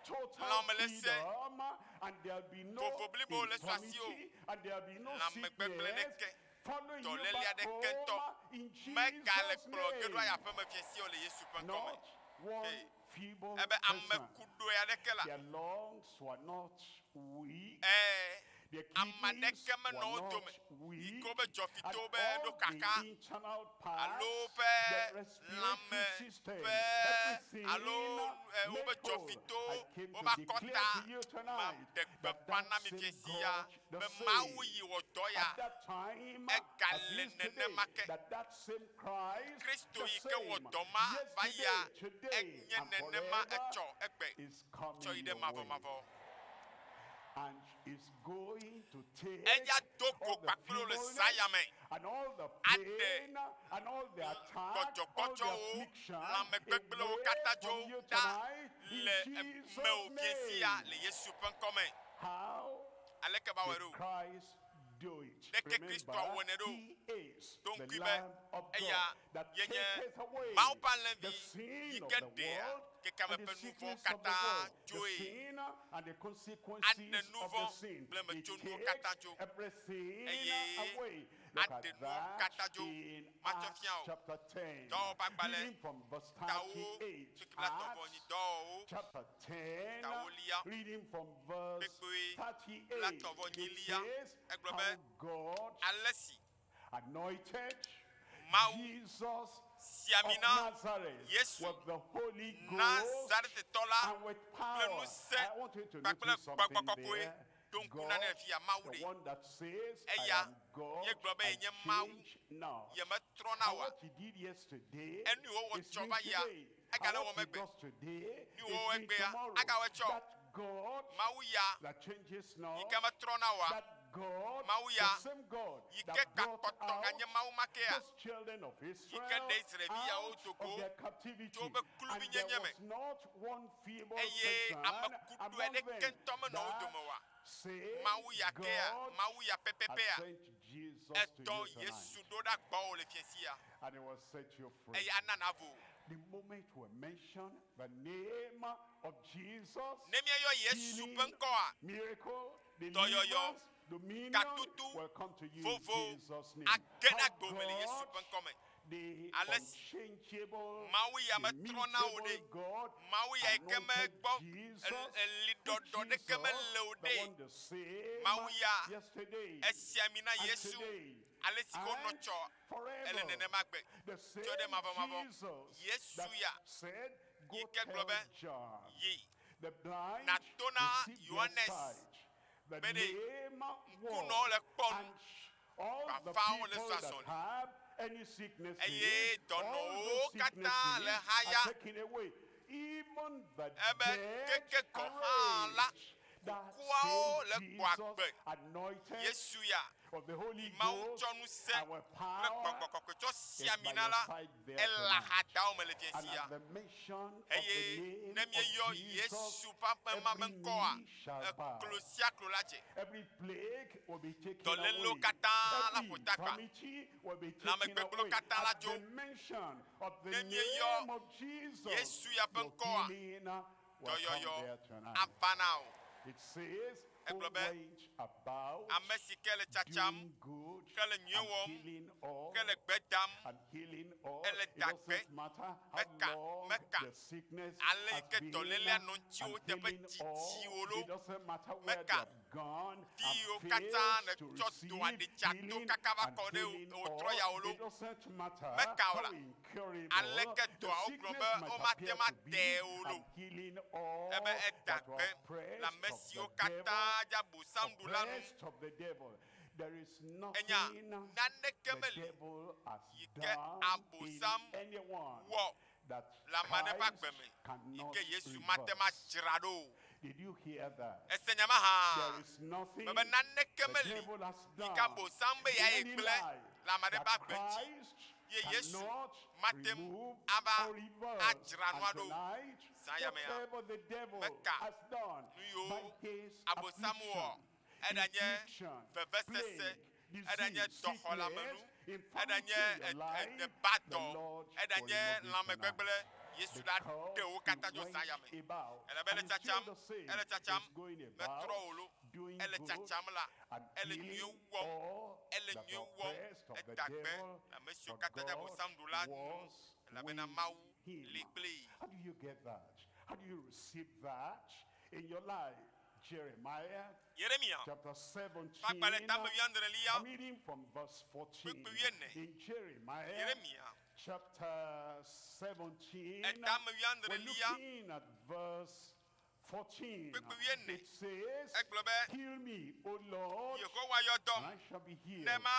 [SPEAKER 2] Total
[SPEAKER 1] Lãmelesẽ.
[SPEAKER 2] freedom, and there'll be no
[SPEAKER 1] Vovo blibo le su asi o.
[SPEAKER 2] infirmity, and there'll be no
[SPEAKER 1] Lãmegbegblẽ
[SPEAKER 2] sickness
[SPEAKER 1] ɖeke,
[SPEAKER 2] following you
[SPEAKER 1] dɔléle
[SPEAKER 2] back
[SPEAKER 1] aɖeke ŋutɔ
[SPEAKER 2] home in
[SPEAKER 1] megale
[SPEAKER 2] Jesus'
[SPEAKER 1] kplɔ ge ɖo ayi
[SPEAKER 2] name.
[SPEAKER 1] aƒeme fiasi o le Yesu ƒe ŋkɔme.
[SPEAKER 2] Not one
[SPEAKER 1] Hey.
[SPEAKER 2] feeble
[SPEAKER 1] Ebe ame
[SPEAKER 2] person.
[SPEAKER 1] kuɖoe aɖeke la,
[SPEAKER 2] Their lungs were not weak.
[SPEAKER 1] ɛɛ,
[SPEAKER 2] Their
[SPEAKER 1] ame
[SPEAKER 2] kidneys
[SPEAKER 1] aɖeke menɔ
[SPEAKER 2] were
[SPEAKER 1] wo
[SPEAKER 2] not
[SPEAKER 1] dome yi
[SPEAKER 2] weak.
[SPEAKER 1] ke wobe
[SPEAKER 2] And
[SPEAKER 1] dzɔfitowo be
[SPEAKER 2] all
[SPEAKER 1] ɖo
[SPEAKER 2] the
[SPEAKER 1] kaka
[SPEAKER 2] internal
[SPEAKER 1] alo
[SPEAKER 2] parts,
[SPEAKER 1] woƒe
[SPEAKER 2] their respiratory
[SPEAKER 1] lãme
[SPEAKER 2] system,
[SPEAKER 1] ƒe
[SPEAKER 2] everything
[SPEAKER 1] alo ɛ, wobe
[SPEAKER 2] made whole.
[SPEAKER 1] dzɔfitowo
[SPEAKER 2] I came
[SPEAKER 1] wobe
[SPEAKER 2] to declare
[SPEAKER 1] akɔta
[SPEAKER 2] to you
[SPEAKER 1] ma
[SPEAKER 2] tonight
[SPEAKER 1] ɖe
[SPEAKER 2] that
[SPEAKER 1] gbeƒã
[SPEAKER 2] that
[SPEAKER 1] na mi
[SPEAKER 2] same
[SPEAKER 1] fiasi ya
[SPEAKER 2] God, the
[SPEAKER 1] be Mawu
[SPEAKER 2] same
[SPEAKER 1] yi wɔ dɔ ya
[SPEAKER 2] at that time, as
[SPEAKER 1] egale
[SPEAKER 2] is today,
[SPEAKER 1] nenema ke.
[SPEAKER 2] that that same Christ,
[SPEAKER 1] Kristo
[SPEAKER 2] the
[SPEAKER 1] yi ke wɔ
[SPEAKER 2] same
[SPEAKER 1] dɔ ma va ya
[SPEAKER 2] yesterday, today,
[SPEAKER 1] enye
[SPEAKER 2] and
[SPEAKER 1] nenema
[SPEAKER 2] forever
[SPEAKER 1] etsɔ egbe
[SPEAKER 2] is
[SPEAKER 1] tsɔ yi
[SPEAKER 2] coming
[SPEAKER 1] ɖe
[SPEAKER 2] your way.
[SPEAKER 1] mavɔmavɔ.
[SPEAKER 2] And is going to take
[SPEAKER 1] Eya do go
[SPEAKER 2] all the
[SPEAKER 1] kpakple wo le
[SPEAKER 2] feebleness
[SPEAKER 1] zã ya me.
[SPEAKER 2] and all the
[SPEAKER 1] Aɖe
[SPEAKER 2] pain and all the attack, all the
[SPEAKER 1] gbɔdzɔgbɔdzɔwo,
[SPEAKER 2] affliction
[SPEAKER 1] lãmegbegblẽwo
[SPEAKER 2] away
[SPEAKER 1] katã
[SPEAKER 2] from
[SPEAKER 1] dzo
[SPEAKER 2] you
[SPEAKER 1] ɖa
[SPEAKER 2] tonight in
[SPEAKER 1] le
[SPEAKER 2] Jesus'
[SPEAKER 1] mewò fiasi ya
[SPEAKER 2] name.
[SPEAKER 1] le Yesu ƒe ŋkɔme.
[SPEAKER 2] How
[SPEAKER 1] Aleke va wɔe
[SPEAKER 2] did
[SPEAKER 1] ɖo?
[SPEAKER 2] Christ do it?
[SPEAKER 1] Ɖeke Kristoa
[SPEAKER 2] Remember,
[SPEAKER 1] wɔnɛ ɖo?
[SPEAKER 2] he is
[SPEAKER 1] Ɖo
[SPEAKER 2] the
[SPEAKER 1] ŋkui be
[SPEAKER 2] Lamb of
[SPEAKER 1] eya
[SPEAKER 2] God that
[SPEAKER 1] yenye
[SPEAKER 2] taketh away
[SPEAKER 1] Mawu ƒe
[SPEAKER 2] the
[SPEAKER 1] alẽvi yi
[SPEAKER 2] sin of
[SPEAKER 1] ke
[SPEAKER 2] the
[SPEAKER 1] ɖea
[SPEAKER 2] world.
[SPEAKER 1] Kekame
[SPEAKER 2] and the
[SPEAKER 1] ƒe nu vɔ̃wo
[SPEAKER 2] sickness of the
[SPEAKER 1] katã
[SPEAKER 2] world, the
[SPEAKER 1] dzoe.
[SPEAKER 2] sin and the
[SPEAKER 1] Aɖe
[SPEAKER 2] consequences
[SPEAKER 1] nu
[SPEAKER 2] of the
[SPEAKER 1] vɔ̃
[SPEAKER 2] sin.
[SPEAKER 1] kple
[SPEAKER 2] It
[SPEAKER 1] metsonuwo
[SPEAKER 2] takes
[SPEAKER 1] katã tso.
[SPEAKER 2] everything
[SPEAKER 1] Eye
[SPEAKER 2] away. Look
[SPEAKER 1] aɖe
[SPEAKER 2] at
[SPEAKER 1] nuwo
[SPEAKER 2] that
[SPEAKER 1] katã dzo.
[SPEAKER 2] in
[SPEAKER 1] Matsɔ
[SPEAKER 2] Acts
[SPEAKER 1] fia wò.
[SPEAKER 2] chapter 10,
[SPEAKER 1] Dɔwɔƒe agbalẽ
[SPEAKER 2] reading from verse
[SPEAKER 1] tawo
[SPEAKER 2] 38.
[SPEAKER 1] kpekpe blaetɔ̃-vɔ-enyi
[SPEAKER 2] Acts
[SPEAKER 1] dɔwɔwɔwo
[SPEAKER 2] chapter 10,
[SPEAKER 1] tawolia
[SPEAKER 2] reading from verse
[SPEAKER 1] kpekpe
[SPEAKER 2] 38. It
[SPEAKER 1] blaetɔ̃-vɔ-enyilia
[SPEAKER 2] says
[SPEAKER 1] egblɔ
[SPEAKER 2] how
[SPEAKER 1] be
[SPEAKER 2] God
[SPEAKER 1] ale si
[SPEAKER 2] anointed
[SPEAKER 1] Mawu
[SPEAKER 2] Jesus
[SPEAKER 1] si ami
[SPEAKER 2] of
[SPEAKER 1] na
[SPEAKER 2] Nazareth
[SPEAKER 1] Yesu
[SPEAKER 2] with the Holy Ghost
[SPEAKER 1] Nazaretetɔ la
[SPEAKER 2] and with
[SPEAKER 1] kple
[SPEAKER 2] power.
[SPEAKER 1] ŋusẽ
[SPEAKER 2] I want you to
[SPEAKER 1] kpakple
[SPEAKER 2] notice
[SPEAKER 1] gbɔgbɔ
[SPEAKER 2] something
[SPEAKER 1] kɔkɔe
[SPEAKER 2] there.
[SPEAKER 1] ɖo ŋku
[SPEAKER 2] God,
[SPEAKER 1] nane le fi ya Mawu
[SPEAKER 2] the
[SPEAKER 1] ɖe.
[SPEAKER 2] one that says, I
[SPEAKER 1] Eya
[SPEAKER 2] am God,
[SPEAKER 1] ye gblɔ be
[SPEAKER 2] I
[SPEAKER 1] yenye Mawu,
[SPEAKER 2] change not.
[SPEAKER 1] yemetrɔna
[SPEAKER 2] And
[SPEAKER 1] oa.
[SPEAKER 2] what he did yesterday
[SPEAKER 1] Enu yi wowɔ
[SPEAKER 2] is
[SPEAKER 1] tsɔ
[SPEAKER 2] doing
[SPEAKER 1] va yia,
[SPEAKER 2] today. And
[SPEAKER 1] egale
[SPEAKER 2] what
[SPEAKER 1] wɔm
[SPEAKER 2] he
[SPEAKER 1] egbe.
[SPEAKER 2] does today
[SPEAKER 1] Nu
[SPEAKER 2] is
[SPEAKER 1] yi wowɔ
[SPEAKER 2] doing
[SPEAKER 1] egbea,
[SPEAKER 2] tomorrow.
[SPEAKER 1] agawɔe tsɔ.
[SPEAKER 2] That God
[SPEAKER 1] Mawu ya
[SPEAKER 2] that changes
[SPEAKER 1] yi
[SPEAKER 2] not,
[SPEAKER 1] ke metrɔna oa.
[SPEAKER 2] that God,
[SPEAKER 1] Mawu ya
[SPEAKER 2] the same God
[SPEAKER 1] yi ke
[SPEAKER 2] that brought
[SPEAKER 1] gakpɔtɔ
[SPEAKER 2] out
[SPEAKER 1] ganye Mawu ma kea
[SPEAKER 2] those children of
[SPEAKER 1] yi
[SPEAKER 2] Israel
[SPEAKER 1] ke ɖe Israelviawo
[SPEAKER 2] out
[SPEAKER 1] do
[SPEAKER 2] of
[SPEAKER 1] go
[SPEAKER 2] their captivity.
[SPEAKER 1] tso woƒe
[SPEAKER 2] And there
[SPEAKER 1] kluvinyenye me.
[SPEAKER 2] was not one feeble
[SPEAKER 1] Eye
[SPEAKER 2] person
[SPEAKER 1] ame kuɖoe
[SPEAKER 2] among
[SPEAKER 1] ɖeke
[SPEAKER 2] them.
[SPEAKER 1] ŋutɔ menɔ wo
[SPEAKER 2] That
[SPEAKER 1] dome oa.
[SPEAKER 2] same
[SPEAKER 1] Mawu ya kea,
[SPEAKER 2] God
[SPEAKER 1] Mawu ya
[SPEAKER 2] has
[SPEAKER 1] pɛpɛpɛa,
[SPEAKER 2] sent Jesus to
[SPEAKER 1] etɔ
[SPEAKER 2] you tonight.
[SPEAKER 1] Yesu ɖo ɖa gbɔwò le fiẽ sia
[SPEAKER 2] And he will set you free.
[SPEAKER 1] eye ana navo.
[SPEAKER 2] The moment we mention the name of Jesus,
[SPEAKER 1] Ne míeyɔ Yesu ƒe
[SPEAKER 2] healing,
[SPEAKER 1] ŋkɔa,
[SPEAKER 2] miracle,
[SPEAKER 1] dɔyɔyɔ,
[SPEAKER 2] deliverance, dominion
[SPEAKER 1] katutu,
[SPEAKER 2] will come to you in
[SPEAKER 1] vovo
[SPEAKER 2] Jesus' name.
[SPEAKER 1] age ɖe
[SPEAKER 2] How
[SPEAKER 1] agbewò me le Yesu
[SPEAKER 2] God,
[SPEAKER 1] ƒe ŋkɔ me.
[SPEAKER 2] the
[SPEAKER 1] Ale si
[SPEAKER 2] unchangeable,
[SPEAKER 1] Mawu ya
[SPEAKER 2] the
[SPEAKER 1] metrɔna o ɖe.
[SPEAKER 2] immutable God
[SPEAKER 1] Mawu ya yi ke
[SPEAKER 2] anointed
[SPEAKER 1] megbɔ
[SPEAKER 2] Jesus,
[SPEAKER 1] eliɖɔɖɔ
[SPEAKER 2] which
[SPEAKER 1] ɖeke
[SPEAKER 2] Jesus,
[SPEAKER 1] mele o
[SPEAKER 2] the
[SPEAKER 1] ɖe.
[SPEAKER 2] one the same
[SPEAKER 1] Mawu ya
[SPEAKER 2] yesterday
[SPEAKER 1] esi ami na
[SPEAKER 2] and
[SPEAKER 1] Yesu
[SPEAKER 2] today
[SPEAKER 1] ale si ko wonɔ
[SPEAKER 2] and
[SPEAKER 1] tsɔ ele
[SPEAKER 2] forever.
[SPEAKER 1] nenema gbe.
[SPEAKER 2] The
[SPEAKER 1] Tsɔ ɖe
[SPEAKER 2] same
[SPEAKER 1] mavɔmavɔ.
[SPEAKER 2] Jesus
[SPEAKER 1] Yesu
[SPEAKER 2] that
[SPEAKER 1] ya
[SPEAKER 2] said, Go
[SPEAKER 1] yi ke gblɔ
[SPEAKER 2] tell
[SPEAKER 1] be
[SPEAKER 2] John,
[SPEAKER 1] yi
[SPEAKER 2] the blind
[SPEAKER 1] nàto na
[SPEAKER 2] receive their
[SPEAKER 1] Yohanes
[SPEAKER 2] sight, the
[SPEAKER 1] be ɖe
[SPEAKER 2] lame
[SPEAKER 1] ŋkunɔwo
[SPEAKER 2] walk,
[SPEAKER 1] le kpɔ nu,
[SPEAKER 2] and all the
[SPEAKER 1] bafawo le
[SPEAKER 2] people
[SPEAKER 1] zɔ
[SPEAKER 2] that
[SPEAKER 1] azɔli.
[SPEAKER 2] have any sicknesses,
[SPEAKER 1] Eye
[SPEAKER 2] all
[SPEAKER 1] dɔnɔwo
[SPEAKER 2] those
[SPEAKER 1] katã le
[SPEAKER 2] sicknesses
[SPEAKER 1] haya.
[SPEAKER 2] are taken away. Even the
[SPEAKER 1] Ebe
[SPEAKER 2] dead
[SPEAKER 1] keke gɔ̃
[SPEAKER 2] are
[SPEAKER 1] hã la,
[SPEAKER 2] raised. That
[SPEAKER 1] kukuawo
[SPEAKER 2] same
[SPEAKER 1] le gbɔ
[SPEAKER 2] Jesus
[SPEAKER 1] agbe.
[SPEAKER 2] anointed
[SPEAKER 1] Yesu ya
[SPEAKER 2] of the Holy
[SPEAKER 1] Mawu
[SPEAKER 2] Ghost
[SPEAKER 1] tsɔ ŋusẽ
[SPEAKER 2] and with
[SPEAKER 1] kple
[SPEAKER 2] power
[SPEAKER 1] gbɔgbɔ kɔkɔe tsɔ si
[SPEAKER 2] is
[SPEAKER 1] ami
[SPEAKER 2] by
[SPEAKER 1] na
[SPEAKER 2] your
[SPEAKER 1] la,
[SPEAKER 2] side there
[SPEAKER 1] ele
[SPEAKER 2] tonight.
[SPEAKER 1] axadawo me le fiẽ
[SPEAKER 2] And
[SPEAKER 1] sia.
[SPEAKER 2] at the mention of
[SPEAKER 1] Eye
[SPEAKER 2] the
[SPEAKER 1] ne
[SPEAKER 2] name of
[SPEAKER 1] míeyɔ
[SPEAKER 2] Jesus,
[SPEAKER 1] Yesu ƒe ame ma ƒe
[SPEAKER 2] every
[SPEAKER 1] ŋkɔa,
[SPEAKER 2] knee shall bow.
[SPEAKER 1] eklo sia klo la dze.
[SPEAKER 2] Every plague will be taken
[SPEAKER 1] Dɔlélewo
[SPEAKER 2] away.
[SPEAKER 1] katã la
[SPEAKER 2] Every
[SPEAKER 1] ƒo ta kpa.
[SPEAKER 2] infirmity will be taken
[SPEAKER 1] Lãmegbegblẽwo
[SPEAKER 2] away.
[SPEAKER 1] katã la
[SPEAKER 2] At
[SPEAKER 1] dzo.
[SPEAKER 2] the mention of the
[SPEAKER 1] Ne míeyɔ
[SPEAKER 2] name of Jesus,
[SPEAKER 1] Yesu ya ƒe
[SPEAKER 2] your
[SPEAKER 1] ŋkɔa,
[SPEAKER 2] healing will come
[SPEAKER 1] dɔyɔyɔ
[SPEAKER 2] there tonight.
[SPEAKER 1] ava na wò.
[SPEAKER 2] It says, who
[SPEAKER 1] Egblɔ be,
[SPEAKER 2] went about
[SPEAKER 1] ame si ke le tsatsam,
[SPEAKER 2] doing good
[SPEAKER 1] ke le nyuie
[SPEAKER 2] and
[SPEAKER 1] wɔm,
[SPEAKER 2] healing all,
[SPEAKER 1] ke le gbe dam,
[SPEAKER 2] and healing all.
[SPEAKER 1] ele
[SPEAKER 2] It
[SPEAKER 1] da gbe,
[SPEAKER 2] doesn't matter how
[SPEAKER 1] meka,
[SPEAKER 2] long
[SPEAKER 1] meka,
[SPEAKER 2] the sickness
[SPEAKER 1] ale yi
[SPEAKER 2] has
[SPEAKER 1] ke
[SPEAKER 2] been
[SPEAKER 1] dɔlélea nɔ ŋutiwò
[SPEAKER 2] and
[SPEAKER 1] teƒe
[SPEAKER 2] healing all.
[SPEAKER 1] dzidziwo lo,
[SPEAKER 2] It doesn't matter where they
[SPEAKER 1] meka,
[SPEAKER 2] have gone
[SPEAKER 1] fi yiwo
[SPEAKER 2] and
[SPEAKER 1] katã
[SPEAKER 2] failed to
[SPEAKER 1] nètsɔ
[SPEAKER 2] receive
[SPEAKER 1] do aɖitsa to
[SPEAKER 2] healing
[SPEAKER 1] kaka va
[SPEAKER 2] and
[SPEAKER 1] kɔ ɖe
[SPEAKER 2] healing
[SPEAKER 1] wòtrɔ
[SPEAKER 2] all.
[SPEAKER 1] ya wo lo,
[SPEAKER 2] It doesn't matter
[SPEAKER 1] meka o
[SPEAKER 2] how
[SPEAKER 1] la,
[SPEAKER 2] incurable
[SPEAKER 1] aleke
[SPEAKER 2] the
[SPEAKER 1] dɔawo gblɔ
[SPEAKER 2] sickness
[SPEAKER 1] be
[SPEAKER 2] might
[SPEAKER 1] womate
[SPEAKER 2] appear
[SPEAKER 1] ma
[SPEAKER 2] to be
[SPEAKER 1] tee o lo,
[SPEAKER 2] and healing all
[SPEAKER 1] ebe eda
[SPEAKER 2] that were
[SPEAKER 1] gbe le
[SPEAKER 2] oppressed
[SPEAKER 1] ame
[SPEAKER 2] of
[SPEAKER 1] siwo
[SPEAKER 2] the
[SPEAKER 1] katã
[SPEAKER 2] devil,
[SPEAKER 1] dze abosam ɖu la nu.
[SPEAKER 2] oppressed of the devil. There is
[SPEAKER 1] Enya
[SPEAKER 2] nothing
[SPEAKER 1] naneke
[SPEAKER 2] the
[SPEAKER 1] meli
[SPEAKER 2] devil has
[SPEAKER 1] yi ke
[SPEAKER 2] done in
[SPEAKER 1] abosam
[SPEAKER 2] anyone
[SPEAKER 1] wɔ
[SPEAKER 2] that
[SPEAKER 1] le ame aɖe ƒe
[SPEAKER 2] Christ
[SPEAKER 1] agbe me yi
[SPEAKER 2] cannot
[SPEAKER 1] ke Yesu mate ma
[SPEAKER 2] reverse.
[SPEAKER 1] dzra ɖo o.
[SPEAKER 2] Did you hear that?
[SPEAKER 1] Ese nya ma hã
[SPEAKER 2] There is nothing
[SPEAKER 1] mebe naneke
[SPEAKER 2] the
[SPEAKER 1] meli
[SPEAKER 2] devil has
[SPEAKER 1] yi ke
[SPEAKER 2] done
[SPEAKER 1] abosam be
[SPEAKER 2] in
[SPEAKER 1] yeayi
[SPEAKER 2] any
[SPEAKER 1] gblẽ
[SPEAKER 2] life
[SPEAKER 1] le ame aɖe
[SPEAKER 2] that
[SPEAKER 1] ƒe agbe ŋuti
[SPEAKER 2] Christ
[SPEAKER 1] ye Yesu
[SPEAKER 2] cannot
[SPEAKER 1] mate ŋu
[SPEAKER 2] remove
[SPEAKER 1] ava
[SPEAKER 2] or reverse.
[SPEAKER 1] adzra
[SPEAKER 2] And
[SPEAKER 1] nua ɖo o.
[SPEAKER 2] tonight,
[SPEAKER 1] Zã ya mea,
[SPEAKER 2] whatever the devil
[SPEAKER 1] meka
[SPEAKER 2] has done
[SPEAKER 1] nu yiwo
[SPEAKER 2] by his
[SPEAKER 1] abosam wɔ
[SPEAKER 2] affliction,
[SPEAKER 1] eɖanye
[SPEAKER 2] infliction,
[SPEAKER 1] vevesese,
[SPEAKER 2] plague,
[SPEAKER 1] eɖanye
[SPEAKER 2] disease,
[SPEAKER 1] dɔxɔlamenu,
[SPEAKER 2] sickness,
[SPEAKER 1] eɖanye
[SPEAKER 2] infirmity in your life, the
[SPEAKER 1] ebadɔ,
[SPEAKER 2] Lord will
[SPEAKER 1] eɖanye
[SPEAKER 2] remove it tonight.
[SPEAKER 1] lãmegbegblẽ, Yesu la ɖe wo
[SPEAKER 2] Because
[SPEAKER 1] katã
[SPEAKER 2] he
[SPEAKER 1] tso zã ya
[SPEAKER 2] went
[SPEAKER 1] me.
[SPEAKER 2] about,
[SPEAKER 1] Elabe ele
[SPEAKER 2] and he's still
[SPEAKER 1] tsatsam,
[SPEAKER 2] the same.
[SPEAKER 1] ele tsatsam,
[SPEAKER 2] He's going
[SPEAKER 1] metrɔ
[SPEAKER 2] about
[SPEAKER 1] o lo,
[SPEAKER 2] doing
[SPEAKER 1] ele
[SPEAKER 2] good
[SPEAKER 1] tsatsam la,
[SPEAKER 2] and
[SPEAKER 1] ele nyuie
[SPEAKER 2] healing
[SPEAKER 1] wɔm,
[SPEAKER 2] all
[SPEAKER 1] ele
[SPEAKER 2] that
[SPEAKER 1] nyuie
[SPEAKER 2] were
[SPEAKER 1] wɔm,
[SPEAKER 2] oppressed of the
[SPEAKER 1] eda gbe
[SPEAKER 2] devil,
[SPEAKER 1] le ame siwo
[SPEAKER 2] for
[SPEAKER 1] katã dze
[SPEAKER 2] God
[SPEAKER 1] abosam ɖu la nu,
[SPEAKER 2] was
[SPEAKER 1] elabena
[SPEAKER 2] with
[SPEAKER 1] Mawu
[SPEAKER 2] him.
[SPEAKER 1] li kplii.
[SPEAKER 2] How do you get that? How do you receive that in your life? Jeremiah
[SPEAKER 1] Yeremia
[SPEAKER 2] chapter
[SPEAKER 1] ƒe agbalẽ
[SPEAKER 2] 17.
[SPEAKER 1] tame wuiadrelia,
[SPEAKER 2] I'm reading from verse 14.
[SPEAKER 1] kpukpui wuiene.
[SPEAKER 2] In Jeremiah
[SPEAKER 1] Yeremia
[SPEAKER 2] chapter 17,
[SPEAKER 1] etame
[SPEAKER 2] we're
[SPEAKER 1] wuiadrelia,
[SPEAKER 2] looking at verse 14.
[SPEAKER 1] kpukpui wuiene.
[SPEAKER 2] It says,
[SPEAKER 1] Egblɔ be,
[SPEAKER 2] Heal me, O Lord,
[SPEAKER 1] Yehowa yɔ dɔm
[SPEAKER 2] and I shall be healed.
[SPEAKER 1] ne ma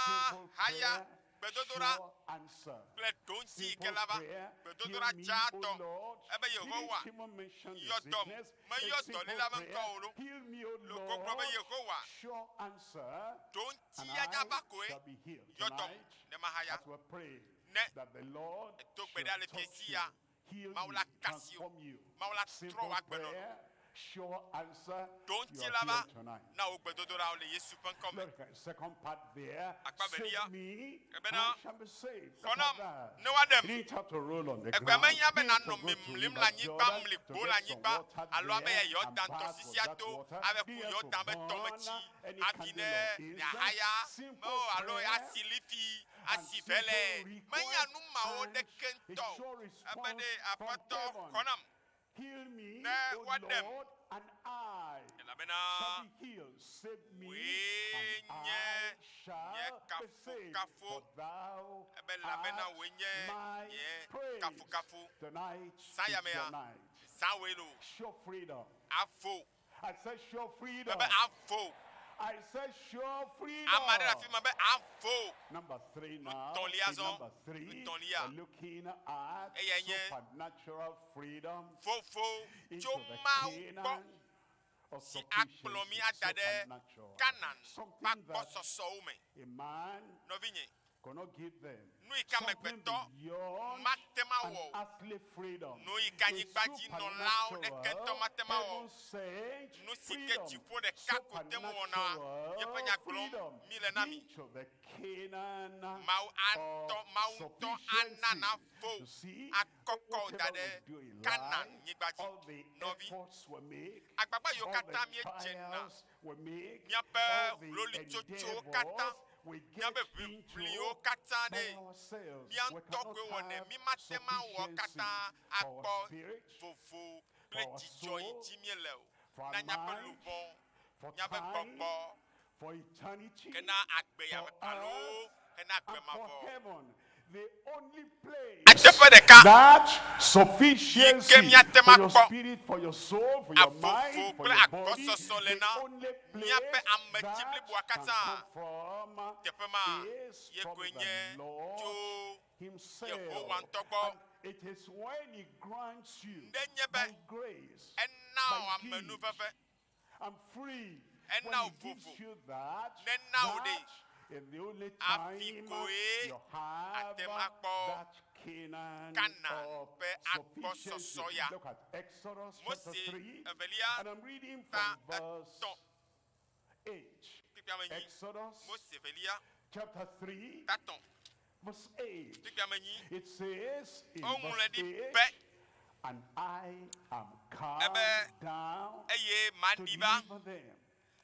[SPEAKER 2] Simple
[SPEAKER 1] haya
[SPEAKER 2] prayer,
[SPEAKER 1] gbedodoɖa
[SPEAKER 2] sure answer.
[SPEAKER 1] kple ɖoŋtsi yi ke
[SPEAKER 2] Simple
[SPEAKER 1] la va.
[SPEAKER 2] prayer, heal
[SPEAKER 1] Gbedodoɖa
[SPEAKER 2] me, O
[SPEAKER 1] dzãtɔ
[SPEAKER 2] Lord.
[SPEAKER 1] ebe
[SPEAKER 2] He didn't
[SPEAKER 1] Yehowa
[SPEAKER 2] even mention the
[SPEAKER 1] yɔ dɔm,
[SPEAKER 2] sickness. A
[SPEAKER 1] meyɔ
[SPEAKER 2] simple
[SPEAKER 1] dɔléla be
[SPEAKER 2] prayer,
[SPEAKER 1] ŋkɔ o lo.
[SPEAKER 2] heal me, O
[SPEAKER 1] Loko gblɔ be
[SPEAKER 2] Lord.
[SPEAKER 1] Yehowa
[SPEAKER 2] Sure answer,
[SPEAKER 1] ɖoŋtsi
[SPEAKER 2] and
[SPEAKER 1] ya
[SPEAKER 2] I
[SPEAKER 1] dzava koe
[SPEAKER 2] shall be healed.
[SPEAKER 1] yɔ dɔm
[SPEAKER 2] Tonight,
[SPEAKER 1] ne mahaya.
[SPEAKER 2] as we pray
[SPEAKER 1] Ne
[SPEAKER 2] that the Lord
[SPEAKER 1] eto gbe
[SPEAKER 2] shall
[SPEAKER 1] ɖa le
[SPEAKER 2] touch
[SPEAKER 1] fiẽ
[SPEAKER 2] you,
[SPEAKER 1] sia,
[SPEAKER 2] heal
[SPEAKER 1] Mawu
[SPEAKER 2] you,
[SPEAKER 1] la kasi wò,
[SPEAKER 2] transform you.
[SPEAKER 1] Mawu la trɔ
[SPEAKER 2] Simple
[SPEAKER 1] wò agbenɔnɔ.
[SPEAKER 2] prayer, Sure answer.
[SPEAKER 1] Ɖo
[SPEAKER 2] You
[SPEAKER 1] ŋuti
[SPEAKER 2] are
[SPEAKER 1] la va
[SPEAKER 2] healed tonight.
[SPEAKER 1] na wò gbedodoɖawo le Yesu ƒe ŋkɔ me.
[SPEAKER 2] Look at second part there.
[SPEAKER 1] Akpa velia.
[SPEAKER 2] Save me, and
[SPEAKER 1] Ebena,
[SPEAKER 2] I shall be saved. Look
[SPEAKER 1] xɔ nam
[SPEAKER 2] at that.
[SPEAKER 1] ne woaɖem.
[SPEAKER 2] You didn't have to roll on the
[SPEAKER 1] Egbea
[SPEAKER 2] ground.
[SPEAKER 1] menya be
[SPEAKER 2] You didn't
[SPEAKER 1] nanɔ
[SPEAKER 2] have to go to
[SPEAKER 1] mlimlim
[SPEAKER 2] River
[SPEAKER 1] le anyigba,
[SPEAKER 2] Jordan
[SPEAKER 1] mli
[SPEAKER 2] to
[SPEAKER 1] gbo le
[SPEAKER 2] get some
[SPEAKER 1] anyigba,
[SPEAKER 2] water
[SPEAKER 1] alo abe
[SPEAKER 2] there
[SPEAKER 1] ya
[SPEAKER 2] and
[SPEAKER 1] Yɔdan
[SPEAKER 2] bath with
[SPEAKER 1] tɔsisi
[SPEAKER 2] that
[SPEAKER 1] ato,
[SPEAKER 2] water.
[SPEAKER 1] abe ku
[SPEAKER 2] You didn't have to
[SPEAKER 1] Yɔdan be
[SPEAKER 2] burn
[SPEAKER 1] tɔmetsi
[SPEAKER 2] any
[SPEAKER 1] hafi
[SPEAKER 2] candle
[SPEAKER 1] ne
[SPEAKER 2] or incense.
[SPEAKER 1] yeahaya
[SPEAKER 2] Simple
[SPEAKER 1] mewɔ alo
[SPEAKER 2] prayer
[SPEAKER 1] asi lifi,
[SPEAKER 2] and
[SPEAKER 1] asi
[SPEAKER 2] simple
[SPEAKER 1] vɛlɛ. Menya
[SPEAKER 2] request
[SPEAKER 1] nu mawo
[SPEAKER 2] and
[SPEAKER 1] ɖeke
[SPEAKER 2] a
[SPEAKER 1] ŋutɔ o.
[SPEAKER 2] sure
[SPEAKER 1] Ebe
[SPEAKER 2] response
[SPEAKER 1] ɖe
[SPEAKER 2] from
[SPEAKER 1] Aƒetɔ
[SPEAKER 2] heaven.
[SPEAKER 1] xɔ nam
[SPEAKER 2] Heal me,
[SPEAKER 1] ne
[SPEAKER 2] O
[SPEAKER 1] woaɖem.
[SPEAKER 2] Lord, and I
[SPEAKER 1] Elabena
[SPEAKER 2] shall be healed. Save me,
[SPEAKER 1] wòe
[SPEAKER 2] and
[SPEAKER 1] nye
[SPEAKER 2] I
[SPEAKER 1] nye
[SPEAKER 2] shall be saved.
[SPEAKER 1] kafukafu.
[SPEAKER 2] For thou
[SPEAKER 1] Ebe elabena
[SPEAKER 2] art
[SPEAKER 1] wòe nye
[SPEAKER 2] my
[SPEAKER 1] nye
[SPEAKER 2] praise.
[SPEAKER 1] kafukafu.
[SPEAKER 2] Tonight is
[SPEAKER 1] Zã ya
[SPEAKER 2] your
[SPEAKER 1] mea,
[SPEAKER 2] night.
[SPEAKER 1] zã wòe loo.
[SPEAKER 2] Sure freedom.
[SPEAKER 1] Avo.
[SPEAKER 2] I said sure freedom.
[SPEAKER 1] Mebe avo.
[SPEAKER 2] I said sure
[SPEAKER 1] Ame aɖe le
[SPEAKER 2] freedom.
[SPEAKER 1] afi ma be avo.
[SPEAKER 2] Number 3 now.
[SPEAKER 1] Nutɔlia
[SPEAKER 2] In
[SPEAKER 1] zɔ.
[SPEAKER 2] number 3,
[SPEAKER 1] Nutɔlia.
[SPEAKER 2] we're looking at
[SPEAKER 1] Eyae nye
[SPEAKER 2] supernatural freedom
[SPEAKER 1] vovo
[SPEAKER 2] into
[SPEAKER 1] tso
[SPEAKER 2] the
[SPEAKER 1] Mawu gbɔ
[SPEAKER 2] Canaan of
[SPEAKER 1] si akplɔ mí
[SPEAKER 2] sufficiency.
[SPEAKER 1] ada ɖe
[SPEAKER 2] Supernatural.
[SPEAKER 1] Kanan ƒe
[SPEAKER 2] Something that
[SPEAKER 1] agbɔsɔsɔwo me.
[SPEAKER 2] a man
[SPEAKER 1] Nɔvinye,
[SPEAKER 2] cannot give them.
[SPEAKER 1] nu yi ke
[SPEAKER 2] Something
[SPEAKER 1] amegbetɔ
[SPEAKER 2] beyond
[SPEAKER 1] mate ŋu
[SPEAKER 2] an
[SPEAKER 1] awɔ o.
[SPEAKER 2] earthly freedom.
[SPEAKER 1] Nu yi ke
[SPEAKER 2] A
[SPEAKER 1] anyigbadzinɔlawo ɖeke ŋutɔ mate ŋu awɔ o.
[SPEAKER 2] supernatural heaven-sent
[SPEAKER 1] Nu si ke
[SPEAKER 2] freedom.
[SPEAKER 1] dziƒo ɖeka ko te ŋu wɔna yeƒe nya gblɔm
[SPEAKER 2] Supernatural
[SPEAKER 1] mí le na
[SPEAKER 2] freedom
[SPEAKER 1] mi.
[SPEAKER 2] into the Canaan
[SPEAKER 1] Mawu atɔ,
[SPEAKER 2] of
[SPEAKER 1] Mawu ŋutɔ ana
[SPEAKER 2] sufficiency.
[SPEAKER 1] navo
[SPEAKER 2] You see,
[SPEAKER 1] akɔkɔ wo da
[SPEAKER 2] whatever
[SPEAKER 1] ɖe
[SPEAKER 2] we do in
[SPEAKER 1] Kanan
[SPEAKER 2] life,
[SPEAKER 1] nyigba dzi.
[SPEAKER 2] all the
[SPEAKER 1] Nɔvi,
[SPEAKER 2] efforts we make,
[SPEAKER 1] agbagba yiwo
[SPEAKER 2] all
[SPEAKER 1] katã
[SPEAKER 2] the
[SPEAKER 1] míedzena,
[SPEAKER 2] trials we make,
[SPEAKER 1] míaƒe
[SPEAKER 2] all the
[SPEAKER 1] hloluitsotsowo katã,
[SPEAKER 2] endeavors we get
[SPEAKER 1] míaƒe
[SPEAKER 2] into
[SPEAKER 1] ʋiʋliwo katã
[SPEAKER 2] by
[SPEAKER 1] ɖe,
[SPEAKER 2] ourselves,
[SPEAKER 1] mía
[SPEAKER 2] we
[SPEAKER 1] ŋutɔ
[SPEAKER 2] cannot
[SPEAKER 1] koe wɔnɛ.
[SPEAKER 2] have
[SPEAKER 1] Mí mate ŋu awɔ
[SPEAKER 2] sufficiency
[SPEAKER 1] katã
[SPEAKER 2] for our
[SPEAKER 1] akpɔ
[SPEAKER 2] spirit,
[SPEAKER 1] vovo
[SPEAKER 2] for
[SPEAKER 1] kple
[SPEAKER 2] our
[SPEAKER 1] dzidzɔ yi
[SPEAKER 2] soul,
[SPEAKER 1] dzi míele o.
[SPEAKER 2] for our
[SPEAKER 1] Na míaƒe
[SPEAKER 2] mind,
[SPEAKER 1] luʋɔ,
[SPEAKER 2] for
[SPEAKER 1] míaƒe
[SPEAKER 2] time,
[SPEAKER 1] gbɔgbɔ,
[SPEAKER 2] for eternity,
[SPEAKER 1] hena agbe ya
[SPEAKER 2] for
[SPEAKER 1] me alo
[SPEAKER 2] earth,
[SPEAKER 1] hena agbe
[SPEAKER 2] and for
[SPEAKER 1] mavɔ.
[SPEAKER 2] heaven. The only place
[SPEAKER 1] Teƒe ɖeka
[SPEAKER 2] that
[SPEAKER 1] yi ke
[SPEAKER 2] sufficiency
[SPEAKER 1] míate ŋu
[SPEAKER 2] for your
[SPEAKER 1] akpɔ
[SPEAKER 2] spirit, for your soul, for your
[SPEAKER 1] avovo
[SPEAKER 2] mind, for
[SPEAKER 1] kple
[SPEAKER 2] your body,
[SPEAKER 1] agbɔsɔsɔ le
[SPEAKER 2] the
[SPEAKER 1] na
[SPEAKER 2] only
[SPEAKER 1] míaƒe
[SPEAKER 2] place
[SPEAKER 1] ametsi
[SPEAKER 2] that
[SPEAKER 1] bliboa
[SPEAKER 2] can
[SPEAKER 1] katã.
[SPEAKER 2] come from
[SPEAKER 1] Teƒe ma
[SPEAKER 2] is
[SPEAKER 1] ye
[SPEAKER 2] from
[SPEAKER 1] koe
[SPEAKER 2] the
[SPEAKER 1] nye
[SPEAKER 2] Lord
[SPEAKER 1] tso
[SPEAKER 2] Himself.
[SPEAKER 1] Yehowa ŋutɔ gbɔ.
[SPEAKER 2] And it is when He grants you
[SPEAKER 1] Nenye be
[SPEAKER 2] by grace,
[SPEAKER 1] ena
[SPEAKER 2] by
[SPEAKER 1] wò
[SPEAKER 2] gift,
[SPEAKER 1] amenuveve,
[SPEAKER 2] I'm free.
[SPEAKER 1] ena
[SPEAKER 2] When
[SPEAKER 1] wò
[SPEAKER 2] He gives
[SPEAKER 1] vovo,
[SPEAKER 2] you that,
[SPEAKER 1] nena wò ɖe
[SPEAKER 2] that is the only
[SPEAKER 1] hafi
[SPEAKER 2] time
[SPEAKER 1] koe
[SPEAKER 2] you have
[SPEAKER 1] ate ŋu akpɔ
[SPEAKER 2] that Canaan
[SPEAKER 1] Kanan
[SPEAKER 2] of
[SPEAKER 1] ƒe
[SPEAKER 2] sufficiency.
[SPEAKER 1] agbɔsɔsɔ ya.
[SPEAKER 2] Look at Exodus
[SPEAKER 1] Mose
[SPEAKER 2] chapter 3,
[SPEAKER 1] evelia
[SPEAKER 2] and I'm reading
[SPEAKER 1] ta
[SPEAKER 2] from verse
[SPEAKER 1] etɔ̃
[SPEAKER 2] 8.
[SPEAKER 1] kpukpui ame enyi.
[SPEAKER 2] Exodus
[SPEAKER 1] Mose evelia
[SPEAKER 2] chapter 3,
[SPEAKER 1] ta etɔ̃
[SPEAKER 2] verse 8.
[SPEAKER 1] kpukpui ame enyi.
[SPEAKER 2] It says in
[SPEAKER 1] Woŋlɔe
[SPEAKER 2] verse
[SPEAKER 1] ɖi
[SPEAKER 2] 8,
[SPEAKER 1] be
[SPEAKER 2] and I am come
[SPEAKER 1] ebe
[SPEAKER 2] down
[SPEAKER 1] eye
[SPEAKER 2] to
[SPEAKER 1] maɖi va,
[SPEAKER 2] deliver them.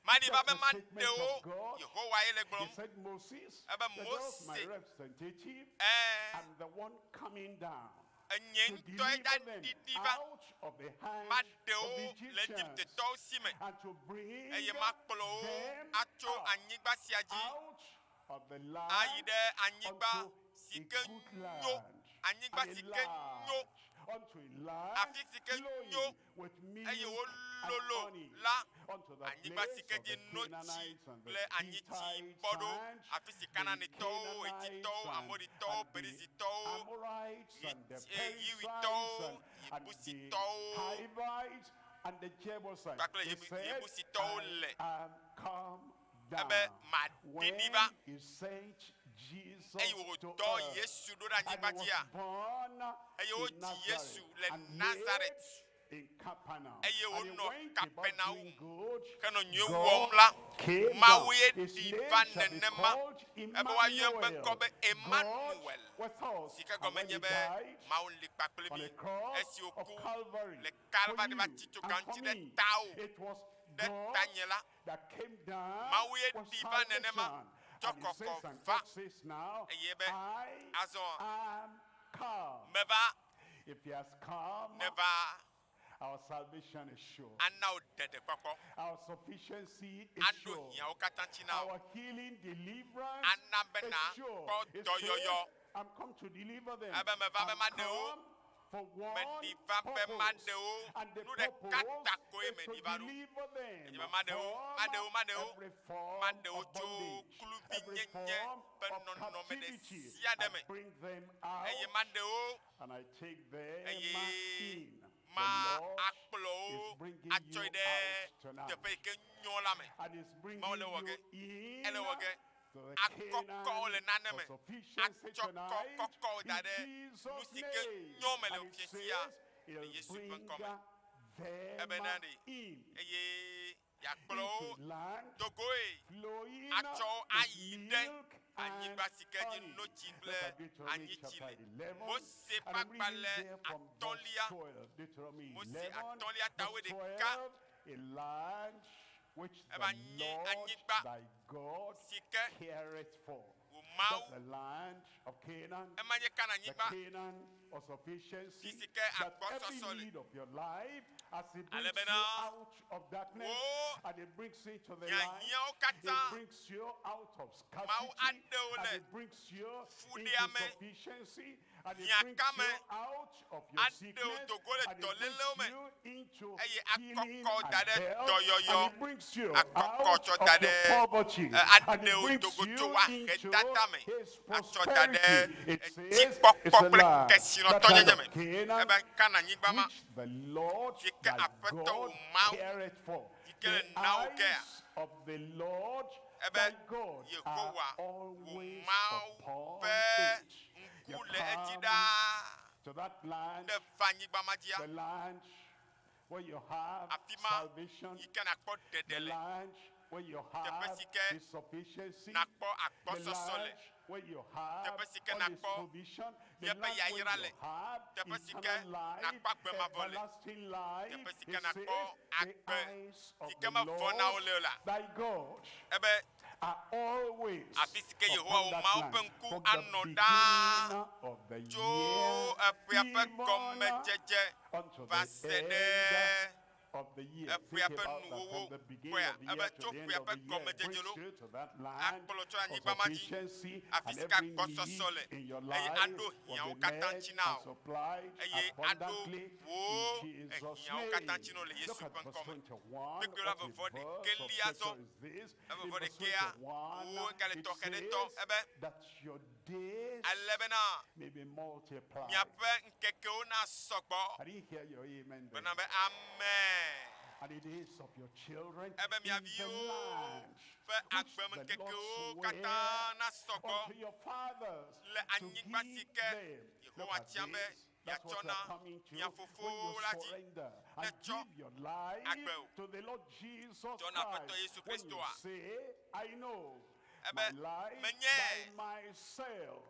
[SPEAKER 1] maɖi va be
[SPEAKER 2] That's a statement
[SPEAKER 1] maɖe wo.
[SPEAKER 2] of God.
[SPEAKER 1] Yehowa ye le
[SPEAKER 2] He
[SPEAKER 1] gblɔm.
[SPEAKER 2] said, Moses,
[SPEAKER 1] Ebe
[SPEAKER 2] that was my
[SPEAKER 1] Mose,
[SPEAKER 2] representative,
[SPEAKER 1] ɛɛ,
[SPEAKER 2] I'm the one coming down
[SPEAKER 1] enye
[SPEAKER 2] to
[SPEAKER 1] ŋutɔe
[SPEAKER 2] deliver them
[SPEAKER 1] ɖaɖiɖi va.
[SPEAKER 2] out of the hand
[SPEAKER 1] Maɖe
[SPEAKER 2] of
[SPEAKER 1] wo
[SPEAKER 2] the
[SPEAKER 1] le
[SPEAKER 2] Egyptians
[SPEAKER 1] Egiptetɔwo si me
[SPEAKER 2] and to bring
[SPEAKER 1] eye makplɔ wo
[SPEAKER 2] them
[SPEAKER 1] atso
[SPEAKER 2] up
[SPEAKER 1] anyigba sia dzi
[SPEAKER 2] out of the
[SPEAKER 1] ayi
[SPEAKER 2] land
[SPEAKER 1] ɖe anyigba
[SPEAKER 2] unto
[SPEAKER 1] si
[SPEAKER 2] a
[SPEAKER 1] ke
[SPEAKER 2] good
[SPEAKER 1] nyo,
[SPEAKER 2] land
[SPEAKER 1] anyigba
[SPEAKER 2] and a
[SPEAKER 1] si ke nyo,
[SPEAKER 2] large, unto a land
[SPEAKER 1] afi si ke nyo
[SPEAKER 2] flowing with
[SPEAKER 1] eye
[SPEAKER 2] milk and
[SPEAKER 1] wololo
[SPEAKER 2] honey,
[SPEAKER 1] la,
[SPEAKER 2] unto the
[SPEAKER 1] anyigba si
[SPEAKER 2] place
[SPEAKER 1] ke
[SPEAKER 2] of
[SPEAKER 1] dzi
[SPEAKER 2] the
[SPEAKER 1] notsi
[SPEAKER 2] Canaanites and the
[SPEAKER 1] kple anyitsi
[SPEAKER 2] Hittites
[SPEAKER 1] bɔ ɖo,
[SPEAKER 2] and
[SPEAKER 1] afi si
[SPEAKER 2] the
[SPEAKER 1] Kanaanitɔwo,
[SPEAKER 2] Canaanites
[SPEAKER 1] Hititɔwo,
[SPEAKER 2] and,
[SPEAKER 1] Amoritɔwo,
[SPEAKER 2] and the
[SPEAKER 1] Perizitɔwo,
[SPEAKER 2] Amorites and the
[SPEAKER 1] Yiwitɔwo,
[SPEAKER 2] Perizzites and the
[SPEAKER 1] Yebusitɔwo
[SPEAKER 2] Hivites and the Jebusites.
[SPEAKER 1] kpakple
[SPEAKER 2] He said,
[SPEAKER 1] Yebusitɔwo
[SPEAKER 2] I
[SPEAKER 1] le.
[SPEAKER 2] am come
[SPEAKER 1] Ebe
[SPEAKER 2] down.
[SPEAKER 1] maɖiɖi
[SPEAKER 2] When
[SPEAKER 1] va
[SPEAKER 2] he sent Jesus
[SPEAKER 1] eye
[SPEAKER 2] to
[SPEAKER 1] wòdɔ
[SPEAKER 2] earth,
[SPEAKER 1] Yesu ɖo ɖe
[SPEAKER 2] and
[SPEAKER 1] anyigba
[SPEAKER 2] he was
[SPEAKER 1] dzia,
[SPEAKER 2] born
[SPEAKER 1] eye
[SPEAKER 2] in
[SPEAKER 1] wodzi
[SPEAKER 2] Nazareth
[SPEAKER 1] Yesu le
[SPEAKER 2] and
[SPEAKER 1] Nazareth
[SPEAKER 2] lived in Capernaum.
[SPEAKER 1] eye
[SPEAKER 2] And he
[SPEAKER 1] wònɔ
[SPEAKER 2] went about
[SPEAKER 1] Kapernaum
[SPEAKER 2] doing good.
[SPEAKER 1] henɔ nyuie
[SPEAKER 2] God
[SPEAKER 1] wɔm la,
[SPEAKER 2] came
[SPEAKER 1] Mawu
[SPEAKER 2] down.
[SPEAKER 1] ye
[SPEAKER 2] His
[SPEAKER 1] ɖi
[SPEAKER 2] name
[SPEAKER 1] va
[SPEAKER 2] shall be
[SPEAKER 1] nenema
[SPEAKER 2] called
[SPEAKER 1] ebe woayɔ eƒe
[SPEAKER 2] Emmanuel.
[SPEAKER 1] ŋkɔ be
[SPEAKER 2] God
[SPEAKER 1] Emmanuel
[SPEAKER 2] with us.
[SPEAKER 1] si ke
[SPEAKER 2] And
[SPEAKER 1] gɔme
[SPEAKER 2] when
[SPEAKER 1] nye
[SPEAKER 2] he
[SPEAKER 1] be
[SPEAKER 2] died
[SPEAKER 1] Mawu li kpakple
[SPEAKER 2] on
[SPEAKER 1] mí
[SPEAKER 2] the cross
[SPEAKER 1] esi
[SPEAKER 2] of
[SPEAKER 1] wòku
[SPEAKER 2] Calvary
[SPEAKER 1] le
[SPEAKER 2] for
[SPEAKER 1] Kalvari va
[SPEAKER 2] you
[SPEAKER 1] tsi tso
[SPEAKER 2] and
[SPEAKER 1] ga
[SPEAKER 2] for
[SPEAKER 1] ŋuti ɖe
[SPEAKER 2] me,
[SPEAKER 1] tawò
[SPEAKER 2] it was
[SPEAKER 1] ɖe
[SPEAKER 2] God
[SPEAKER 1] tanye la,
[SPEAKER 2] that came down
[SPEAKER 1] Mawu ye
[SPEAKER 2] with
[SPEAKER 1] ɖi va nenema
[SPEAKER 2] salvation.
[SPEAKER 1] tsɔ
[SPEAKER 2] And he says,
[SPEAKER 1] kɔkɔ
[SPEAKER 2] and
[SPEAKER 1] va
[SPEAKER 2] God says now,
[SPEAKER 1] eye be
[SPEAKER 2] I
[SPEAKER 1] azɔ
[SPEAKER 2] am come.
[SPEAKER 1] meva
[SPEAKER 2] If he has come,
[SPEAKER 1] neva
[SPEAKER 2] our salvation is sure.
[SPEAKER 1] ana wò ɖeɖekpɔkpɔ
[SPEAKER 2] Our sufficiency is
[SPEAKER 1] aɖo
[SPEAKER 2] sure.
[SPEAKER 1] hiãwo katã ŋuti na wò
[SPEAKER 2] Our healing, deliverance
[SPEAKER 1] ana be
[SPEAKER 2] is
[SPEAKER 1] na
[SPEAKER 2] sure.
[SPEAKER 1] kpɔ
[SPEAKER 2] He
[SPEAKER 1] dɔyɔyɔ
[SPEAKER 2] says, I'm come to deliver them.
[SPEAKER 1] ebe meva be
[SPEAKER 2] I'm
[SPEAKER 1] maɖe wo
[SPEAKER 2] come for one
[SPEAKER 1] meɖi va be
[SPEAKER 2] purpose.
[SPEAKER 1] maɖe wo
[SPEAKER 2] And the
[SPEAKER 1] nu ɖeka
[SPEAKER 2] purpose
[SPEAKER 1] ta koe
[SPEAKER 2] is to
[SPEAKER 1] meɖi va ɖo
[SPEAKER 2] deliver them
[SPEAKER 1] enye be maɖe wo
[SPEAKER 2] from
[SPEAKER 1] maɖe wo maɖe wo
[SPEAKER 2] every form
[SPEAKER 1] maɖe wo
[SPEAKER 2] of
[SPEAKER 1] tso
[SPEAKER 2] bondage, every
[SPEAKER 1] kluvinyenye
[SPEAKER 2] form
[SPEAKER 1] ƒe
[SPEAKER 2] of
[SPEAKER 1] nɔnɔme ɖe
[SPEAKER 2] captivity.
[SPEAKER 1] sia ɖe
[SPEAKER 2] I
[SPEAKER 1] me
[SPEAKER 2] bring them
[SPEAKER 1] eye
[SPEAKER 2] out
[SPEAKER 1] maɖe wo
[SPEAKER 2] and I take them
[SPEAKER 1] eye
[SPEAKER 2] in. The
[SPEAKER 1] ma
[SPEAKER 2] Lord
[SPEAKER 1] akplɔ
[SPEAKER 2] is
[SPEAKER 1] wo
[SPEAKER 2] bringing
[SPEAKER 1] atsɔe
[SPEAKER 2] you
[SPEAKER 1] ɖe
[SPEAKER 2] out tonight.
[SPEAKER 1] teƒe yi ke nyɔ la me
[SPEAKER 2] And is bringing
[SPEAKER 1] Mawu le wɔ ge
[SPEAKER 2] you in
[SPEAKER 1] ele wɔ ge
[SPEAKER 2] to the
[SPEAKER 1] akɔkɔwo le
[SPEAKER 2] Canaan
[SPEAKER 1] nane
[SPEAKER 2] for
[SPEAKER 1] me
[SPEAKER 2] sufficiency
[SPEAKER 1] atsɔ
[SPEAKER 2] tonight
[SPEAKER 1] kɔkɔwo da
[SPEAKER 2] in
[SPEAKER 1] ɖe nu
[SPEAKER 2] Jesus'
[SPEAKER 1] si ke
[SPEAKER 2] name.
[SPEAKER 1] nyɔ me le
[SPEAKER 2] And he
[SPEAKER 1] fiasia
[SPEAKER 2] says
[SPEAKER 1] le
[SPEAKER 2] he'll
[SPEAKER 1] Yesu ƒe
[SPEAKER 2] bring
[SPEAKER 1] ŋkɔ me.
[SPEAKER 2] them
[SPEAKER 1] Ebena ɖe
[SPEAKER 2] in
[SPEAKER 1] eye yeakplɔ wo
[SPEAKER 2] into land
[SPEAKER 1] do goe
[SPEAKER 2] flowing
[SPEAKER 1] atsɔ wo
[SPEAKER 2] with
[SPEAKER 1] ayi ɖe
[SPEAKER 2] milk
[SPEAKER 1] anyigba
[SPEAKER 2] and
[SPEAKER 1] si ke dzi
[SPEAKER 2] honey.
[SPEAKER 1] notsi
[SPEAKER 2] Look
[SPEAKER 1] kple
[SPEAKER 2] at Deuteronomy
[SPEAKER 1] anyitsi
[SPEAKER 2] chapter
[SPEAKER 1] le.
[SPEAKER 2] 11,
[SPEAKER 1] Mose ƒe
[SPEAKER 2] and I'm reading
[SPEAKER 1] agbalẽ
[SPEAKER 2] there from verse
[SPEAKER 1] atɔ̃lia,
[SPEAKER 2] 12. Deuteronomy
[SPEAKER 1] Mose
[SPEAKER 2] 11,
[SPEAKER 1] atɔ̃lia
[SPEAKER 2] verse
[SPEAKER 1] tawoe ɖeka
[SPEAKER 2] 12, a land which the
[SPEAKER 1] eva nye
[SPEAKER 2] Lord
[SPEAKER 1] anyigba
[SPEAKER 2] thy God
[SPEAKER 1] si ke
[SPEAKER 2] careth for.
[SPEAKER 1] wò
[SPEAKER 2] That's
[SPEAKER 1] Mawu
[SPEAKER 2] the land of Canaan.
[SPEAKER 1] ema nye
[SPEAKER 2] The
[SPEAKER 1] Kananyigba
[SPEAKER 2] Canaan of sufficiency,
[SPEAKER 1] fi si ke
[SPEAKER 2] that every
[SPEAKER 1] agbɔsɔsɔ le.
[SPEAKER 2] need of your life, as it brings
[SPEAKER 1] Alebena
[SPEAKER 2] you out of darkness
[SPEAKER 1] wò
[SPEAKER 2] and it brings you to the light,
[SPEAKER 1] hiahiãwo
[SPEAKER 2] it
[SPEAKER 1] katã
[SPEAKER 2] brings you out of
[SPEAKER 1] Mawu
[SPEAKER 2] scarcity,
[SPEAKER 1] aɖe wo
[SPEAKER 2] and
[SPEAKER 1] le
[SPEAKER 2] it brings you into
[SPEAKER 1] fuɖeame,
[SPEAKER 2] sufficiency, and it brings
[SPEAKER 1] hiãkame,
[SPEAKER 2] you out of your
[SPEAKER 1] aɖe wo
[SPEAKER 2] sickness,
[SPEAKER 1] do go le
[SPEAKER 2] and it
[SPEAKER 1] dɔlélewo
[SPEAKER 2] brings
[SPEAKER 1] me
[SPEAKER 2] you into
[SPEAKER 1] eye
[SPEAKER 2] healing
[SPEAKER 1] akɔkɔ da
[SPEAKER 2] and
[SPEAKER 1] ɖe
[SPEAKER 2] health,
[SPEAKER 1] dɔyɔyɔ,
[SPEAKER 2] and it brings you
[SPEAKER 1] akɔkɔ
[SPEAKER 2] out
[SPEAKER 1] tsɔ
[SPEAKER 2] of
[SPEAKER 1] da
[SPEAKER 2] your
[SPEAKER 1] ɖe
[SPEAKER 2] poverty,
[SPEAKER 1] e,
[SPEAKER 2] and
[SPEAKER 1] aɖe
[SPEAKER 2] it
[SPEAKER 1] wo
[SPEAKER 2] brings
[SPEAKER 1] do go
[SPEAKER 2] you
[SPEAKER 1] tso wo
[SPEAKER 2] into
[SPEAKER 1] ahedada me
[SPEAKER 2] his
[SPEAKER 1] atsɔ da ɖe
[SPEAKER 2] prosperity. It says it's
[SPEAKER 1] dzikpɔkpɔ
[SPEAKER 2] a
[SPEAKER 1] kple
[SPEAKER 2] land, that
[SPEAKER 1] kesinɔtɔnyenye
[SPEAKER 2] land
[SPEAKER 1] me.
[SPEAKER 2] of Canaan,
[SPEAKER 1] Ebe Kananyigba ma
[SPEAKER 2] which the Lord
[SPEAKER 1] si ke
[SPEAKER 2] thy
[SPEAKER 1] Aƒetɔ
[SPEAKER 2] God
[SPEAKER 1] wò Mawu
[SPEAKER 2] careth for.
[SPEAKER 1] yi ke
[SPEAKER 2] The
[SPEAKER 1] le na wo kea
[SPEAKER 2] eyes of the Lord
[SPEAKER 1] ebe
[SPEAKER 2] thy God are
[SPEAKER 1] Yehowa wò
[SPEAKER 2] always
[SPEAKER 1] Mawu
[SPEAKER 2] upon
[SPEAKER 1] ƒe
[SPEAKER 2] it. You
[SPEAKER 1] ŋku le edzi
[SPEAKER 2] come
[SPEAKER 1] ɖaa
[SPEAKER 2] to that land,
[SPEAKER 1] ne va anyigba ma dzia
[SPEAKER 2] the land where you have
[SPEAKER 1] afi ma
[SPEAKER 2] salvation,
[SPEAKER 1] yi ke nakpɔ ɖeɖe
[SPEAKER 2] the
[SPEAKER 1] le
[SPEAKER 2] land where you
[SPEAKER 1] teƒe
[SPEAKER 2] have
[SPEAKER 1] si ke
[SPEAKER 2] his sufficiency,
[SPEAKER 1] nakpɔ
[SPEAKER 2] the
[SPEAKER 1] agbɔsɔsɔ le
[SPEAKER 2] land where you have
[SPEAKER 1] teƒe si ke
[SPEAKER 2] all his
[SPEAKER 1] nakpɔ
[SPEAKER 2] provision, the
[SPEAKER 1] yeƒe
[SPEAKER 2] land where
[SPEAKER 1] yayra le
[SPEAKER 2] you have
[SPEAKER 1] teƒe si ke
[SPEAKER 2] eternal life,
[SPEAKER 1] nakpɔ agbe mavɔ le
[SPEAKER 2] everlasting life.
[SPEAKER 1] teƒe si
[SPEAKER 2] It
[SPEAKER 1] ke nakpɔ
[SPEAKER 2] says, the
[SPEAKER 1] agbe
[SPEAKER 2] eyes of
[SPEAKER 1] si ke
[SPEAKER 2] the
[SPEAKER 1] mevɔ na wo
[SPEAKER 2] Lord
[SPEAKER 1] le o la
[SPEAKER 2] thy God
[SPEAKER 1] ebe
[SPEAKER 2] are always
[SPEAKER 1] afi si ke Yehowa
[SPEAKER 2] upon
[SPEAKER 1] wò
[SPEAKER 2] that
[SPEAKER 1] Mawu ƒe
[SPEAKER 2] land
[SPEAKER 1] ŋku
[SPEAKER 2] from the
[SPEAKER 1] anɔ ɖaa
[SPEAKER 2] beginning of the
[SPEAKER 1] tso
[SPEAKER 2] year
[SPEAKER 1] eƒea ƒe
[SPEAKER 2] even
[SPEAKER 1] gɔmedzedze
[SPEAKER 2] unto
[SPEAKER 1] va
[SPEAKER 2] the
[SPEAKER 1] se ɖe
[SPEAKER 2] end of the year.
[SPEAKER 1] eƒea
[SPEAKER 2] Think
[SPEAKER 1] ƒe
[SPEAKER 2] about that
[SPEAKER 1] nuwuwu
[SPEAKER 2] from the beginning
[SPEAKER 1] kpɔea
[SPEAKER 2] of the
[SPEAKER 1] ebe
[SPEAKER 2] year to
[SPEAKER 1] tso
[SPEAKER 2] the end
[SPEAKER 1] ƒea
[SPEAKER 2] of
[SPEAKER 1] ƒe
[SPEAKER 2] the year. It
[SPEAKER 1] gɔmedzedze
[SPEAKER 2] brings
[SPEAKER 1] lo
[SPEAKER 2] you to that land
[SPEAKER 1] akplɔ tso
[SPEAKER 2] of
[SPEAKER 1] anyigba ma dzi
[SPEAKER 2] sufficiency
[SPEAKER 1] afi
[SPEAKER 2] and
[SPEAKER 1] si ke
[SPEAKER 2] every
[SPEAKER 1] agbɔsɔsɔ
[SPEAKER 2] need
[SPEAKER 1] le
[SPEAKER 2] in your
[SPEAKER 1] eye
[SPEAKER 2] life
[SPEAKER 1] aɖo
[SPEAKER 2] will
[SPEAKER 1] hiãwo
[SPEAKER 2] be
[SPEAKER 1] katã
[SPEAKER 2] met
[SPEAKER 1] ŋuti na
[SPEAKER 2] and
[SPEAKER 1] wò
[SPEAKER 2] supplied
[SPEAKER 1] eye aɖo
[SPEAKER 2] abundantly
[SPEAKER 1] wò
[SPEAKER 2] in Jesus'
[SPEAKER 1] ehiãwo katã
[SPEAKER 2] name.
[SPEAKER 1] ŋuti na wò le
[SPEAKER 2] Look
[SPEAKER 1] Yesu
[SPEAKER 2] at
[SPEAKER 1] ƒe
[SPEAKER 2] verse
[SPEAKER 1] ŋkɔ me.
[SPEAKER 2] 21.
[SPEAKER 1] Kpukpui la
[SPEAKER 2] What a
[SPEAKER 1] vɔvɔ
[SPEAKER 2] verse of
[SPEAKER 1] ɖekelia zɔ
[SPEAKER 2] scripture is this? In
[SPEAKER 1] evɔvɔ
[SPEAKER 2] verse
[SPEAKER 1] ɖekea
[SPEAKER 2] 21,
[SPEAKER 1] wo gale
[SPEAKER 2] it
[SPEAKER 1] tɔxɛ ɖe tɔ
[SPEAKER 2] says
[SPEAKER 1] ebe
[SPEAKER 2] that your days
[SPEAKER 1] ale bena
[SPEAKER 2] may be multiplied.
[SPEAKER 1] miaƒe ŋkekewo nasɔ gbɔ
[SPEAKER 2] I didn't hear your amen there.
[SPEAKER 1] gblɔna be amen.
[SPEAKER 2] And the days of your children
[SPEAKER 1] Ebe
[SPEAKER 2] in
[SPEAKER 1] mia
[SPEAKER 2] the
[SPEAKER 1] viwo
[SPEAKER 2] land
[SPEAKER 1] ƒe
[SPEAKER 2] which the Lord
[SPEAKER 1] agbemeŋkekewo
[SPEAKER 2] sware
[SPEAKER 1] katã nasɔ gbɔ
[SPEAKER 2] unto your fathers
[SPEAKER 1] le
[SPEAKER 2] to
[SPEAKER 1] anyigba si
[SPEAKER 2] give
[SPEAKER 1] ke
[SPEAKER 2] them. Look
[SPEAKER 1] Yehowa
[SPEAKER 2] at
[SPEAKER 1] tia be
[SPEAKER 2] this. That's
[SPEAKER 1] yeatsɔ
[SPEAKER 2] what
[SPEAKER 1] na
[SPEAKER 2] you're coming to
[SPEAKER 1] mia
[SPEAKER 2] when you
[SPEAKER 1] fofowo la dzi
[SPEAKER 2] surrender
[SPEAKER 1] ne
[SPEAKER 2] and
[SPEAKER 1] tsɔ
[SPEAKER 2] give your life
[SPEAKER 1] agbe o.
[SPEAKER 2] to the Lord Jesus
[SPEAKER 1] Tsɔ na Aƒetɔ
[SPEAKER 2] Christ.
[SPEAKER 1] Yesu
[SPEAKER 2] When you
[SPEAKER 1] Kristoa
[SPEAKER 2] say, I know
[SPEAKER 1] ebe
[SPEAKER 2] my life
[SPEAKER 1] menye
[SPEAKER 2] by myself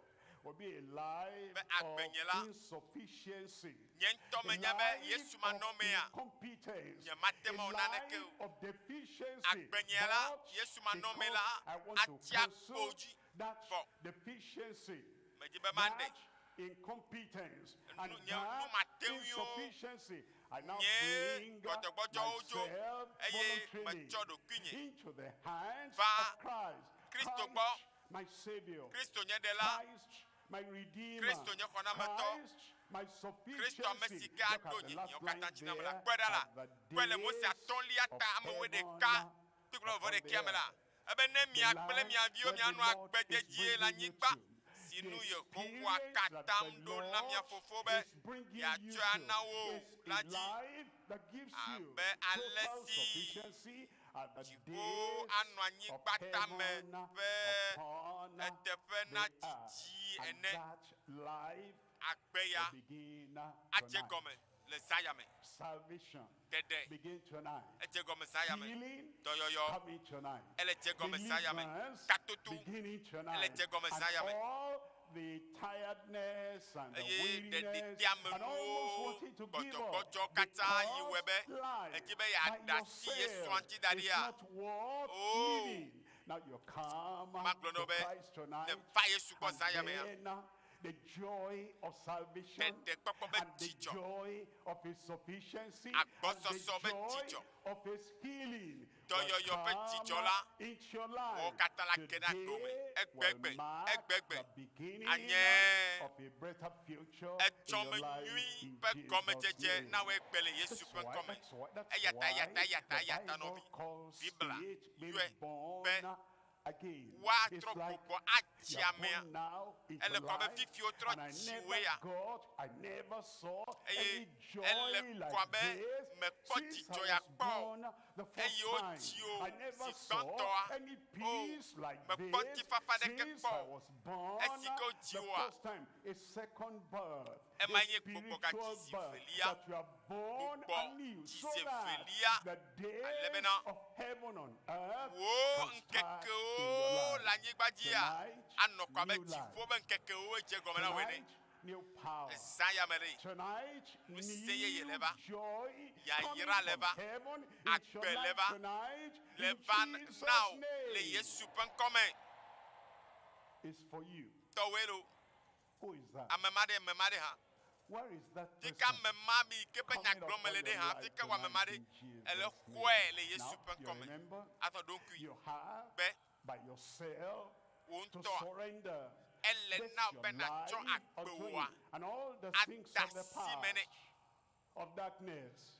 [SPEAKER 2] will be a life
[SPEAKER 1] be
[SPEAKER 2] of
[SPEAKER 1] agbenye la
[SPEAKER 2] insufficiency,
[SPEAKER 1] nye ŋutɔ
[SPEAKER 2] a
[SPEAKER 1] menya be
[SPEAKER 2] life
[SPEAKER 1] Yesu
[SPEAKER 2] of
[SPEAKER 1] manɔmea
[SPEAKER 2] incompetence,
[SPEAKER 1] nyemate
[SPEAKER 2] a
[SPEAKER 1] ŋu awɔ naneke
[SPEAKER 2] life
[SPEAKER 1] o.
[SPEAKER 2] of deficiency.
[SPEAKER 1] Agbenye la
[SPEAKER 2] But
[SPEAKER 1] Yesu manɔme la
[SPEAKER 2] because I want to
[SPEAKER 1] atsi akpo
[SPEAKER 2] cancel
[SPEAKER 1] dzi
[SPEAKER 2] that
[SPEAKER 1] vɔ
[SPEAKER 2] deficiency,
[SPEAKER 1] medzi be maɖe
[SPEAKER 2] that incompetence, and
[SPEAKER 1] nu nye nu
[SPEAKER 2] that
[SPEAKER 1] mate ŋui o.
[SPEAKER 2] insufficiency, I now
[SPEAKER 1] Nye
[SPEAKER 2] bring
[SPEAKER 1] gbɔdzɔgbɔdzɔwo dzo
[SPEAKER 2] myself
[SPEAKER 1] eye
[SPEAKER 2] voluntarily
[SPEAKER 1] metsɔ ɖokuinye
[SPEAKER 2] into the hands
[SPEAKER 1] va
[SPEAKER 2] of Christ.
[SPEAKER 1] Kristo gbɔ.
[SPEAKER 2] Christ, my Savior.
[SPEAKER 1] Kristo nye ɖela
[SPEAKER 2] Christ, my Redeemer.
[SPEAKER 1] Kristo nye xɔnametɔ
[SPEAKER 2] Christ, my
[SPEAKER 1] Kristo ame si
[SPEAKER 2] sufficiency.
[SPEAKER 1] ke
[SPEAKER 2] Look
[SPEAKER 1] aɖo
[SPEAKER 2] at the
[SPEAKER 1] nye
[SPEAKER 2] last
[SPEAKER 1] hiãwo
[SPEAKER 2] line
[SPEAKER 1] katã dzi nam la
[SPEAKER 2] there.
[SPEAKER 1] kpɔe ɖa la
[SPEAKER 2] At the
[SPEAKER 1] kpɔe le Mose
[SPEAKER 2] days
[SPEAKER 1] atɔ̃lia
[SPEAKER 2] of
[SPEAKER 1] ta amewoe ɖeka
[SPEAKER 2] heaven
[SPEAKER 1] kpukpui
[SPEAKER 2] upon
[SPEAKER 1] vɔ
[SPEAKER 2] the
[SPEAKER 1] ɖekea me la
[SPEAKER 2] earth.
[SPEAKER 1] ebe ne
[SPEAKER 2] The
[SPEAKER 1] mia kple
[SPEAKER 2] land
[SPEAKER 1] mia viwo
[SPEAKER 2] where the
[SPEAKER 1] mianɔ
[SPEAKER 2] Lord
[SPEAKER 1] agbe
[SPEAKER 2] is
[SPEAKER 1] dedie le
[SPEAKER 2] bringing you
[SPEAKER 1] anyigba
[SPEAKER 2] to.
[SPEAKER 1] si
[SPEAKER 2] The
[SPEAKER 1] nu Yehowa
[SPEAKER 2] experience that
[SPEAKER 1] katã
[SPEAKER 2] the
[SPEAKER 1] ɖo na mia
[SPEAKER 2] Lord
[SPEAKER 1] fofo be
[SPEAKER 2] is bringing you
[SPEAKER 1] yeatsɔe ana
[SPEAKER 2] to
[SPEAKER 1] wo
[SPEAKER 2] is
[SPEAKER 1] la
[SPEAKER 2] a
[SPEAKER 1] dzi
[SPEAKER 2] life that gives you
[SPEAKER 1] abe ale
[SPEAKER 2] total
[SPEAKER 1] si
[SPEAKER 2] sufficiency at the
[SPEAKER 1] dziƒo
[SPEAKER 2] days
[SPEAKER 1] anɔ
[SPEAKER 2] of
[SPEAKER 1] anyigba tame
[SPEAKER 2] heaven
[SPEAKER 1] ƒe
[SPEAKER 2] upon
[SPEAKER 1] eteƒe na
[SPEAKER 2] the earth.
[SPEAKER 1] dzidzi
[SPEAKER 2] And
[SPEAKER 1] ene
[SPEAKER 2] that life
[SPEAKER 1] agbe ya
[SPEAKER 2] will begin
[SPEAKER 1] adze
[SPEAKER 2] tonight.
[SPEAKER 1] gɔme le zã me
[SPEAKER 2] Salvation
[SPEAKER 1] ɖeɖe
[SPEAKER 2] begin tonight.
[SPEAKER 1] edze gɔme zã me
[SPEAKER 2] Healing
[SPEAKER 1] dɔyɔyɔ
[SPEAKER 2] coming tonight.
[SPEAKER 1] ele dze gɔme zã me
[SPEAKER 2] Deliverance
[SPEAKER 1] katoto
[SPEAKER 2] beginning tonight.
[SPEAKER 1] ele dze gɔme
[SPEAKER 2] And
[SPEAKER 1] zã me
[SPEAKER 2] all the tiredness and the
[SPEAKER 1] eye
[SPEAKER 2] weariness and
[SPEAKER 1] ɖeɖiteamenuwo
[SPEAKER 2] almost wanting to give up
[SPEAKER 1] gbɔdzɔgbɔdzɔ katã yi wɔe be
[SPEAKER 2] because life
[SPEAKER 1] edzi be
[SPEAKER 2] by
[SPEAKER 1] yeaɖe asi ye srɔ̃a
[SPEAKER 2] yourself
[SPEAKER 1] ŋuti da
[SPEAKER 2] is
[SPEAKER 1] ɖia
[SPEAKER 2] not worth
[SPEAKER 1] o
[SPEAKER 2] living. Now you come
[SPEAKER 1] magblɔ na
[SPEAKER 2] to
[SPEAKER 1] wo be
[SPEAKER 2] Christ
[SPEAKER 1] ne
[SPEAKER 2] tonight
[SPEAKER 1] va Yesu gbɔ
[SPEAKER 2] and
[SPEAKER 1] zã ya mea
[SPEAKER 2] then the joy of salvation
[SPEAKER 1] ɖeɖekpɔkpɔ be
[SPEAKER 2] and the
[SPEAKER 1] dzidzɔ
[SPEAKER 2] joy of his sufficiency and the
[SPEAKER 1] agbɔsɔsɔ be
[SPEAKER 2] joy
[SPEAKER 1] dzidzɔ
[SPEAKER 2] of his healing will
[SPEAKER 1] dɔyɔyɔ ƒe dzidzɔ
[SPEAKER 2] come
[SPEAKER 1] la
[SPEAKER 2] into your
[SPEAKER 1] wɔwo
[SPEAKER 2] life.
[SPEAKER 1] katã la ke ɖe agbo me
[SPEAKER 2] Today
[SPEAKER 1] egbegbe
[SPEAKER 2] will mark
[SPEAKER 1] egbegbe
[SPEAKER 2] the beginning
[SPEAKER 1] anye
[SPEAKER 2] of a better future in your
[SPEAKER 1] etsɔme
[SPEAKER 2] life
[SPEAKER 1] nyui
[SPEAKER 2] in
[SPEAKER 1] ƒe
[SPEAKER 2] Jesus'
[SPEAKER 1] gɔmedzedze
[SPEAKER 2] name.
[SPEAKER 1] na wo egbe le Yesu
[SPEAKER 2] That's
[SPEAKER 1] ƒe
[SPEAKER 2] why,
[SPEAKER 1] ŋkɔme
[SPEAKER 2] that's why, that's
[SPEAKER 1] eya ta eya ta
[SPEAKER 2] why
[SPEAKER 1] eya ta
[SPEAKER 2] the
[SPEAKER 1] eya ta
[SPEAKER 2] Bible
[SPEAKER 1] nɔvi
[SPEAKER 2] calls
[SPEAKER 1] Biblia
[SPEAKER 2] it being
[SPEAKER 1] yɔe
[SPEAKER 2] born
[SPEAKER 1] be
[SPEAKER 2] again.
[SPEAKER 1] Woatrɔ
[SPEAKER 2] It's like
[SPEAKER 1] gbugbɔ atsi
[SPEAKER 2] you are
[SPEAKER 1] amea.
[SPEAKER 2] born now into
[SPEAKER 1] Ele kɔ abe
[SPEAKER 2] life,
[SPEAKER 1] fifi wotrɔ
[SPEAKER 2] and I
[SPEAKER 1] tsi
[SPEAKER 2] never
[SPEAKER 1] woe ya.
[SPEAKER 2] got, I never saw
[SPEAKER 1] Eye
[SPEAKER 2] any joy
[SPEAKER 1] ele kɔ
[SPEAKER 2] like
[SPEAKER 1] abe
[SPEAKER 2] this
[SPEAKER 1] mekpɔ
[SPEAKER 2] since
[SPEAKER 1] dzidzɔ
[SPEAKER 2] I
[SPEAKER 1] ya
[SPEAKER 2] was
[SPEAKER 1] kpɔ o.
[SPEAKER 2] born the first
[SPEAKER 1] Eye
[SPEAKER 2] time.
[SPEAKER 1] wotsi o
[SPEAKER 2] I never
[SPEAKER 1] si
[SPEAKER 2] saw
[SPEAKER 1] gbãtɔa.
[SPEAKER 2] any
[SPEAKER 1] O
[SPEAKER 2] peace like
[SPEAKER 1] mekpɔ
[SPEAKER 2] this
[SPEAKER 1] ŋutifafa ɖeke
[SPEAKER 2] since
[SPEAKER 1] kpɔ
[SPEAKER 2] I
[SPEAKER 1] o.
[SPEAKER 2] was born
[SPEAKER 1] Esi ke wotsi
[SPEAKER 2] the
[SPEAKER 1] woa,
[SPEAKER 2] first time. A second birth,
[SPEAKER 1] ema
[SPEAKER 2] a
[SPEAKER 1] nye
[SPEAKER 2] spiritual
[SPEAKER 1] gbugbɔgatsi zi
[SPEAKER 2] birth,
[SPEAKER 1] velia.
[SPEAKER 2] that you are born
[SPEAKER 1] Gbugbɔ
[SPEAKER 2] anew,
[SPEAKER 1] tsi
[SPEAKER 2] so
[SPEAKER 1] zi
[SPEAKER 2] that
[SPEAKER 1] velia.
[SPEAKER 2] the days
[SPEAKER 1] Alebena
[SPEAKER 2] of heaven on earth
[SPEAKER 1] wo
[SPEAKER 2] can start in
[SPEAKER 1] ŋkekewo
[SPEAKER 2] your
[SPEAKER 1] le
[SPEAKER 2] life.
[SPEAKER 1] anyigba dzia
[SPEAKER 2] Tonight,
[SPEAKER 1] anɔ kɔ abe
[SPEAKER 2] new life.
[SPEAKER 1] dziƒo be ŋkekewo dze gɔme na wò ene.
[SPEAKER 2] Tonight, new power.
[SPEAKER 1] Ezã ya me ɖe.
[SPEAKER 2] Tonight,
[SPEAKER 1] Ŋusẽ yeye le
[SPEAKER 2] new
[SPEAKER 1] va.
[SPEAKER 2] joy
[SPEAKER 1] Yayra
[SPEAKER 2] coming
[SPEAKER 1] le
[SPEAKER 2] from
[SPEAKER 1] va.
[SPEAKER 2] heaven into your
[SPEAKER 1] Agbe le
[SPEAKER 2] life
[SPEAKER 1] va.
[SPEAKER 2] tonight
[SPEAKER 1] Le
[SPEAKER 2] in
[SPEAKER 1] va
[SPEAKER 2] Jesus'
[SPEAKER 1] na wò le
[SPEAKER 2] name.
[SPEAKER 1] Yesu ƒe ŋkɔme.
[SPEAKER 2] It's for you.
[SPEAKER 1] Tɔwoe lo.
[SPEAKER 2] Who is that?
[SPEAKER 1] Ame ma ɖe, ame ma ɖe hã.
[SPEAKER 2] Where is that
[SPEAKER 1] Fi ka
[SPEAKER 2] person
[SPEAKER 1] ame ma mi yi ke ƒe nya
[SPEAKER 2] coming
[SPEAKER 1] gblɔm
[SPEAKER 2] upon
[SPEAKER 1] mele ɖe
[SPEAKER 2] your
[SPEAKER 1] hã?
[SPEAKER 2] life
[SPEAKER 1] Fi ka wɔ ame ma
[SPEAKER 2] tonight
[SPEAKER 1] ɖe?
[SPEAKER 2] in
[SPEAKER 1] Ele
[SPEAKER 2] Jesus'
[SPEAKER 1] xɔe
[SPEAKER 2] name?
[SPEAKER 1] le Yesu
[SPEAKER 2] Now,
[SPEAKER 1] ƒe
[SPEAKER 2] you
[SPEAKER 1] ŋkɔme.
[SPEAKER 2] remember,
[SPEAKER 1] Azɔ ɖo ŋkui
[SPEAKER 2] you have
[SPEAKER 1] be
[SPEAKER 2] by yourself
[SPEAKER 1] wò
[SPEAKER 2] to
[SPEAKER 1] ŋutɔa
[SPEAKER 2] surrender
[SPEAKER 1] ele
[SPEAKER 2] this
[SPEAKER 1] na wò
[SPEAKER 2] your
[SPEAKER 1] be nàtsɔ
[SPEAKER 2] life unto
[SPEAKER 1] agbewoa
[SPEAKER 2] him and all the things
[SPEAKER 1] ada
[SPEAKER 2] of the
[SPEAKER 1] si me nɛ.
[SPEAKER 2] past, of darkness,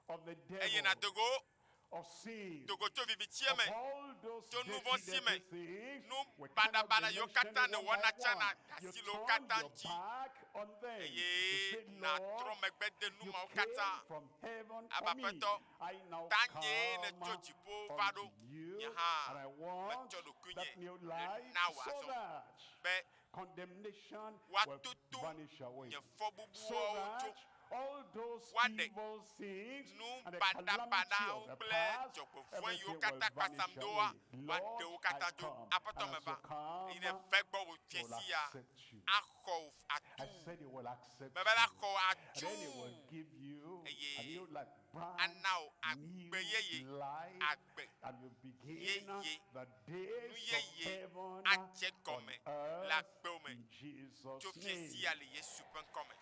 [SPEAKER 2] of the
[SPEAKER 1] Eye
[SPEAKER 2] devil,
[SPEAKER 1] nàdo go
[SPEAKER 2] of sin,
[SPEAKER 1] do go tso vivitie
[SPEAKER 2] of
[SPEAKER 1] me,
[SPEAKER 2] all those
[SPEAKER 1] tso nu
[SPEAKER 2] dirty,
[SPEAKER 1] vɔ̃ si me,
[SPEAKER 2] dirty things.
[SPEAKER 1] nu
[SPEAKER 2] We cannot be
[SPEAKER 1] baɖabaɖa yiwo katã
[SPEAKER 2] mentioned one
[SPEAKER 1] nèwɔna
[SPEAKER 2] by
[SPEAKER 1] tsã na
[SPEAKER 2] one. You
[SPEAKER 1] asi le wo
[SPEAKER 2] turn
[SPEAKER 1] katã
[SPEAKER 2] your
[SPEAKER 1] ŋuti
[SPEAKER 2] back on them. You
[SPEAKER 1] eye
[SPEAKER 2] say,
[SPEAKER 1] nàtrɔ
[SPEAKER 2] Lord,
[SPEAKER 1] megbe de nu
[SPEAKER 2] you
[SPEAKER 1] mawo
[SPEAKER 2] came
[SPEAKER 1] katã.
[SPEAKER 2] from heaven
[SPEAKER 1] Aba
[SPEAKER 2] for me.
[SPEAKER 1] Aƒetɔ,
[SPEAKER 2] I now
[SPEAKER 1] tanyee nètso
[SPEAKER 2] come
[SPEAKER 1] dziƒo va ɖo.
[SPEAKER 2] unto you,
[SPEAKER 1] Nye hã
[SPEAKER 2] and I want
[SPEAKER 1] metsɔ ɖokuinye
[SPEAKER 2] that new
[SPEAKER 1] le
[SPEAKER 2] life
[SPEAKER 1] na wò
[SPEAKER 2] so
[SPEAKER 1] azɔ
[SPEAKER 2] that
[SPEAKER 1] be
[SPEAKER 2] condemnation will
[SPEAKER 1] woatoto
[SPEAKER 2] vanish away.
[SPEAKER 1] nye
[SPEAKER 2] So
[SPEAKER 1] fɔbubuawo tso
[SPEAKER 2] that all those
[SPEAKER 1] woaɖe
[SPEAKER 2] evil things
[SPEAKER 1] nu
[SPEAKER 2] and the calamity
[SPEAKER 1] baɖabaɖawo
[SPEAKER 2] of the
[SPEAKER 1] kple
[SPEAKER 2] past,
[SPEAKER 1] dzɔgbevɔ̃e yiwo
[SPEAKER 2] everything will
[SPEAKER 1] katã
[SPEAKER 2] vanish
[SPEAKER 1] kpasam ɖoa,
[SPEAKER 2] away.
[SPEAKER 1] woaɖe
[SPEAKER 2] Lord,
[SPEAKER 1] wo
[SPEAKER 2] I
[SPEAKER 1] katã dzo.
[SPEAKER 2] come,
[SPEAKER 1] Aƒetɔ
[SPEAKER 2] and as you
[SPEAKER 1] meva eye
[SPEAKER 2] come,
[SPEAKER 1] nève gbɔ wò
[SPEAKER 2] will
[SPEAKER 1] fiasia
[SPEAKER 2] accept you.
[SPEAKER 1] axɔ wò
[SPEAKER 2] I
[SPEAKER 1] atuu.
[SPEAKER 2] said he will accept
[SPEAKER 1] Meva la
[SPEAKER 2] you.
[SPEAKER 1] xɔ wò
[SPEAKER 2] And then he will
[SPEAKER 1] atuu
[SPEAKER 2] give you a
[SPEAKER 1] eye
[SPEAKER 2] new life, brand
[SPEAKER 1] ana wò agbe
[SPEAKER 2] new
[SPEAKER 1] yeye,
[SPEAKER 2] life,
[SPEAKER 1] agbe
[SPEAKER 2] and you begin
[SPEAKER 1] yeye,
[SPEAKER 2] the
[SPEAKER 1] nu
[SPEAKER 2] days of
[SPEAKER 1] yeye
[SPEAKER 2] heaven
[SPEAKER 1] adze
[SPEAKER 2] on
[SPEAKER 1] gɔme le
[SPEAKER 2] earth
[SPEAKER 1] agbewo me
[SPEAKER 2] in
[SPEAKER 1] tso
[SPEAKER 2] Jesus' name.
[SPEAKER 1] fiasia le Yesu ƒe ŋkɔme.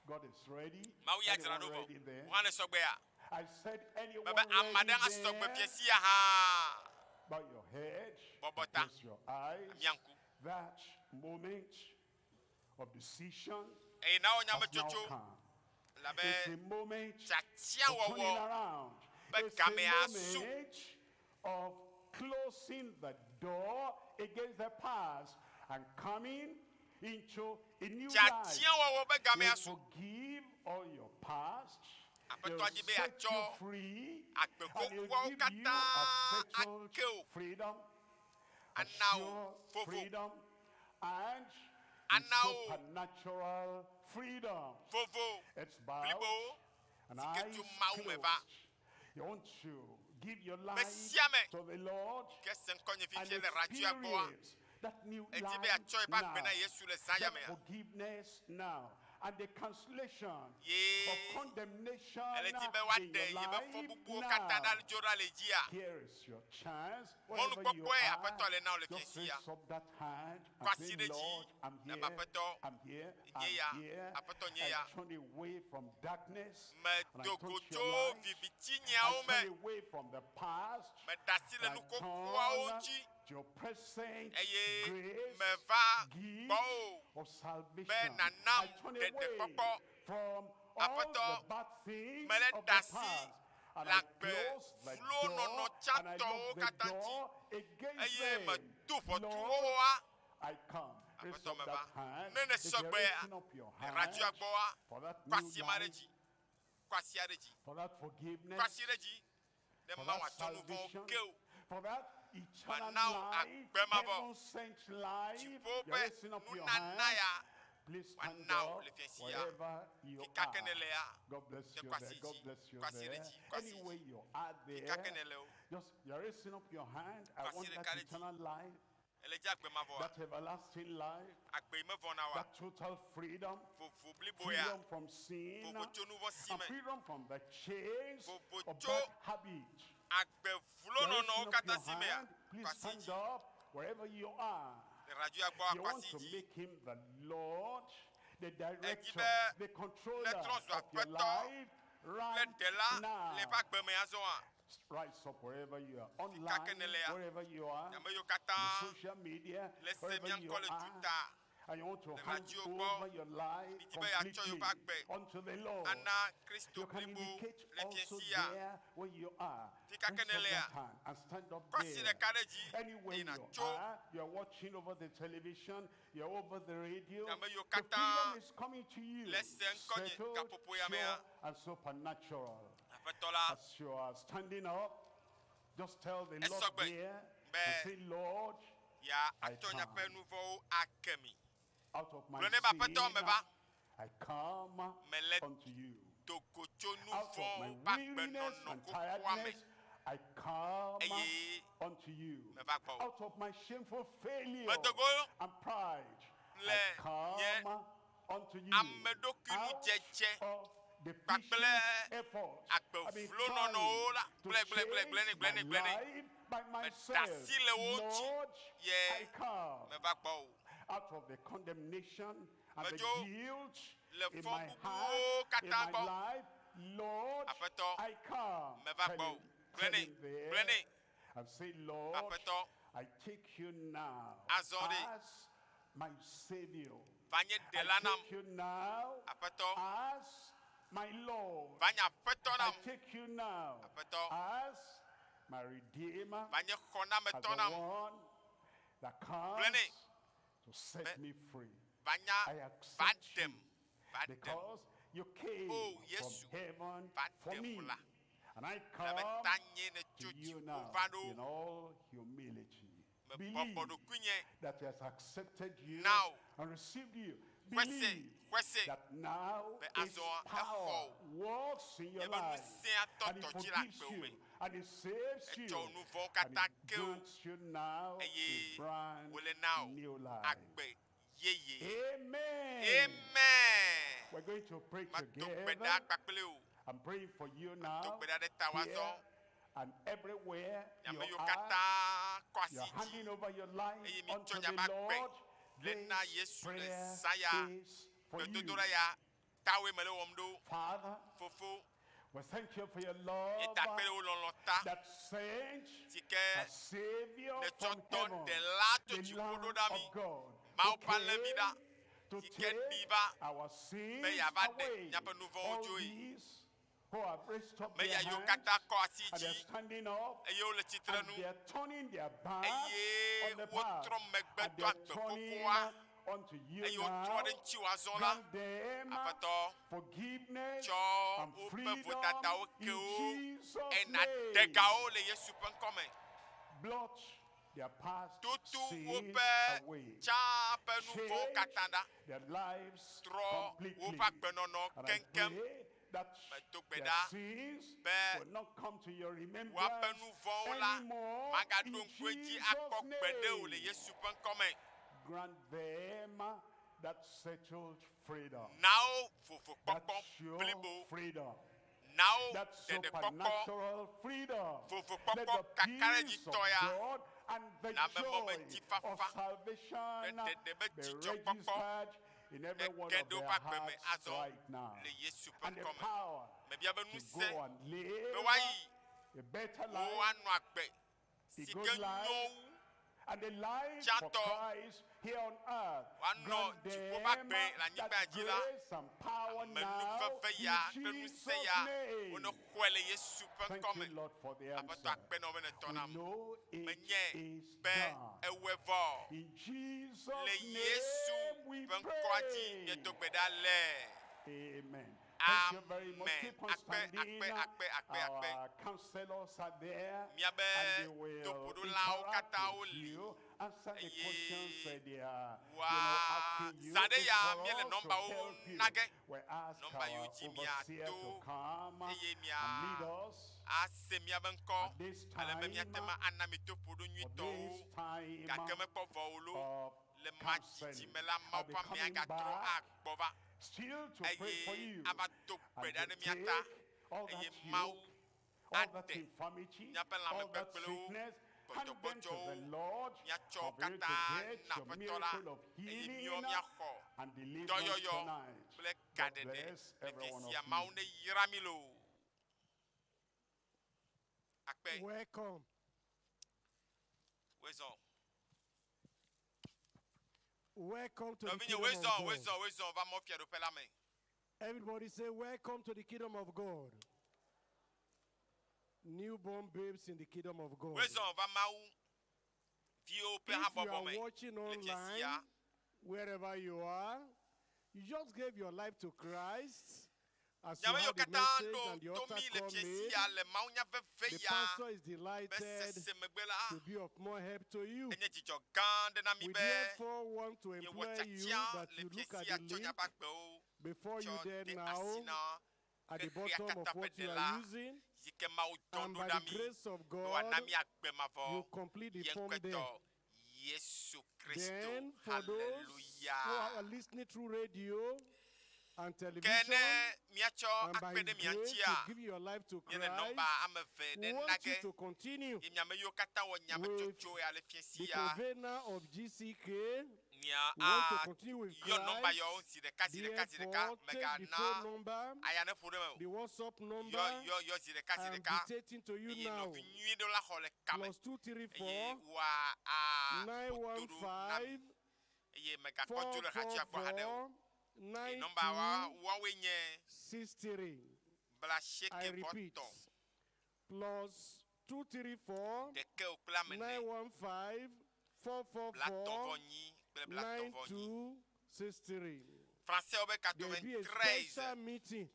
[SPEAKER 2] God is ready.
[SPEAKER 1] Mawu ya dzra
[SPEAKER 2] Anyone
[SPEAKER 1] ɖo vɔ.
[SPEAKER 2] ready there?
[SPEAKER 1] Wò hã nèsɔgbea?
[SPEAKER 2] I said, anyone
[SPEAKER 1] Mebe ame
[SPEAKER 2] ready
[SPEAKER 1] aɖe hã sɔgbe
[SPEAKER 2] there?
[SPEAKER 1] fiasia hã.
[SPEAKER 2] Bow your head,
[SPEAKER 1] Bɔbɔ ta,
[SPEAKER 2] close your eyes.
[SPEAKER 1] mia ŋku.
[SPEAKER 2] That moment of decision
[SPEAKER 1] Eye na wɔ
[SPEAKER 2] has now
[SPEAKER 1] nyametsotso
[SPEAKER 2] come.
[SPEAKER 1] elabe
[SPEAKER 2] It's a moment of
[SPEAKER 1] tiatiawɔwɔ
[SPEAKER 2] turning around.
[SPEAKER 1] be
[SPEAKER 2] It's a
[SPEAKER 1] gamea su.
[SPEAKER 2] moment of closing the door against the past and coming into a new life.
[SPEAKER 1] Tiatiawɔwɔ be gamea
[SPEAKER 2] He'll
[SPEAKER 1] su.
[SPEAKER 2] forgive all your past.
[SPEAKER 1] Aƒetɔ
[SPEAKER 2] He'll
[SPEAKER 1] dzi be
[SPEAKER 2] set you
[SPEAKER 1] yeatsɔ
[SPEAKER 2] free
[SPEAKER 1] agbe
[SPEAKER 2] and he'll
[SPEAKER 1] xoxoawo
[SPEAKER 2] give you
[SPEAKER 1] katã
[SPEAKER 2] a settled
[SPEAKER 1] ake wò.
[SPEAKER 2] freedom, a
[SPEAKER 1] Ana wò
[SPEAKER 2] sure
[SPEAKER 1] vovo.
[SPEAKER 2] freedom, and a
[SPEAKER 1] Ana wò
[SPEAKER 2] supernatural freedom.
[SPEAKER 1] vovo
[SPEAKER 2] It's bowed
[SPEAKER 1] blibo
[SPEAKER 2] and
[SPEAKER 1] si ke
[SPEAKER 2] eyes
[SPEAKER 1] tso Mawu me va.
[SPEAKER 2] closed. You want to give your
[SPEAKER 1] Me
[SPEAKER 2] life
[SPEAKER 1] sia me
[SPEAKER 2] to the Lord
[SPEAKER 1] ke se ŋkɔnye
[SPEAKER 2] and
[SPEAKER 1] fifia le radioa gbɔa,
[SPEAKER 2] experience that new
[SPEAKER 1] edi be
[SPEAKER 2] life
[SPEAKER 1] yeatsɔ eƒe agbe
[SPEAKER 2] now,
[SPEAKER 1] na Yesu le zã ya
[SPEAKER 2] that
[SPEAKER 1] mea.
[SPEAKER 2] forgiveness now, and the cancellation
[SPEAKER 1] Ye
[SPEAKER 2] of condemnation
[SPEAKER 1] ele di be
[SPEAKER 2] in
[SPEAKER 1] woaɖe
[SPEAKER 2] your
[SPEAKER 1] yeƒe
[SPEAKER 2] life
[SPEAKER 1] fɔbubuwo katã
[SPEAKER 2] now.
[SPEAKER 1] ɖa dzo ɖa le dzia.
[SPEAKER 2] Here is your chance. Wherever you
[SPEAKER 1] Mɔnukpɔkpɔe
[SPEAKER 2] are,
[SPEAKER 1] Aƒetɔ le na wò le
[SPEAKER 2] just
[SPEAKER 1] fiasia.
[SPEAKER 2] raise up that hand
[SPEAKER 1] Kɔ
[SPEAKER 2] and
[SPEAKER 1] asi
[SPEAKER 2] say,
[SPEAKER 1] ɖe dzi
[SPEAKER 2] Lord, I'm
[SPEAKER 1] na
[SPEAKER 2] here,
[SPEAKER 1] be Aƒetɔ,
[SPEAKER 2] I'm here,
[SPEAKER 1] nye ya,
[SPEAKER 2] I'm here.
[SPEAKER 1] Aƒetɔ nye
[SPEAKER 2] I
[SPEAKER 1] ya.
[SPEAKER 2] turn away from darkness and I
[SPEAKER 1] Medo
[SPEAKER 2] turn
[SPEAKER 1] go
[SPEAKER 2] to
[SPEAKER 1] tso
[SPEAKER 2] your light.
[SPEAKER 1] vivitinyeawo
[SPEAKER 2] I
[SPEAKER 1] me.
[SPEAKER 2] turn away from the past
[SPEAKER 1] Meɖe asi le
[SPEAKER 2] and I
[SPEAKER 1] nu xoxoawo
[SPEAKER 2] turn
[SPEAKER 1] ŋuti
[SPEAKER 2] to your present
[SPEAKER 1] eye
[SPEAKER 2] grace,
[SPEAKER 1] meva
[SPEAKER 2] gift
[SPEAKER 1] gbɔwò
[SPEAKER 2] of
[SPEAKER 1] be
[SPEAKER 2] salvation.
[SPEAKER 1] nànam
[SPEAKER 2] I turn away
[SPEAKER 1] ɖeɖekpɔkpɔ.
[SPEAKER 2] from all
[SPEAKER 1] Aƒetɔ,
[SPEAKER 2] the bad things
[SPEAKER 1] mele
[SPEAKER 2] of the
[SPEAKER 1] ɖe asi
[SPEAKER 2] past and
[SPEAKER 1] le
[SPEAKER 2] I
[SPEAKER 1] agbe
[SPEAKER 2] close the
[SPEAKER 1] vlo
[SPEAKER 2] door
[SPEAKER 1] nɔnɔ
[SPEAKER 2] and I
[SPEAKER 1] tsãtɔwo
[SPEAKER 2] lock the
[SPEAKER 1] katã ŋuti
[SPEAKER 2] door against
[SPEAKER 1] eye
[SPEAKER 2] them.
[SPEAKER 1] medo ʋɔtru
[SPEAKER 2] Lord,
[SPEAKER 1] xoxoa.
[SPEAKER 2] I come. Raise
[SPEAKER 1] Aƒetɔ
[SPEAKER 2] up
[SPEAKER 1] meva.
[SPEAKER 2] that hand.
[SPEAKER 1] Ne
[SPEAKER 2] If you're
[SPEAKER 1] nèsɔgbea,
[SPEAKER 2] raising up your
[SPEAKER 1] le
[SPEAKER 2] hand
[SPEAKER 1] radioa gbɔa,
[SPEAKER 2] for that
[SPEAKER 1] kɔ
[SPEAKER 2] new
[SPEAKER 1] asi ma ɖe
[SPEAKER 2] life,
[SPEAKER 1] dzi. Kɔ asia ɖe dzi.
[SPEAKER 2] for that
[SPEAKER 1] Kɔ
[SPEAKER 2] forgiveness,
[SPEAKER 1] asi ɖe dzi ne
[SPEAKER 2] for
[SPEAKER 1] Mawu
[SPEAKER 2] that
[SPEAKER 1] atsɔ nu vɔ̃wo
[SPEAKER 2] salvation,
[SPEAKER 1] ke wò.
[SPEAKER 2] for that eternal
[SPEAKER 1] Wòana wò
[SPEAKER 2] life,
[SPEAKER 1] agbe mavɔ.
[SPEAKER 2] heaven sent life.
[SPEAKER 1] Dziƒo
[SPEAKER 2] You're
[SPEAKER 1] ƒe
[SPEAKER 2] raising up your
[SPEAKER 1] nunana
[SPEAKER 2] hand.
[SPEAKER 1] ya
[SPEAKER 2] Please stand
[SPEAKER 1] wòana wò
[SPEAKER 2] up
[SPEAKER 1] le fiasia.
[SPEAKER 2] wherever you
[SPEAKER 1] Fi ka ke
[SPEAKER 2] are.
[SPEAKER 1] nèlea,
[SPEAKER 2] God bless
[SPEAKER 1] ne
[SPEAKER 2] you
[SPEAKER 1] kɔ
[SPEAKER 2] there.
[SPEAKER 1] asi
[SPEAKER 2] God
[SPEAKER 1] dzi,
[SPEAKER 2] bless you
[SPEAKER 1] kɔ asi ɖe
[SPEAKER 2] there.
[SPEAKER 1] dzi, kɔ asi
[SPEAKER 2] Anyway
[SPEAKER 1] dzi.
[SPEAKER 2] you are
[SPEAKER 1] Fi ka ke
[SPEAKER 2] there,
[SPEAKER 1] nèle o,
[SPEAKER 2] just you're raising up your hand.
[SPEAKER 1] kɔ
[SPEAKER 2] I
[SPEAKER 1] asi
[SPEAKER 2] want
[SPEAKER 1] ɖeka
[SPEAKER 2] that
[SPEAKER 1] ɖe dzi.
[SPEAKER 2] eternal life,
[SPEAKER 1] Ele dzi agbe mavɔa,
[SPEAKER 2] that everlasting life,
[SPEAKER 1] agbe yi mevɔna oa,
[SPEAKER 2] that total freedom,
[SPEAKER 1] vovo blibo ya,
[SPEAKER 2] freedom from sin,
[SPEAKER 1] vovo tso nu vɔ̃ si
[SPEAKER 2] and
[SPEAKER 1] me,
[SPEAKER 2] freedom from the chains
[SPEAKER 1] vovo
[SPEAKER 2] of
[SPEAKER 1] tso
[SPEAKER 2] bad habit.
[SPEAKER 1] agbe vlo
[SPEAKER 2] You're
[SPEAKER 1] nɔnɔwo
[SPEAKER 2] raising up
[SPEAKER 1] katã
[SPEAKER 2] your
[SPEAKER 1] si mea,
[SPEAKER 2] hand.
[SPEAKER 1] kɔ
[SPEAKER 2] Please
[SPEAKER 1] asi
[SPEAKER 2] stand
[SPEAKER 1] dzi.
[SPEAKER 2] up wherever you are.
[SPEAKER 1] Le radioa gbɔa,
[SPEAKER 2] You
[SPEAKER 1] kɔ
[SPEAKER 2] want
[SPEAKER 1] asi
[SPEAKER 2] to
[SPEAKER 1] dzi.
[SPEAKER 2] make him the Lord, the
[SPEAKER 1] Edzi
[SPEAKER 2] director,
[SPEAKER 1] be
[SPEAKER 2] the controller
[SPEAKER 1] netrɔ zu
[SPEAKER 2] of your
[SPEAKER 1] aƒetɔ
[SPEAKER 2] life
[SPEAKER 1] kple
[SPEAKER 2] right
[SPEAKER 1] ɖela le
[SPEAKER 2] now.
[SPEAKER 1] eƒe agbe me azɔa.
[SPEAKER 2] Rise up wherever you are,
[SPEAKER 1] Fi ka ke
[SPEAKER 2] online,
[SPEAKER 1] nèlea,
[SPEAKER 2] wherever you are,
[SPEAKER 1] ame yiwo
[SPEAKER 2] the
[SPEAKER 1] katã
[SPEAKER 2] social media,
[SPEAKER 1] le se
[SPEAKER 2] wherever
[SPEAKER 1] mía
[SPEAKER 2] you
[SPEAKER 1] ŋkɔ le
[SPEAKER 2] are.
[SPEAKER 1] duta,
[SPEAKER 2] And you want to
[SPEAKER 1] Le
[SPEAKER 2] hand
[SPEAKER 1] hatiwo gbɔ,
[SPEAKER 2] over your life
[SPEAKER 1] midi be yeatsɔ yewoƒe
[SPEAKER 2] completely
[SPEAKER 1] agbe
[SPEAKER 2] unto the Lord.
[SPEAKER 1] ana Kristo
[SPEAKER 2] You can
[SPEAKER 1] blibo
[SPEAKER 2] indicate
[SPEAKER 1] le
[SPEAKER 2] also
[SPEAKER 1] fiẽ sia.
[SPEAKER 2] there where you are.
[SPEAKER 1] Fi ka ke
[SPEAKER 2] Raise up
[SPEAKER 1] nèlea?
[SPEAKER 2] that hand and stand up
[SPEAKER 1] Kɔ asi
[SPEAKER 2] there.
[SPEAKER 1] ɖeka ɖe dzi
[SPEAKER 2] Anywhere
[SPEAKER 1] eye
[SPEAKER 2] you
[SPEAKER 1] nàtso.
[SPEAKER 2] are, you're watching over the television, you're over the radio.
[SPEAKER 1] Ame yiwo
[SPEAKER 2] The
[SPEAKER 1] katã
[SPEAKER 2] freedom is coming to you.
[SPEAKER 1] le se ŋkɔnye
[SPEAKER 2] Settled,
[SPEAKER 1] gaƒoƒo ya mea.
[SPEAKER 2] sure, and supernatural.
[SPEAKER 1] Aƒetɔ la,
[SPEAKER 2] As you are standing up, just tell the Lord
[SPEAKER 1] Esɔgbe
[SPEAKER 2] there
[SPEAKER 1] be
[SPEAKER 2] and say, Lord,
[SPEAKER 1] ya
[SPEAKER 2] I
[SPEAKER 1] atsɔ miaƒe
[SPEAKER 2] come.
[SPEAKER 1] nu vɔ̃wo ake mi.
[SPEAKER 2] Out of my
[SPEAKER 1] Gblɔ nɛ be,
[SPEAKER 2] sin,
[SPEAKER 1] Aƒetɔ, meva.
[SPEAKER 2] I come
[SPEAKER 1] Mele
[SPEAKER 2] unto you.
[SPEAKER 1] do go tso nu
[SPEAKER 2] Out of
[SPEAKER 1] vɔ̃wo
[SPEAKER 2] my
[SPEAKER 1] ƒe
[SPEAKER 2] weariness
[SPEAKER 1] agbenɔnɔ
[SPEAKER 2] and
[SPEAKER 1] xoxoa me
[SPEAKER 2] tiredness, I come
[SPEAKER 1] eye
[SPEAKER 2] unto you.
[SPEAKER 1] meva gbɔwò.
[SPEAKER 2] Out of my shameful failure
[SPEAKER 1] Medo go
[SPEAKER 2] and pride,
[SPEAKER 1] le
[SPEAKER 2] I
[SPEAKER 1] nye
[SPEAKER 2] come unto you.
[SPEAKER 1] ameɖokuinudzedze
[SPEAKER 2] Out of
[SPEAKER 1] kpakple
[SPEAKER 2] deficient effort, I've been
[SPEAKER 1] agbevlonɔnɔwo la
[SPEAKER 2] trying to
[SPEAKER 1] gblẽ gblẽ gblẽ gblẽnɛ
[SPEAKER 2] change my
[SPEAKER 1] gblẽnɛ gblẽnɛ.
[SPEAKER 2] life by
[SPEAKER 1] Meda
[SPEAKER 2] myself.
[SPEAKER 1] asi le wo ŋuti
[SPEAKER 2] Lord,
[SPEAKER 1] ye
[SPEAKER 2] I come
[SPEAKER 1] meva gbɔwò.
[SPEAKER 2] out of the condemnation and the
[SPEAKER 1] Medzo
[SPEAKER 2] guilt
[SPEAKER 1] le
[SPEAKER 2] in my
[SPEAKER 1] fɔbubuwo
[SPEAKER 2] heart, in
[SPEAKER 1] katã
[SPEAKER 2] my
[SPEAKER 1] gbɔ.
[SPEAKER 2] life, Lord,
[SPEAKER 1] Aƒetɔ,
[SPEAKER 2] I come.
[SPEAKER 1] meva
[SPEAKER 2] Tell
[SPEAKER 1] gbɔwò.
[SPEAKER 2] him, tell
[SPEAKER 1] Gblẽnɛ,
[SPEAKER 2] him there
[SPEAKER 1] gblẽnɛ.
[SPEAKER 2] and say, Lord,
[SPEAKER 1] Aƒetɔ,
[SPEAKER 2] I take you now
[SPEAKER 1] azɔ ɖe,
[SPEAKER 2] as my Savior.
[SPEAKER 1] va nye
[SPEAKER 2] I
[SPEAKER 1] ɖela nam.
[SPEAKER 2] take you now
[SPEAKER 1] Aƒetɔ,
[SPEAKER 2] as my Lord.
[SPEAKER 1] va nye aƒetɔ
[SPEAKER 2] I
[SPEAKER 1] nam.
[SPEAKER 2] take you now
[SPEAKER 1] Aƒetɔ,
[SPEAKER 2] as my Redeemer,
[SPEAKER 1] va nye
[SPEAKER 2] as
[SPEAKER 1] xɔnametɔ
[SPEAKER 2] the
[SPEAKER 1] nam.
[SPEAKER 2] one that comes
[SPEAKER 1] Gblẽnɛ
[SPEAKER 2] to set
[SPEAKER 1] be
[SPEAKER 2] me free.
[SPEAKER 1] va nya,
[SPEAKER 2] I
[SPEAKER 1] va
[SPEAKER 2] accept
[SPEAKER 1] ɖem,
[SPEAKER 2] you
[SPEAKER 1] va ɖem.
[SPEAKER 2] because you came
[SPEAKER 1] O
[SPEAKER 2] from
[SPEAKER 1] Yesu,
[SPEAKER 2] heaven
[SPEAKER 1] va
[SPEAKER 2] for
[SPEAKER 1] ɖem
[SPEAKER 2] me.
[SPEAKER 1] la.
[SPEAKER 2] And I
[SPEAKER 1] Elabe
[SPEAKER 2] come
[SPEAKER 1] tanye nètso
[SPEAKER 2] to you
[SPEAKER 1] dziƒo
[SPEAKER 2] now
[SPEAKER 1] va ɖo.
[SPEAKER 2] in all humility.
[SPEAKER 1] Mebɔbɔ
[SPEAKER 2] Believe
[SPEAKER 1] ɖokuinye
[SPEAKER 2] that he has accepted you
[SPEAKER 1] na wò.
[SPEAKER 2] and received you.
[SPEAKER 1] Xɔse,
[SPEAKER 2] Believe
[SPEAKER 1] xɔse
[SPEAKER 2] that now
[SPEAKER 1] be
[SPEAKER 2] his
[SPEAKER 1] azɔ exɔ
[SPEAKER 2] power
[SPEAKER 1] wò.
[SPEAKER 2] works in your
[SPEAKER 1] Nye be
[SPEAKER 2] life
[SPEAKER 1] ŋusẽ atɔ
[SPEAKER 2] and he
[SPEAKER 1] tɔ dzi le
[SPEAKER 2] forgives
[SPEAKER 1] agbewo
[SPEAKER 2] you
[SPEAKER 1] me.
[SPEAKER 2] and he saves you
[SPEAKER 1] Etsɔ wò nu vɔ̃wo
[SPEAKER 2] and
[SPEAKER 1] katã
[SPEAKER 2] he
[SPEAKER 1] ke wò
[SPEAKER 2] grants you now a
[SPEAKER 1] eye
[SPEAKER 2] brand
[SPEAKER 1] wòle na wò
[SPEAKER 2] new life.
[SPEAKER 1] agbe yeye.
[SPEAKER 2] Amen.
[SPEAKER 1] Amen.
[SPEAKER 2] We're going to pray
[SPEAKER 1] Mato gbe
[SPEAKER 2] together.
[SPEAKER 1] ɖa kpakple wò.
[SPEAKER 2] I'm praying for you
[SPEAKER 1] Mato
[SPEAKER 2] now,
[SPEAKER 1] gbe ɖa ɖe tawò
[SPEAKER 2] here
[SPEAKER 1] azɔ.
[SPEAKER 2] and everywhere you
[SPEAKER 1] Ame yiwo
[SPEAKER 2] are.
[SPEAKER 1] katã kɔ asi
[SPEAKER 2] You're
[SPEAKER 1] dzi
[SPEAKER 2] handing over your life
[SPEAKER 1] eye mitsɔ
[SPEAKER 2] unto the
[SPEAKER 1] miaƒe agbe
[SPEAKER 2] Lord.
[SPEAKER 1] le na
[SPEAKER 2] This
[SPEAKER 1] Yesu le
[SPEAKER 2] prayer
[SPEAKER 1] zã ya.
[SPEAKER 2] is for you.
[SPEAKER 1] Gbedodoɖa ya tawoe mele wɔm ɖo.
[SPEAKER 2] Father,
[SPEAKER 1] Fofo,
[SPEAKER 2] we thank you for your love
[SPEAKER 1] míeda akpe ɖe wò lɔlɔ̃ ta
[SPEAKER 2] that sent
[SPEAKER 1] si ke
[SPEAKER 2] a Savior
[SPEAKER 1] nètsɔ
[SPEAKER 2] from
[SPEAKER 1] dɔ
[SPEAKER 2] heaven,
[SPEAKER 1] ɖela tso
[SPEAKER 2] the
[SPEAKER 1] dziƒo
[SPEAKER 2] Lamb
[SPEAKER 1] ɖo ɖa mí.
[SPEAKER 2] of God,
[SPEAKER 1] Mawu
[SPEAKER 2] who
[SPEAKER 1] ƒe alẽvi ɖa
[SPEAKER 2] came to
[SPEAKER 1] si ke
[SPEAKER 2] take
[SPEAKER 1] ɖi va
[SPEAKER 2] our sins
[SPEAKER 1] be yeava ɖe
[SPEAKER 2] away.
[SPEAKER 1] míaƒe nu vɔ̃wo
[SPEAKER 2] All
[SPEAKER 1] dzoe.
[SPEAKER 2] these who have raised up
[SPEAKER 1] Me
[SPEAKER 2] their
[SPEAKER 1] ya yiwo
[SPEAKER 2] hands
[SPEAKER 1] katã kɔ asi
[SPEAKER 2] and they're
[SPEAKER 1] dzi
[SPEAKER 2] standing up
[SPEAKER 1] eye wole tsitre
[SPEAKER 2] and
[SPEAKER 1] nu
[SPEAKER 2] they're turning their back
[SPEAKER 1] eye
[SPEAKER 2] on the
[SPEAKER 1] wotrɔ
[SPEAKER 2] past
[SPEAKER 1] megbe
[SPEAKER 2] and
[SPEAKER 1] to
[SPEAKER 2] they're
[SPEAKER 1] agbe
[SPEAKER 2] turning
[SPEAKER 1] xoxoa
[SPEAKER 2] unto you
[SPEAKER 1] eye wotrɔ
[SPEAKER 2] now.
[SPEAKER 1] ɖe ŋutiwò azɔ la,
[SPEAKER 2] Grant them
[SPEAKER 1] Aƒetɔ,
[SPEAKER 2] forgiveness
[SPEAKER 1] tsɔ
[SPEAKER 2] and
[SPEAKER 1] woƒe
[SPEAKER 2] freedom
[SPEAKER 1] vodadawo
[SPEAKER 2] in
[SPEAKER 1] ke wo
[SPEAKER 2] Jesus'
[SPEAKER 1] eye nàɖe
[SPEAKER 2] name.
[SPEAKER 1] gawo le Yesu ƒe ŋkɔme.
[SPEAKER 2] Blot their past
[SPEAKER 1] Tutu
[SPEAKER 2] sins
[SPEAKER 1] woƒe
[SPEAKER 2] away.
[SPEAKER 1] tsã ƒe nu vɔ̃wo
[SPEAKER 2] Change
[SPEAKER 1] katã ɖa.
[SPEAKER 2] their lives
[SPEAKER 1] Trɔ
[SPEAKER 2] completely.
[SPEAKER 1] woƒe agbenɔnɔ
[SPEAKER 2] And I
[SPEAKER 1] keŋkeŋ.
[SPEAKER 2] pray that
[SPEAKER 1] Medo gbe
[SPEAKER 2] their
[SPEAKER 1] ɖa
[SPEAKER 2] sins
[SPEAKER 1] be
[SPEAKER 2] will not come to your
[SPEAKER 1] woaƒe
[SPEAKER 2] remembrance
[SPEAKER 1] nu vɔ̃wo la
[SPEAKER 2] anymore
[SPEAKER 1] magaɖo
[SPEAKER 2] in
[SPEAKER 1] ŋku edzi
[SPEAKER 2] Jesus'
[SPEAKER 1] akpɔ gbeɖe o le
[SPEAKER 2] name.
[SPEAKER 1] Yesu ƒe ŋkɔme.
[SPEAKER 2] Grant them that settled freedom,
[SPEAKER 1] Na wo
[SPEAKER 2] that
[SPEAKER 1] vovokpɔkpɔ
[SPEAKER 2] sure
[SPEAKER 1] blibo.
[SPEAKER 2] freedom,
[SPEAKER 1] Na wo
[SPEAKER 2] that
[SPEAKER 1] ɖeɖekpɔkpɔ.
[SPEAKER 2] supernatural freedom. Let
[SPEAKER 1] Vovokpɔkpɔ
[SPEAKER 2] the peace of
[SPEAKER 1] kakaɖedzitɔ ya.
[SPEAKER 2] God and the
[SPEAKER 1] Na be mɔ be
[SPEAKER 2] joy of
[SPEAKER 1] ŋutifafa
[SPEAKER 2] salvation
[SPEAKER 1] kple ɖeɖe be
[SPEAKER 2] be
[SPEAKER 1] dzidzɔkpɔkpɔ
[SPEAKER 2] registered in every
[SPEAKER 1] nege
[SPEAKER 2] one of
[SPEAKER 1] ɖe
[SPEAKER 2] their
[SPEAKER 1] woƒe agbe me
[SPEAKER 2] hearts
[SPEAKER 1] azɔ
[SPEAKER 2] right now.
[SPEAKER 1] le Yesu ƒe
[SPEAKER 2] And the
[SPEAKER 1] ŋkɔme.
[SPEAKER 2] power
[SPEAKER 1] Mebia be
[SPEAKER 2] to
[SPEAKER 1] ŋusẽ
[SPEAKER 2] go and
[SPEAKER 1] be
[SPEAKER 2] live
[SPEAKER 1] woayi
[SPEAKER 2] a better
[SPEAKER 1] wo
[SPEAKER 2] life
[SPEAKER 1] anɔ agbe
[SPEAKER 2] a
[SPEAKER 1] si
[SPEAKER 2] good
[SPEAKER 1] ke
[SPEAKER 2] life,
[SPEAKER 1] nyo wu
[SPEAKER 2] and a life for
[SPEAKER 1] tsãtɔ.
[SPEAKER 2] Christ here on earth.
[SPEAKER 1] Woanɔ
[SPEAKER 2] Grant
[SPEAKER 1] dziƒo
[SPEAKER 2] them
[SPEAKER 1] ƒe agbe le anyigba
[SPEAKER 2] that
[SPEAKER 1] dzi la,
[SPEAKER 2] grace and power now
[SPEAKER 1] amenuveve
[SPEAKER 2] in
[SPEAKER 1] ya kple ŋusẽ
[SPEAKER 2] Jesus'
[SPEAKER 1] ya
[SPEAKER 2] name.
[SPEAKER 1] wone xɔe le Yesu ƒe
[SPEAKER 2] Thank
[SPEAKER 1] ŋkɔme.
[SPEAKER 2] you, Lord, for the
[SPEAKER 1] Aƒetɔ
[SPEAKER 2] answer.
[SPEAKER 1] akpe na wo be nètɔ
[SPEAKER 2] We
[SPEAKER 1] nam.
[SPEAKER 2] know it
[SPEAKER 1] Menye
[SPEAKER 2] is
[SPEAKER 1] be
[SPEAKER 2] done.
[SPEAKER 1] ewɔe vɔ.
[SPEAKER 2] In Jesus'
[SPEAKER 1] Le Yesu
[SPEAKER 2] name we
[SPEAKER 1] ƒe ŋkɔa dzi
[SPEAKER 2] pray.
[SPEAKER 1] míedo gbe ɖa le.
[SPEAKER 2] Amen. Thank you very much.
[SPEAKER 1] Amen.
[SPEAKER 2] Keep on
[SPEAKER 1] Akpe,
[SPEAKER 2] standing.
[SPEAKER 1] akpe, akpe, akpe, akpe.
[SPEAKER 2] Our counselors are there.
[SPEAKER 1] Míabe
[SPEAKER 2] And they will
[SPEAKER 1] toƒoɖolawo
[SPEAKER 2] interact
[SPEAKER 1] katã
[SPEAKER 2] with
[SPEAKER 1] woli.
[SPEAKER 2] you, answer the
[SPEAKER 1] Eye
[SPEAKER 2] questions that they are, you know,
[SPEAKER 1] woa
[SPEAKER 2] asking you.
[SPEAKER 1] zã ɖe
[SPEAKER 2] It's
[SPEAKER 1] ya
[SPEAKER 2] for
[SPEAKER 1] míele
[SPEAKER 2] us to
[SPEAKER 1] nɔmbawo
[SPEAKER 2] help you.
[SPEAKER 1] na ge.
[SPEAKER 2] We ask
[SPEAKER 1] Nɔmba yiwo
[SPEAKER 2] our
[SPEAKER 1] dzi
[SPEAKER 2] overseer
[SPEAKER 1] míato
[SPEAKER 2] to come
[SPEAKER 1] eye
[SPEAKER 2] and
[SPEAKER 1] mía
[SPEAKER 2] lead us
[SPEAKER 1] ase míabe ŋkɔ
[SPEAKER 2] at this
[SPEAKER 1] ale be míate
[SPEAKER 2] time,
[SPEAKER 1] ŋu ana mi toƒoɖo
[SPEAKER 2] for
[SPEAKER 1] nyuitɔwo.
[SPEAKER 2] this time
[SPEAKER 1] Gake mekpɔ vɔ o loo.
[SPEAKER 2] of
[SPEAKER 1] Le ma
[SPEAKER 2] counseling.
[SPEAKER 1] dzidzime la,
[SPEAKER 2] I'll
[SPEAKER 1] Mawu
[SPEAKER 2] be
[SPEAKER 1] ƒe amea
[SPEAKER 2] coming
[SPEAKER 1] gatrɔ
[SPEAKER 2] back
[SPEAKER 1] agbɔ va
[SPEAKER 2] still to pray for
[SPEAKER 1] eye
[SPEAKER 2] you
[SPEAKER 1] ava do gbe
[SPEAKER 2] and
[SPEAKER 1] ɖa
[SPEAKER 2] to
[SPEAKER 1] ne mía ta
[SPEAKER 2] take all
[SPEAKER 1] eye
[SPEAKER 2] that
[SPEAKER 1] Mawu
[SPEAKER 2] yoke, all that
[SPEAKER 1] aɖe
[SPEAKER 2] infirmity,
[SPEAKER 1] míaƒe
[SPEAKER 2] all that
[SPEAKER 1] lãmegbegblẽwo,
[SPEAKER 2] sickness, hand them to the
[SPEAKER 1] gbɔdzɔgbɔdzɔwo,
[SPEAKER 2] Lord
[SPEAKER 1] míatsɔ wo
[SPEAKER 2] for you to
[SPEAKER 1] katã
[SPEAKER 2] get
[SPEAKER 1] na
[SPEAKER 2] your
[SPEAKER 1] Aƒetɔ la
[SPEAKER 2] miracle of
[SPEAKER 1] eye
[SPEAKER 2] healing
[SPEAKER 1] míawo míaxɔ
[SPEAKER 2] and deliverance
[SPEAKER 1] dɔyɔyɔ
[SPEAKER 2] tonight.
[SPEAKER 1] kple
[SPEAKER 2] God
[SPEAKER 1] gaɖeɖe
[SPEAKER 2] bless
[SPEAKER 1] le
[SPEAKER 2] every one
[SPEAKER 1] fiasia.
[SPEAKER 2] of
[SPEAKER 1] Mawu
[SPEAKER 2] you.
[SPEAKER 1] ne yra mí loo. Akpe.
[SPEAKER 3] Welcome.
[SPEAKER 1] Wezɔ.
[SPEAKER 3] Welcome to the
[SPEAKER 1] Nɔvinye,
[SPEAKER 3] kingdom
[SPEAKER 1] woe
[SPEAKER 3] of
[SPEAKER 1] zɔ,
[SPEAKER 3] God.
[SPEAKER 1] woe zɔ, woe zɔ va mɔfiaɖoƒe la me.
[SPEAKER 3] Everybody say, Welcome to the kingdom of God. Newborn babes in the kingdom of God.
[SPEAKER 1] Woe zɔ va Mawu viwo ƒe
[SPEAKER 3] If you
[SPEAKER 1] habɔbɔ
[SPEAKER 3] are
[SPEAKER 1] me
[SPEAKER 3] watching
[SPEAKER 1] le fiasia.
[SPEAKER 3] online, wherever you are, you just gave your life to Christ. As you
[SPEAKER 1] Nyame yiwo
[SPEAKER 3] heard the
[SPEAKER 1] katã
[SPEAKER 3] message
[SPEAKER 1] ɖo
[SPEAKER 3] and the
[SPEAKER 1] to
[SPEAKER 3] altar
[SPEAKER 1] mí le
[SPEAKER 3] call made,
[SPEAKER 1] fiasia le mawunya veve
[SPEAKER 3] the
[SPEAKER 1] ya
[SPEAKER 3] pastor is
[SPEAKER 1] be
[SPEAKER 3] delighted
[SPEAKER 1] sese megbe la,
[SPEAKER 3] to be of more help to you.
[SPEAKER 1] enye dzidzɔ gã aɖe na mí
[SPEAKER 3] We
[SPEAKER 1] be
[SPEAKER 3] therefore want to
[SPEAKER 1] míewɔ
[SPEAKER 3] implore you
[SPEAKER 1] tiatia
[SPEAKER 3] that
[SPEAKER 1] le
[SPEAKER 3] you look at
[SPEAKER 1] fiasia
[SPEAKER 3] the
[SPEAKER 1] tsɔ
[SPEAKER 3] link
[SPEAKER 1] míaƒe agbewo
[SPEAKER 3] before you
[SPEAKER 1] tsɔ
[SPEAKER 3] there
[SPEAKER 1] de asi
[SPEAKER 3] now
[SPEAKER 1] na
[SPEAKER 3] at the
[SPEAKER 1] xexea
[SPEAKER 3] bottom
[SPEAKER 1] katã
[SPEAKER 3] of
[SPEAKER 1] ƒe
[SPEAKER 3] what you
[SPEAKER 1] ɖela
[SPEAKER 3] are using,
[SPEAKER 1] yi ke Mawu dɔ
[SPEAKER 3] and
[SPEAKER 1] ɖo
[SPEAKER 3] by
[SPEAKER 1] ɖa
[SPEAKER 3] the
[SPEAKER 1] mí
[SPEAKER 3] grace of
[SPEAKER 1] be wòana
[SPEAKER 3] God,
[SPEAKER 1] mí agbe mavɔ
[SPEAKER 3] you complete the
[SPEAKER 1] ye
[SPEAKER 3] form there.
[SPEAKER 1] ŋkɔetɔ Yesu Kristo.
[SPEAKER 3] Then, for those who
[SPEAKER 1] Hallelujah.
[SPEAKER 3] are listening through radio and
[SPEAKER 1] Ke
[SPEAKER 3] television,
[SPEAKER 1] ne míatsɔ
[SPEAKER 3] and by
[SPEAKER 1] akpe
[SPEAKER 3] His
[SPEAKER 1] ɖe mía
[SPEAKER 3] grace,
[SPEAKER 1] ŋutia,
[SPEAKER 3] you give your life to
[SPEAKER 1] míele
[SPEAKER 3] Christ,
[SPEAKER 1] nɔmba ame eve
[SPEAKER 3] we
[SPEAKER 1] ɖe
[SPEAKER 3] want
[SPEAKER 1] na
[SPEAKER 3] you
[SPEAKER 1] ge
[SPEAKER 3] to continue
[SPEAKER 1] ye miame yiwo katã wɔ
[SPEAKER 3] with
[SPEAKER 1] nyametsotso ya le
[SPEAKER 3] the
[SPEAKER 1] fiasia
[SPEAKER 3] convener of GCK.
[SPEAKER 1] mia
[SPEAKER 3] We want to continue with
[SPEAKER 1] ayɔ nɔmba yawo
[SPEAKER 3] Christ.
[SPEAKER 1] zi ɖeka zi ɖeka zi ɖeka
[SPEAKER 3] Therefore, take the
[SPEAKER 1] mègana
[SPEAKER 3] phone number,
[SPEAKER 1] aya ne ƒo ɖe me
[SPEAKER 3] the
[SPEAKER 1] o.
[SPEAKER 3] WhatsApp
[SPEAKER 1] Yɔ
[SPEAKER 3] number.
[SPEAKER 1] yɔ yɔ zi ɖeka zi
[SPEAKER 3] I'm
[SPEAKER 1] ɖeka
[SPEAKER 3] dictating to you
[SPEAKER 1] eye
[SPEAKER 3] now.
[SPEAKER 1] nɔvi nyui ɖewo la xɔ le kame
[SPEAKER 3] Plus two three
[SPEAKER 1] eye
[SPEAKER 3] four
[SPEAKER 1] woa
[SPEAKER 3] nine
[SPEAKER 1] aƒo
[SPEAKER 3] one
[SPEAKER 1] to ɖo na mi
[SPEAKER 3] five
[SPEAKER 1] eye mègakpɔ
[SPEAKER 3] four
[SPEAKER 1] dzo le
[SPEAKER 3] four
[SPEAKER 1] hatsua gbɔ haɖe o.
[SPEAKER 3] four
[SPEAKER 1] Eye
[SPEAKER 3] nine
[SPEAKER 1] nɔmba wa
[SPEAKER 3] two
[SPEAKER 1] woawoe nye
[SPEAKER 3] 63.
[SPEAKER 1] bla
[SPEAKER 3] I
[SPEAKER 1] asieke vɔ
[SPEAKER 3] repeat,
[SPEAKER 1] tɔ̃
[SPEAKER 3] plus 234
[SPEAKER 1] ɖeke o kple ame ene
[SPEAKER 3] 915
[SPEAKER 1] bla tɔ̃
[SPEAKER 3] 444
[SPEAKER 1] vɔ nyi kple bla tɔ̃ vɔ nyi.
[SPEAKER 3] 9263.
[SPEAKER 1] Français wobe
[SPEAKER 3] There will be a
[SPEAKER 1] 93
[SPEAKER 3] special meeting,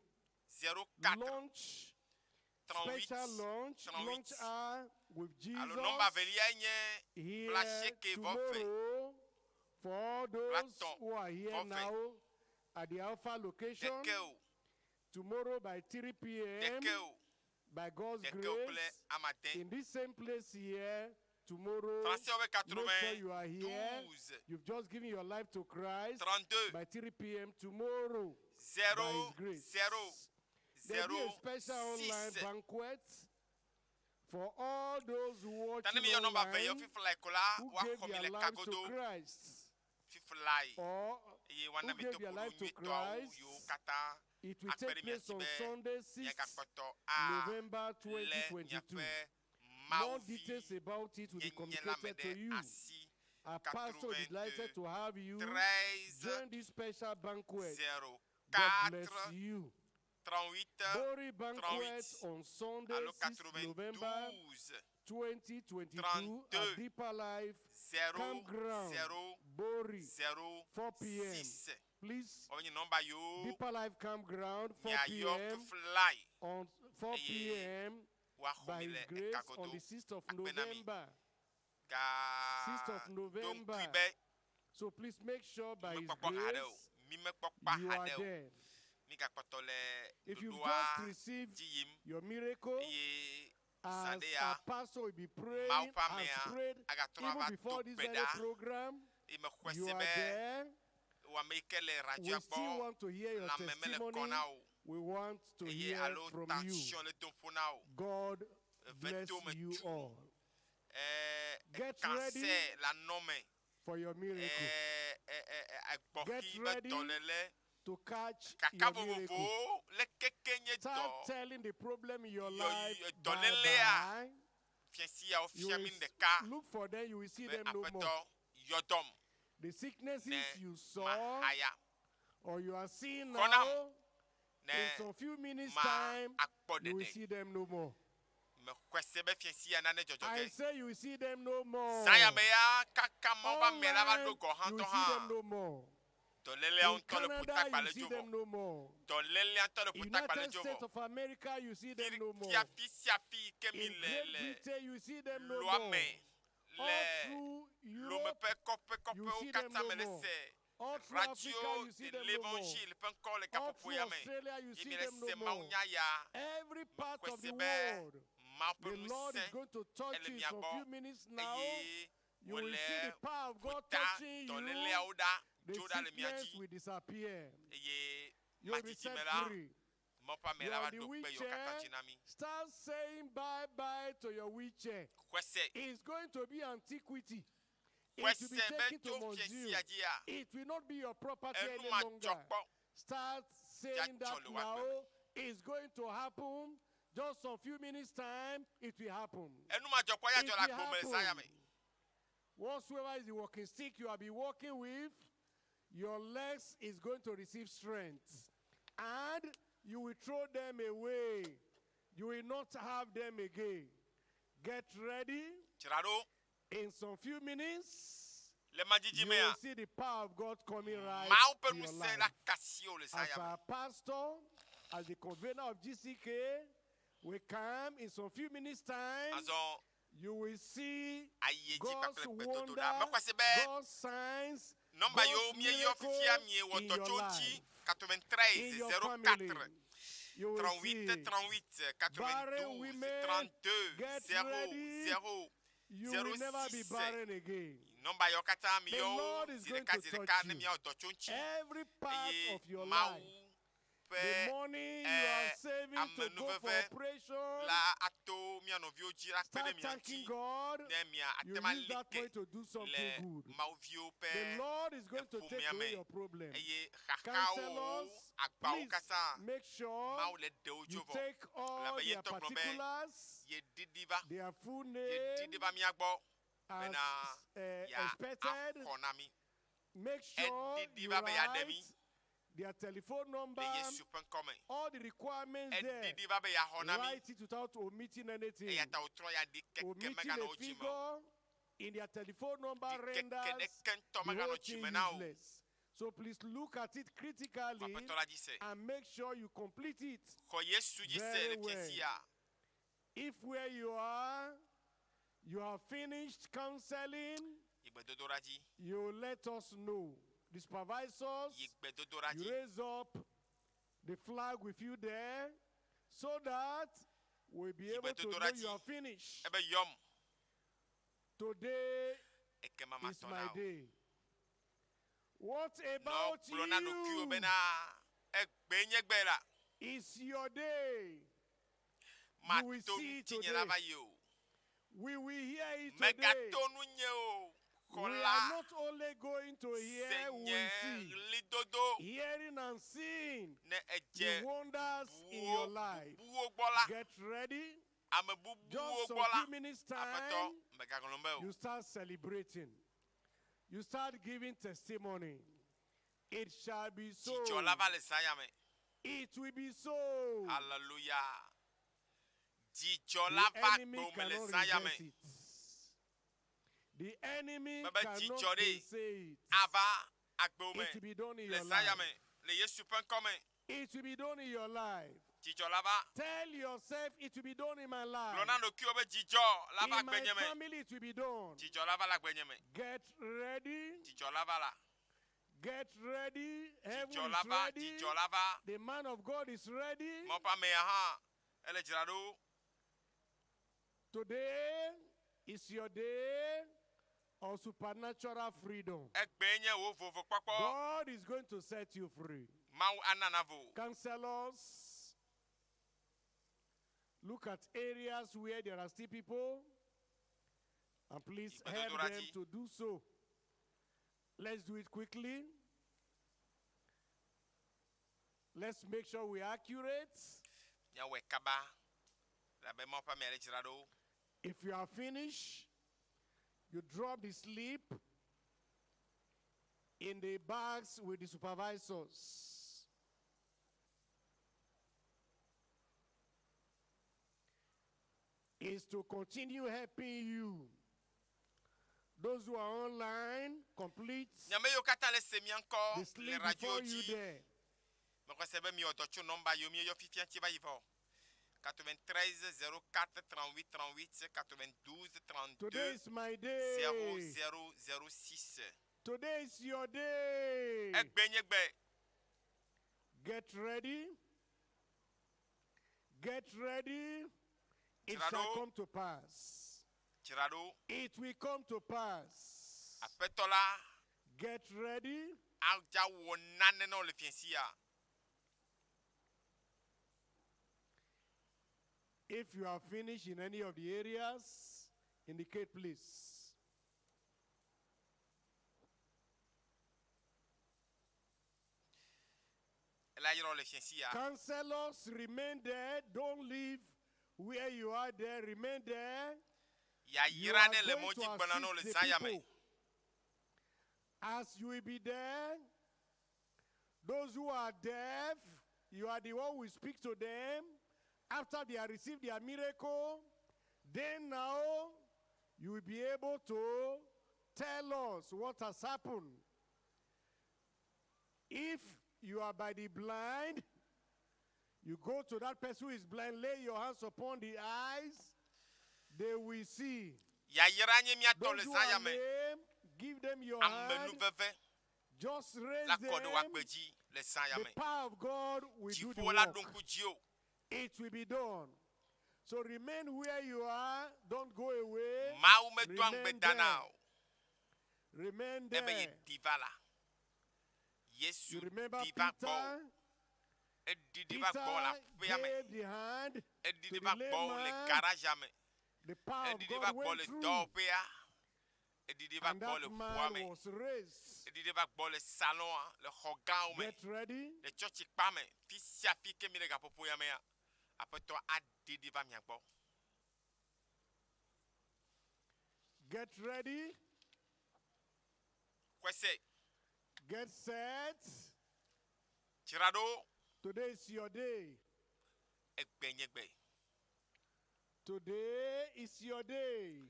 [SPEAKER 1] 04
[SPEAKER 3] launch,
[SPEAKER 1] 38
[SPEAKER 3] special launch, launch
[SPEAKER 1] 38
[SPEAKER 3] hour with
[SPEAKER 1] alo nɔmba
[SPEAKER 3] Jesus
[SPEAKER 1] velia nye bla
[SPEAKER 3] here
[SPEAKER 1] asieke vɔ ve
[SPEAKER 3] tomorrow for all
[SPEAKER 1] bla
[SPEAKER 3] those
[SPEAKER 1] tɔ̃
[SPEAKER 3] who are here
[SPEAKER 1] vɔ ve
[SPEAKER 3] now at the Alpha location.
[SPEAKER 1] ɖeke o
[SPEAKER 3] Tomorrow by 3 p.m.
[SPEAKER 1] ɖeke o
[SPEAKER 3] by God's
[SPEAKER 1] ɖeke o kple
[SPEAKER 3] grace
[SPEAKER 1] ame ade.
[SPEAKER 3] in this same place here tomorrow.
[SPEAKER 1] Français wobe
[SPEAKER 3] Make sure you are here.
[SPEAKER 1] 92
[SPEAKER 3] You've just given your life to Christ
[SPEAKER 1] 32
[SPEAKER 3] by 3 p.m. tomorrow by
[SPEAKER 1] 0
[SPEAKER 3] His grace.
[SPEAKER 1] 0
[SPEAKER 3] There'll be
[SPEAKER 1] 0
[SPEAKER 3] a special online
[SPEAKER 1] 6
[SPEAKER 3] banquet for all those
[SPEAKER 1] Ta
[SPEAKER 3] watching
[SPEAKER 1] ne mi yɔ nɔmba ve yɔ
[SPEAKER 3] online
[SPEAKER 1] fiflae ko la
[SPEAKER 3] who gave
[SPEAKER 1] woaxɔ mi
[SPEAKER 3] their
[SPEAKER 1] le
[SPEAKER 3] lives to
[SPEAKER 1] kagodo
[SPEAKER 3] Christ
[SPEAKER 1] fiflae
[SPEAKER 3] or
[SPEAKER 1] eye
[SPEAKER 3] who
[SPEAKER 1] woana mi
[SPEAKER 3] gave
[SPEAKER 1] to
[SPEAKER 3] their
[SPEAKER 1] ƒo
[SPEAKER 3] life to
[SPEAKER 1] nyuitɔawo
[SPEAKER 3] Christ.
[SPEAKER 1] yiwo katã
[SPEAKER 3] It will
[SPEAKER 1] akpe
[SPEAKER 3] take
[SPEAKER 1] ɖe mia
[SPEAKER 3] place
[SPEAKER 1] dzi
[SPEAKER 3] on
[SPEAKER 1] be
[SPEAKER 3] Sunday, 6th
[SPEAKER 1] miagakpɔtɔ a
[SPEAKER 3] November
[SPEAKER 1] lé
[SPEAKER 3] 2022.
[SPEAKER 1] miaƒe
[SPEAKER 3] More
[SPEAKER 1] Mawu
[SPEAKER 3] details
[SPEAKER 1] vi
[SPEAKER 3] about it will be
[SPEAKER 1] nyenye la me
[SPEAKER 3] communicated to
[SPEAKER 1] ɖe
[SPEAKER 3] you.
[SPEAKER 1] asi
[SPEAKER 3] Our pastor is delighted to have you
[SPEAKER 1] 93
[SPEAKER 3] join this special banquet.
[SPEAKER 1] 04
[SPEAKER 3] God bless you.
[SPEAKER 1] 38
[SPEAKER 3] Bori banquet
[SPEAKER 1] 38
[SPEAKER 3] on Sunday,
[SPEAKER 1] alo
[SPEAKER 3] 6th November
[SPEAKER 1] 92
[SPEAKER 3] 2022 at
[SPEAKER 1] 32
[SPEAKER 3] Deeper Life
[SPEAKER 1] 0
[SPEAKER 3] Campground,
[SPEAKER 1] 0
[SPEAKER 3] Bori,
[SPEAKER 1] 0
[SPEAKER 3] 4 p.m.
[SPEAKER 1] 6
[SPEAKER 3] Please,
[SPEAKER 1] Woawoe nye nɔmba yiwo
[SPEAKER 3] Deeper Life Campground, 4
[SPEAKER 1] miayɔ
[SPEAKER 3] p.m.
[SPEAKER 1] fiflae
[SPEAKER 3] on 4
[SPEAKER 1] eye
[SPEAKER 3] p.m.
[SPEAKER 1] woaxɔ
[SPEAKER 3] by
[SPEAKER 1] mi
[SPEAKER 3] His
[SPEAKER 1] le
[SPEAKER 3] grace on
[SPEAKER 1] ekagodo
[SPEAKER 3] the 6th of
[SPEAKER 1] akpe na mi.
[SPEAKER 3] November. 6th of
[SPEAKER 1] Ga ɖo
[SPEAKER 3] November.
[SPEAKER 1] ŋkui be
[SPEAKER 3] So please make sure by His
[SPEAKER 1] mekpɔkpɔ haɖe o.
[SPEAKER 3] grace
[SPEAKER 1] Mi mekpɔkpɔ
[SPEAKER 3] you are
[SPEAKER 1] haɖe o.
[SPEAKER 3] there.
[SPEAKER 1] Mi gakpɔtɔ le
[SPEAKER 3] If you've
[SPEAKER 1] ɖoɖoa
[SPEAKER 3] just received
[SPEAKER 1] dzi yim
[SPEAKER 3] your miracle,
[SPEAKER 1] eye zã
[SPEAKER 3] as
[SPEAKER 1] ɖe ya
[SPEAKER 3] our pastor will be praying,
[SPEAKER 1] Mawu ƒe
[SPEAKER 3] has
[SPEAKER 1] amea
[SPEAKER 3] prayed
[SPEAKER 1] agatrɔ
[SPEAKER 3] even
[SPEAKER 1] ava do
[SPEAKER 3] before this
[SPEAKER 1] gbe
[SPEAKER 3] very
[SPEAKER 1] ɖa
[SPEAKER 3] program,
[SPEAKER 1] eye mexɔe
[SPEAKER 3] you
[SPEAKER 1] se
[SPEAKER 3] are
[SPEAKER 1] be
[SPEAKER 3] there.
[SPEAKER 1] wò ame yi ke le
[SPEAKER 3] We
[SPEAKER 1] radioa
[SPEAKER 3] still
[SPEAKER 1] gbɔ
[SPEAKER 3] want to hear your
[SPEAKER 1] lãme mele kɔ
[SPEAKER 3] testimony.
[SPEAKER 1] na o
[SPEAKER 3] We want to
[SPEAKER 1] eye
[SPEAKER 3] hear
[SPEAKER 1] alo
[SPEAKER 3] from you.
[SPEAKER 1] tension le dom ƒo na o.
[SPEAKER 3] God
[SPEAKER 1] Eve
[SPEAKER 3] bless
[SPEAKER 1] to me
[SPEAKER 3] you
[SPEAKER 1] tsu.
[SPEAKER 3] all
[SPEAKER 1] Ɛɛ
[SPEAKER 3] Get ready
[SPEAKER 1] cancer le anɔ me.
[SPEAKER 3] for your miracle.
[SPEAKER 1] Ɛɛ ɛ ɛ ɛ
[SPEAKER 3] Get
[SPEAKER 1] gbɔxi be
[SPEAKER 3] ready
[SPEAKER 1] dɔléle.
[SPEAKER 3] to catch
[SPEAKER 1] Kaka
[SPEAKER 3] your miracle.
[SPEAKER 1] vovovowo le keke nye
[SPEAKER 3] Start
[SPEAKER 1] dɔ.
[SPEAKER 3] telling the problem in your
[SPEAKER 1] Yɔ
[SPEAKER 3] life
[SPEAKER 1] yɔ
[SPEAKER 3] bye
[SPEAKER 1] dɔlélea
[SPEAKER 3] bye.
[SPEAKER 1] fiasi yawo
[SPEAKER 3] You
[SPEAKER 1] fia
[SPEAKER 3] will
[SPEAKER 1] mi ɖeka
[SPEAKER 3] look for them, you will see
[SPEAKER 1] be
[SPEAKER 3] them no more.
[SPEAKER 1] aƒetɔ yɔdɔm
[SPEAKER 3] The sicknesses
[SPEAKER 1] ne
[SPEAKER 3] you saw
[SPEAKER 1] mahaya
[SPEAKER 3] or you are seeing
[SPEAKER 1] Kɔnam
[SPEAKER 3] now,
[SPEAKER 1] ne
[SPEAKER 3] in some few minutes'
[SPEAKER 1] ma
[SPEAKER 3] time,
[SPEAKER 1] akpɔ
[SPEAKER 3] you will
[SPEAKER 1] ɖeɖe.
[SPEAKER 3] see them no more.
[SPEAKER 1] Mexɔe se be fiasi ya nane dzɔdzɔ
[SPEAKER 3] I
[SPEAKER 1] ge.
[SPEAKER 3] say you will see them no more.
[SPEAKER 1] Zã ya me ya kaka Mawu ƒe ame la va
[SPEAKER 3] Online,
[SPEAKER 1] ɖo gɔ hã
[SPEAKER 3] you
[SPEAKER 1] ŋutɔ
[SPEAKER 3] will see them
[SPEAKER 1] hã.
[SPEAKER 3] no more.
[SPEAKER 1] Dɔlélea
[SPEAKER 3] In
[SPEAKER 1] ŋutɔ le
[SPEAKER 3] Canada,
[SPEAKER 1] ƒutakpa
[SPEAKER 3] you
[SPEAKER 1] le
[SPEAKER 3] see
[SPEAKER 1] dzo
[SPEAKER 3] them
[SPEAKER 1] vɔ.
[SPEAKER 3] no more.
[SPEAKER 1] Dɔlélea ŋutɔ le ƒutakpa le
[SPEAKER 3] United
[SPEAKER 1] dzo
[SPEAKER 3] States
[SPEAKER 1] vɔ.
[SPEAKER 3] of America, you see them no more.
[SPEAKER 1] Fia fi sia fi yi ke mi
[SPEAKER 3] In
[SPEAKER 1] le
[SPEAKER 3] Great
[SPEAKER 1] le
[SPEAKER 3] Britain, you see them no
[SPEAKER 1] loa
[SPEAKER 3] more.
[SPEAKER 1] me
[SPEAKER 3] All
[SPEAKER 1] le
[SPEAKER 3] through
[SPEAKER 1] lome
[SPEAKER 3] Europe,
[SPEAKER 1] ƒe kɔƒe
[SPEAKER 3] you
[SPEAKER 1] kɔƒewo
[SPEAKER 3] see them
[SPEAKER 1] katã
[SPEAKER 3] no
[SPEAKER 1] me le
[SPEAKER 3] more.
[SPEAKER 1] se
[SPEAKER 3] All through
[SPEAKER 1] radio
[SPEAKER 3] Africa, you see
[SPEAKER 1] de
[SPEAKER 3] them no more.
[SPEAKER 1] l'évangile ƒe ŋkɔ le
[SPEAKER 3] All
[SPEAKER 1] gaƒoƒo
[SPEAKER 3] through
[SPEAKER 1] ya me
[SPEAKER 3] Australia, you
[SPEAKER 1] ye
[SPEAKER 3] see
[SPEAKER 1] mi le
[SPEAKER 3] them
[SPEAKER 1] se
[SPEAKER 3] no more.
[SPEAKER 1] mawunya ya
[SPEAKER 3] Every part
[SPEAKER 1] mexɔe
[SPEAKER 3] of
[SPEAKER 1] se
[SPEAKER 3] the
[SPEAKER 1] be
[SPEAKER 3] world,
[SPEAKER 1] Mawu ƒe
[SPEAKER 3] the Lord is
[SPEAKER 1] ŋusẽ
[SPEAKER 3] going to touch
[SPEAKER 1] ele
[SPEAKER 3] you in
[SPEAKER 1] mia
[SPEAKER 3] some
[SPEAKER 1] gbɔ
[SPEAKER 3] few minutes now.
[SPEAKER 1] eye
[SPEAKER 3] You will
[SPEAKER 1] wòle
[SPEAKER 3] see the power of God
[SPEAKER 1] ƒota
[SPEAKER 3] touching you.
[SPEAKER 1] dɔléleawo ɖa
[SPEAKER 3] The
[SPEAKER 1] tso ɖa le mia
[SPEAKER 3] sickness
[SPEAKER 1] dzi
[SPEAKER 3] will disappear.
[SPEAKER 1] eye
[SPEAKER 3] You will be
[SPEAKER 1] madidi
[SPEAKER 3] set
[SPEAKER 1] me la
[SPEAKER 3] free.
[SPEAKER 1] Mawu ƒe ame
[SPEAKER 3] You
[SPEAKER 1] la
[SPEAKER 3] are
[SPEAKER 1] va
[SPEAKER 3] the
[SPEAKER 1] ɖo kpe yiwo katã
[SPEAKER 3] wheelchair.
[SPEAKER 1] dzi na mi.
[SPEAKER 3] Start saying bye bye to your wheelchair.
[SPEAKER 1] Xɔe se
[SPEAKER 3] It's going to be antiquity. It
[SPEAKER 1] xɔe
[SPEAKER 3] will be
[SPEAKER 1] se be
[SPEAKER 3] taken to
[SPEAKER 1] tso
[SPEAKER 3] museum.
[SPEAKER 1] fiasia dzia
[SPEAKER 3] It will not be your property
[SPEAKER 1] enu
[SPEAKER 3] any
[SPEAKER 1] madzɔ
[SPEAKER 3] longer.
[SPEAKER 1] kpɔ
[SPEAKER 3] Start saying
[SPEAKER 1] dzɔ
[SPEAKER 3] that
[SPEAKER 1] le wò agbe me.
[SPEAKER 3] now. It's going to happen. Just some few minutes time, it will happen.
[SPEAKER 1] Enu madzɔ kpɔ ya
[SPEAKER 3] It
[SPEAKER 1] dzɔ le
[SPEAKER 3] will
[SPEAKER 1] agbo me le zã ya
[SPEAKER 3] happen.
[SPEAKER 1] me.
[SPEAKER 3] Whatsoever is the walking stick you have been walking with, Your legs is going to receive strength. And you will throw them away. You will not have them again. Get ready.
[SPEAKER 1] Dzra ɖo.
[SPEAKER 3] In some few minutes,
[SPEAKER 1] Le madzidzi
[SPEAKER 3] you
[SPEAKER 1] mea,
[SPEAKER 3] will see the power of God coming right
[SPEAKER 1] Mawu ƒe
[SPEAKER 3] to your
[SPEAKER 1] ŋusẽ
[SPEAKER 3] life.
[SPEAKER 1] la kasi wò le zã
[SPEAKER 3] As
[SPEAKER 1] ya me.
[SPEAKER 3] our pastor, as the convener of GCK, we come in some few minutes' time.
[SPEAKER 1] Azɔ
[SPEAKER 3] You will see
[SPEAKER 1] ayi edzi
[SPEAKER 3] God's
[SPEAKER 1] kpakple
[SPEAKER 3] wonder,
[SPEAKER 1] gbedodoɖa. Mexɔe se be
[SPEAKER 3] God's signs,
[SPEAKER 1] nɔmba
[SPEAKER 3] God's
[SPEAKER 1] yiwo míeyɔ fifia
[SPEAKER 3] miracle
[SPEAKER 1] miewɔ
[SPEAKER 3] in
[SPEAKER 1] dɔ
[SPEAKER 3] your
[SPEAKER 1] tso ŋuti
[SPEAKER 3] life,
[SPEAKER 1] 93
[SPEAKER 3] in your
[SPEAKER 1] 04
[SPEAKER 3] family. You will
[SPEAKER 1] 38
[SPEAKER 3] see.
[SPEAKER 1] 38
[SPEAKER 3] Barren
[SPEAKER 1] 92
[SPEAKER 3] women,
[SPEAKER 1] 32
[SPEAKER 3] get
[SPEAKER 1] 0
[SPEAKER 3] ready.
[SPEAKER 1] 0
[SPEAKER 3] You will never be
[SPEAKER 1] 06.
[SPEAKER 3] barren again.
[SPEAKER 1] Nɔmba yiwo katã
[SPEAKER 3] The
[SPEAKER 1] miyɔ wo
[SPEAKER 3] Lord is
[SPEAKER 1] zi
[SPEAKER 3] going
[SPEAKER 1] ɖeka
[SPEAKER 3] to
[SPEAKER 1] zi
[SPEAKER 3] touch
[SPEAKER 1] ɖeka ne
[SPEAKER 3] you.
[SPEAKER 1] míawɔ dɔ tso ŋuti
[SPEAKER 3] Every part
[SPEAKER 1] eye
[SPEAKER 3] of your
[SPEAKER 1] Mawu
[SPEAKER 3] life.
[SPEAKER 1] ƒe
[SPEAKER 3] The money you are saving to go for
[SPEAKER 1] amenuveve
[SPEAKER 3] operation,
[SPEAKER 1] la ato mía nɔviwo dzi la kpe ɖe
[SPEAKER 3] start
[SPEAKER 1] mia
[SPEAKER 3] thanking
[SPEAKER 1] ŋuti
[SPEAKER 3] God.
[SPEAKER 1] ne mia
[SPEAKER 3] You
[SPEAKER 1] ate ma
[SPEAKER 3] use that
[SPEAKER 1] li
[SPEAKER 3] money
[SPEAKER 1] ke
[SPEAKER 3] to do
[SPEAKER 1] le
[SPEAKER 3] something good.
[SPEAKER 1] Mawuviwo
[SPEAKER 3] The
[SPEAKER 1] ƒe
[SPEAKER 3] Lord is going to take
[SPEAKER 1] eƒomea
[SPEAKER 3] away
[SPEAKER 1] me
[SPEAKER 3] your problem.
[SPEAKER 1] eye xaxawo
[SPEAKER 3] Counselors,
[SPEAKER 1] agbawo
[SPEAKER 3] please
[SPEAKER 1] katã
[SPEAKER 3] make sure
[SPEAKER 1] Mawu le ɖe wo
[SPEAKER 3] you
[SPEAKER 1] tso vɔ
[SPEAKER 3] take all
[SPEAKER 1] elabe ye
[SPEAKER 3] their
[SPEAKER 1] ŋutɔ gblɔ be
[SPEAKER 3] particulars,
[SPEAKER 1] yeɖiɖi va
[SPEAKER 3] their full
[SPEAKER 1] yeɖiɖi
[SPEAKER 3] name
[SPEAKER 1] va mía gbɔ
[SPEAKER 3] as
[SPEAKER 1] bena ya
[SPEAKER 3] expected.
[SPEAKER 1] axɔ na mí.
[SPEAKER 3] Make sure
[SPEAKER 1] Eɖiɖi
[SPEAKER 3] you
[SPEAKER 1] va be yeaɖe mí
[SPEAKER 3] write their telephone number,
[SPEAKER 1] le Yesu ƒe ŋkɔ me.
[SPEAKER 3] all the requirements there.
[SPEAKER 1] Eɖiɖi va be yeaxɔ na mí.
[SPEAKER 3] Write it without omitting anything.
[SPEAKER 1] Eya ta wòtrɔ ya ɖikeke
[SPEAKER 3] Omitting
[SPEAKER 1] meganɔ
[SPEAKER 3] a
[SPEAKER 1] wo dzime o.
[SPEAKER 3] figure in their telephone number
[SPEAKER 1] Ɖikeke
[SPEAKER 3] renders
[SPEAKER 1] ɖeke ŋutɔ
[SPEAKER 3] the
[SPEAKER 1] meganɔ
[SPEAKER 3] whole thing
[SPEAKER 1] dzime na o.
[SPEAKER 3] useless. So please look at it
[SPEAKER 1] Xɔ
[SPEAKER 3] critically
[SPEAKER 1] Aƒetɔ la dzi se.
[SPEAKER 3] and make sure you complete it.
[SPEAKER 1] Xɔ Yesu dzi se
[SPEAKER 3] Very
[SPEAKER 1] le
[SPEAKER 3] well.
[SPEAKER 1] fiẽ sia.
[SPEAKER 3] If where you are, you have finished counseling,
[SPEAKER 1] Yi gbedodoɖa dzi.
[SPEAKER 3] you let us know. The supervisors,
[SPEAKER 1] Yi gbedodoɖa
[SPEAKER 3] you
[SPEAKER 1] dzi.
[SPEAKER 3] raise up the flag with you there so that we'll be
[SPEAKER 1] Yi
[SPEAKER 3] able to
[SPEAKER 1] gbedodoɖa
[SPEAKER 3] know
[SPEAKER 1] dzi.
[SPEAKER 3] you are finished.
[SPEAKER 1] Ebe yɔm.
[SPEAKER 3] Today
[SPEAKER 1] Ekema
[SPEAKER 3] is
[SPEAKER 1] matɔ
[SPEAKER 3] my
[SPEAKER 1] na wò.
[SPEAKER 3] day. What
[SPEAKER 1] Nɔ
[SPEAKER 3] about
[SPEAKER 1] gblɔ na ɖokuiwò
[SPEAKER 3] you?
[SPEAKER 1] bena egbe nye gbe la.
[SPEAKER 3] It's your day. You will
[SPEAKER 1] Mato
[SPEAKER 3] see it
[SPEAKER 1] ŋutinye la
[SPEAKER 3] today.
[SPEAKER 1] va yi o.
[SPEAKER 3] We will hear it today.
[SPEAKER 1] Megato nunye o.
[SPEAKER 3] We are
[SPEAKER 1] Xɔla
[SPEAKER 3] not only going to
[SPEAKER 1] se
[SPEAKER 3] hear, we
[SPEAKER 1] nye
[SPEAKER 3] will see.
[SPEAKER 1] ɣlidodo
[SPEAKER 3] Hearing and seeing
[SPEAKER 1] ne
[SPEAKER 3] the
[SPEAKER 1] edze
[SPEAKER 3] wonders in
[SPEAKER 1] bubuwo
[SPEAKER 3] your life.
[SPEAKER 1] bubuwo gbɔ la.
[SPEAKER 3] Get ready.
[SPEAKER 1] Ame bubuwo
[SPEAKER 3] Just some
[SPEAKER 1] gbɔ la.
[SPEAKER 3] few minutes
[SPEAKER 1] Aƒetɔ
[SPEAKER 3] time,
[SPEAKER 1] megaŋlɔ be o.
[SPEAKER 3] you start celebrating. You start giving testimony. It shall be so.
[SPEAKER 1] Dzidzɔ la va le zã ya me.
[SPEAKER 3] It will be so.
[SPEAKER 1] Hallelujah. Dzidzɔ la
[SPEAKER 3] The
[SPEAKER 1] va
[SPEAKER 3] enemy
[SPEAKER 1] gbewò me le
[SPEAKER 3] cannot
[SPEAKER 1] zã ya me.
[SPEAKER 3] reverse it. The enemy
[SPEAKER 1] Mebe
[SPEAKER 3] cannot
[SPEAKER 1] dzidzɔ ɖe
[SPEAKER 3] gainsay it.
[SPEAKER 1] ava agbewò me
[SPEAKER 3] It will be done in
[SPEAKER 1] le
[SPEAKER 3] your
[SPEAKER 1] zã ya
[SPEAKER 3] life.
[SPEAKER 1] me le Yesu ƒe ŋkɔ me.
[SPEAKER 3] It will be done in your life.
[SPEAKER 1] Dzidzɔ la va.
[SPEAKER 3] Tell yourself it will be done in my life.
[SPEAKER 1] Gblɔ na ɖokuiwò be dzidzɔ la va
[SPEAKER 3] In my
[SPEAKER 1] agbenye me.
[SPEAKER 3] family it will be done.
[SPEAKER 1] Dzidzɔ la va le agbenye me.
[SPEAKER 3] Get ready.
[SPEAKER 1] Dzidzɔ la va la.
[SPEAKER 3] Get ready. Heaven
[SPEAKER 1] Dzidzɔ la
[SPEAKER 3] is
[SPEAKER 1] va.
[SPEAKER 3] ready.
[SPEAKER 1] Dzidzɔ la va.
[SPEAKER 3] The man of God is ready.
[SPEAKER 1] Mawu ƒe amea hã ele dzra ɖo.
[SPEAKER 3] Today is your day of supernatural freedom.
[SPEAKER 1] Egbee nye wò vovokpɔkpɔ.
[SPEAKER 3] God is going to set you free.
[SPEAKER 1] Mawu ana navo.
[SPEAKER 3] Counselors, look at areas where there are still people and please help
[SPEAKER 1] Igbedodoɖa
[SPEAKER 3] them
[SPEAKER 1] dzi.
[SPEAKER 3] to do so. Let's do it quickly. Let's make sure we are accurate.
[SPEAKER 1] Míawɔe kaba elabe Mawu ƒe amea le dzra ɖo.
[SPEAKER 3] If you are finished, you drop the slip in the bags with the supervisors. Is to continue helping you. Those who are online, complete
[SPEAKER 1] Nyame yiwo katã le se mía
[SPEAKER 3] the
[SPEAKER 1] ŋkɔ le
[SPEAKER 3] slip
[SPEAKER 1] radio
[SPEAKER 3] before you
[SPEAKER 1] dzi.
[SPEAKER 3] there.
[SPEAKER 1] Mexɔ se be miwɔ dɔ tso nɔmba yiwo míeyɔ fifia ŋuti va yi vɔ. 93 04 38 38 92
[SPEAKER 3] Today
[SPEAKER 1] 32
[SPEAKER 3] is my day.
[SPEAKER 1] 00 06.
[SPEAKER 3] Today is your day.
[SPEAKER 1] Egbe nye gbe.
[SPEAKER 3] Get ready. Get ready. It
[SPEAKER 1] Dzra
[SPEAKER 3] shall
[SPEAKER 1] ɖo.
[SPEAKER 3] come to pass.
[SPEAKER 1] Dzra ɖo.
[SPEAKER 3] It will come to pass.
[SPEAKER 1] Aƒetɔ la
[SPEAKER 3] Get ready.
[SPEAKER 1] adza wɔ nane na wò le fiẽ sia.
[SPEAKER 3] If you are finished in any of the areas, indicate please.
[SPEAKER 1] Ela yrɔ le fiẽ sia.
[SPEAKER 3] Counselors, remain there. Don't leave where you are there. Remain there. You
[SPEAKER 1] Yayra
[SPEAKER 3] are
[SPEAKER 1] ɖe le
[SPEAKER 3] going
[SPEAKER 1] mɔ
[SPEAKER 3] to
[SPEAKER 1] dzi gbɔna na wò le
[SPEAKER 3] assist
[SPEAKER 1] zã
[SPEAKER 3] the
[SPEAKER 1] ya me.
[SPEAKER 3] people. As you will be there, Those who are deaf, you are the one who speak to them. After they have received their miracle, then now you will be able to tell us what has happened. If you are by the blind, you go to that person who is blind, lay your hands upon the eyes, they will see.
[SPEAKER 1] Yayra nye mía tɔ le
[SPEAKER 3] Those who
[SPEAKER 1] zã ya
[SPEAKER 3] are
[SPEAKER 1] me.
[SPEAKER 3] lame, give them your hand.
[SPEAKER 1] Amenuveve
[SPEAKER 3] Just raise
[SPEAKER 1] la kɔ ɖe wò
[SPEAKER 3] them.
[SPEAKER 1] agbe dzi le zã ya
[SPEAKER 3] The
[SPEAKER 1] me.
[SPEAKER 3] power of God will do the
[SPEAKER 1] Dziƒo la ɖo
[SPEAKER 3] work.
[SPEAKER 1] ŋku dziwò.
[SPEAKER 3] It will be done. So remain where you are. Don't go away.
[SPEAKER 1] Mawu medoa ŋugbe
[SPEAKER 3] Remain
[SPEAKER 1] dana
[SPEAKER 3] there.
[SPEAKER 1] o.
[SPEAKER 3] Remain
[SPEAKER 1] Ebe
[SPEAKER 3] there.
[SPEAKER 1] yeɖi va la. Yesu
[SPEAKER 3] You remember
[SPEAKER 1] ɖi va gbɔwò.
[SPEAKER 3] Peter?
[SPEAKER 1] Eɖiɖi va gbɔwò le
[SPEAKER 3] Peter
[SPEAKER 1] aƒea me.
[SPEAKER 3] gave the hand
[SPEAKER 1] Eɖiɖi
[SPEAKER 3] to
[SPEAKER 1] va
[SPEAKER 3] the
[SPEAKER 1] gbɔwò le
[SPEAKER 3] lame man.
[SPEAKER 1] garagea me.
[SPEAKER 3] The power of
[SPEAKER 1] Eɖiɖi
[SPEAKER 3] God
[SPEAKER 1] va gbɔwò
[SPEAKER 3] went
[SPEAKER 1] le
[SPEAKER 3] through.
[SPEAKER 1] dɔwɔƒea. Eɖiɖi va
[SPEAKER 3] And
[SPEAKER 1] gbɔwò le
[SPEAKER 3] that
[SPEAKER 1] ʋua
[SPEAKER 3] man
[SPEAKER 1] me.
[SPEAKER 3] was raised.
[SPEAKER 1] Eɖiɖi va gbɔwò le salɔa, le xɔ gãwo me,
[SPEAKER 3] Get ready.
[SPEAKER 1] le tsɔtsikpa me. Fi sia fi ke mi le gaƒoƒo ya mea, aƒetɔ aɖiɖi va mia gbɔ.
[SPEAKER 3] Get ready.
[SPEAKER 1] Xɔse,
[SPEAKER 3] Get set.
[SPEAKER 1] dzra ɖo.
[SPEAKER 3] Today is your day.
[SPEAKER 1] Egbe nye gbe.
[SPEAKER 3] Today is your day.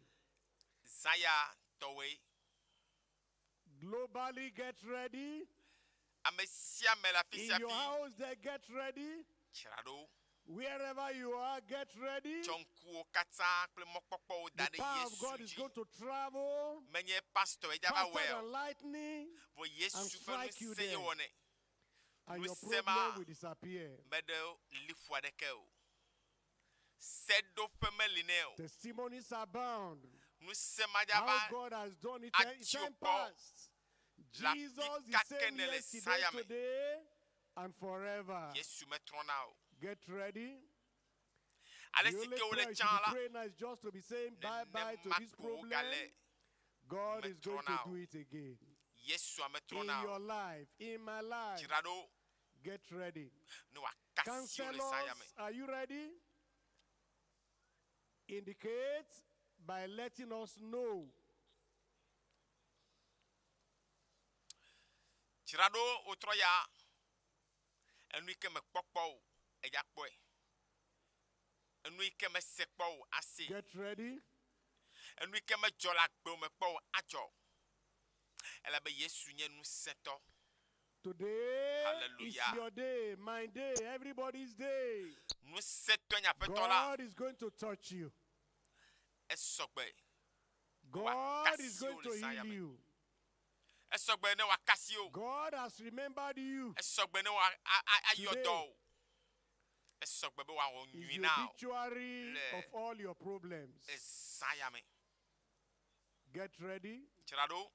[SPEAKER 1] Zã ya tɔwoe.
[SPEAKER 3] Globally, get ready.
[SPEAKER 1] Ame sia ame le afi
[SPEAKER 3] In
[SPEAKER 1] sia
[SPEAKER 3] your
[SPEAKER 1] fi.
[SPEAKER 3] house, there, get ready.
[SPEAKER 1] Dzra ɖo.
[SPEAKER 3] Wherever you are, get ready.
[SPEAKER 1] Tsɔ ŋkuwo katã kple mɔkpɔkpɔwo da
[SPEAKER 3] The
[SPEAKER 1] ɖe
[SPEAKER 3] power of
[SPEAKER 1] Yesu
[SPEAKER 3] God is
[SPEAKER 1] dzi.
[SPEAKER 3] going to travel
[SPEAKER 1] Menye pastor ye dzava
[SPEAKER 3] faster
[SPEAKER 1] wɔe o.
[SPEAKER 3] than lightning,
[SPEAKER 1] Vɔ
[SPEAKER 3] and
[SPEAKER 1] Yesu ƒe
[SPEAKER 3] strike you
[SPEAKER 1] ŋusẽ ye
[SPEAKER 3] there.
[SPEAKER 1] wɔnɛ.
[SPEAKER 3] and your
[SPEAKER 1] Ŋusẽ ma
[SPEAKER 3] problem will disappear.
[SPEAKER 1] meɖe liƒo aɖeke o. Seɖoƒe meli nɛ o.
[SPEAKER 3] Testimonies abound.
[SPEAKER 1] Ŋusẽ ma dzava
[SPEAKER 3] How God has done it in
[SPEAKER 1] atsi
[SPEAKER 3] time
[SPEAKER 1] wò kpɔ
[SPEAKER 3] past.
[SPEAKER 1] le afi
[SPEAKER 3] Jesus
[SPEAKER 1] ka
[SPEAKER 3] is
[SPEAKER 1] ke
[SPEAKER 3] same
[SPEAKER 1] nèle
[SPEAKER 3] yesterday,
[SPEAKER 1] zã ya me.
[SPEAKER 3] today, and forever.
[SPEAKER 1] Yesu metrɔna o.
[SPEAKER 3] Get ready.
[SPEAKER 1] Ale
[SPEAKER 3] The
[SPEAKER 1] si
[SPEAKER 3] only
[SPEAKER 1] ke wole
[SPEAKER 3] prayer you
[SPEAKER 1] tsã
[SPEAKER 3] should be
[SPEAKER 1] la,
[SPEAKER 3] praying now is just to be saying bye bye to
[SPEAKER 1] nenema
[SPEAKER 3] this
[SPEAKER 1] ko wogale
[SPEAKER 3] problem. God is going to
[SPEAKER 1] metrɔna
[SPEAKER 3] do
[SPEAKER 1] o.
[SPEAKER 3] it again.
[SPEAKER 1] Yesua
[SPEAKER 3] In
[SPEAKER 1] metrɔna
[SPEAKER 3] your
[SPEAKER 1] o.
[SPEAKER 3] life, in my life,
[SPEAKER 1] Dzra ɖo
[SPEAKER 3] get ready.
[SPEAKER 1] ne wòakasi wò le zã ya me.
[SPEAKER 3] Counselors, are you ready? Indicate by letting us know.
[SPEAKER 1] Dzra ɖo wotrɔ ya enu yi ke mekpɔ kpɔ o, eya kpɔe. Enu yi ke mese kpɔ o, ase.
[SPEAKER 3] Get ready.
[SPEAKER 1] Enu yi ke medzɔ le agbe me kpɔ o, adzɔ. Elabe Yesu nye ŋusẽtɔ.
[SPEAKER 3] Today is
[SPEAKER 1] Hallelujah.
[SPEAKER 3] your day, my day, everybody's day.
[SPEAKER 1] Ŋusẽtɔe nye aƒetɔ la.
[SPEAKER 3] God is going to touch you.
[SPEAKER 1] Esɔgbe.
[SPEAKER 3] God is
[SPEAKER 1] Wòakasi
[SPEAKER 3] going
[SPEAKER 1] wò
[SPEAKER 3] to
[SPEAKER 1] le zã ya
[SPEAKER 3] heal
[SPEAKER 1] me.
[SPEAKER 3] you.
[SPEAKER 1] Esɔgbe ne wòakasi wò.
[SPEAKER 3] God has remembered you.
[SPEAKER 1] Esɔgbe ne wòa a- a- ayɔ
[SPEAKER 3] Today
[SPEAKER 1] dɔ wò. Esɔgbe be wòawɔ
[SPEAKER 3] Is
[SPEAKER 1] nyui
[SPEAKER 3] the
[SPEAKER 1] na wò
[SPEAKER 3] obituary
[SPEAKER 1] le
[SPEAKER 3] of all your problems.
[SPEAKER 1] zã ya me.
[SPEAKER 3] Get ready.
[SPEAKER 1] Dzra ɖo.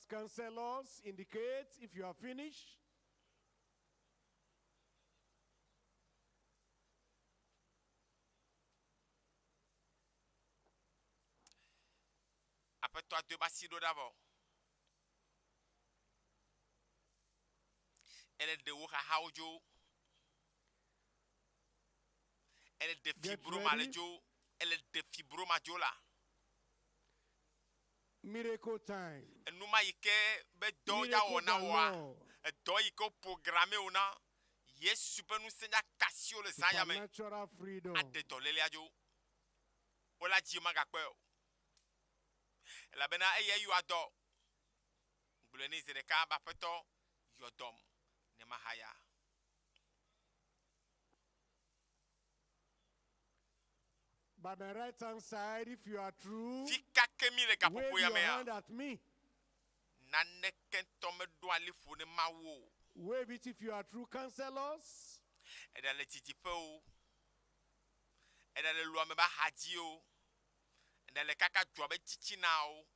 [SPEAKER 3] Counselors, indicate if you are finished.
[SPEAKER 1] Aƒetɔ ado ebe asi ɖo ɖa vɔ. Ele ɖe wo xaxawo dzo. Ele ɖe
[SPEAKER 3] Get
[SPEAKER 1] fibroma le
[SPEAKER 3] ready.
[SPEAKER 1] dzo. Ele ɖe fibroma dzo la.
[SPEAKER 3] Miracle time.
[SPEAKER 1] Enuma yi ke be dɔ dza
[SPEAKER 3] Miracle
[SPEAKER 1] wɔ na woa,
[SPEAKER 3] galore.
[SPEAKER 1] edɔ yi ke wo programme wo na, Yesu ƒe ŋusẽ dza kasi wo le zã ya me.
[SPEAKER 3] Supernatural freedom.
[SPEAKER 1] Aɖe dɔlélea dzo. Wola dzi magakpɔe o. Elabena eya yɔa dɔ. Gblɔe nɛ zi ɖeka be aƒetɔ yɔ dɔm ne mahaya.
[SPEAKER 3] By my right hand side, if you are true,
[SPEAKER 1] Fi ka ke mi le gaƒoƒo
[SPEAKER 3] wave
[SPEAKER 1] ya
[SPEAKER 3] your
[SPEAKER 1] mea,
[SPEAKER 3] hand at me.
[SPEAKER 1] naneke ŋutɔ meɖo aliƒo ne Mawu o.
[SPEAKER 3] Wave it if you are true, counselors.
[SPEAKER 1] Eɖa le didiƒe o. Eɖa le luame be axadzi o. Eɖa le kaka dua be tsitsina o.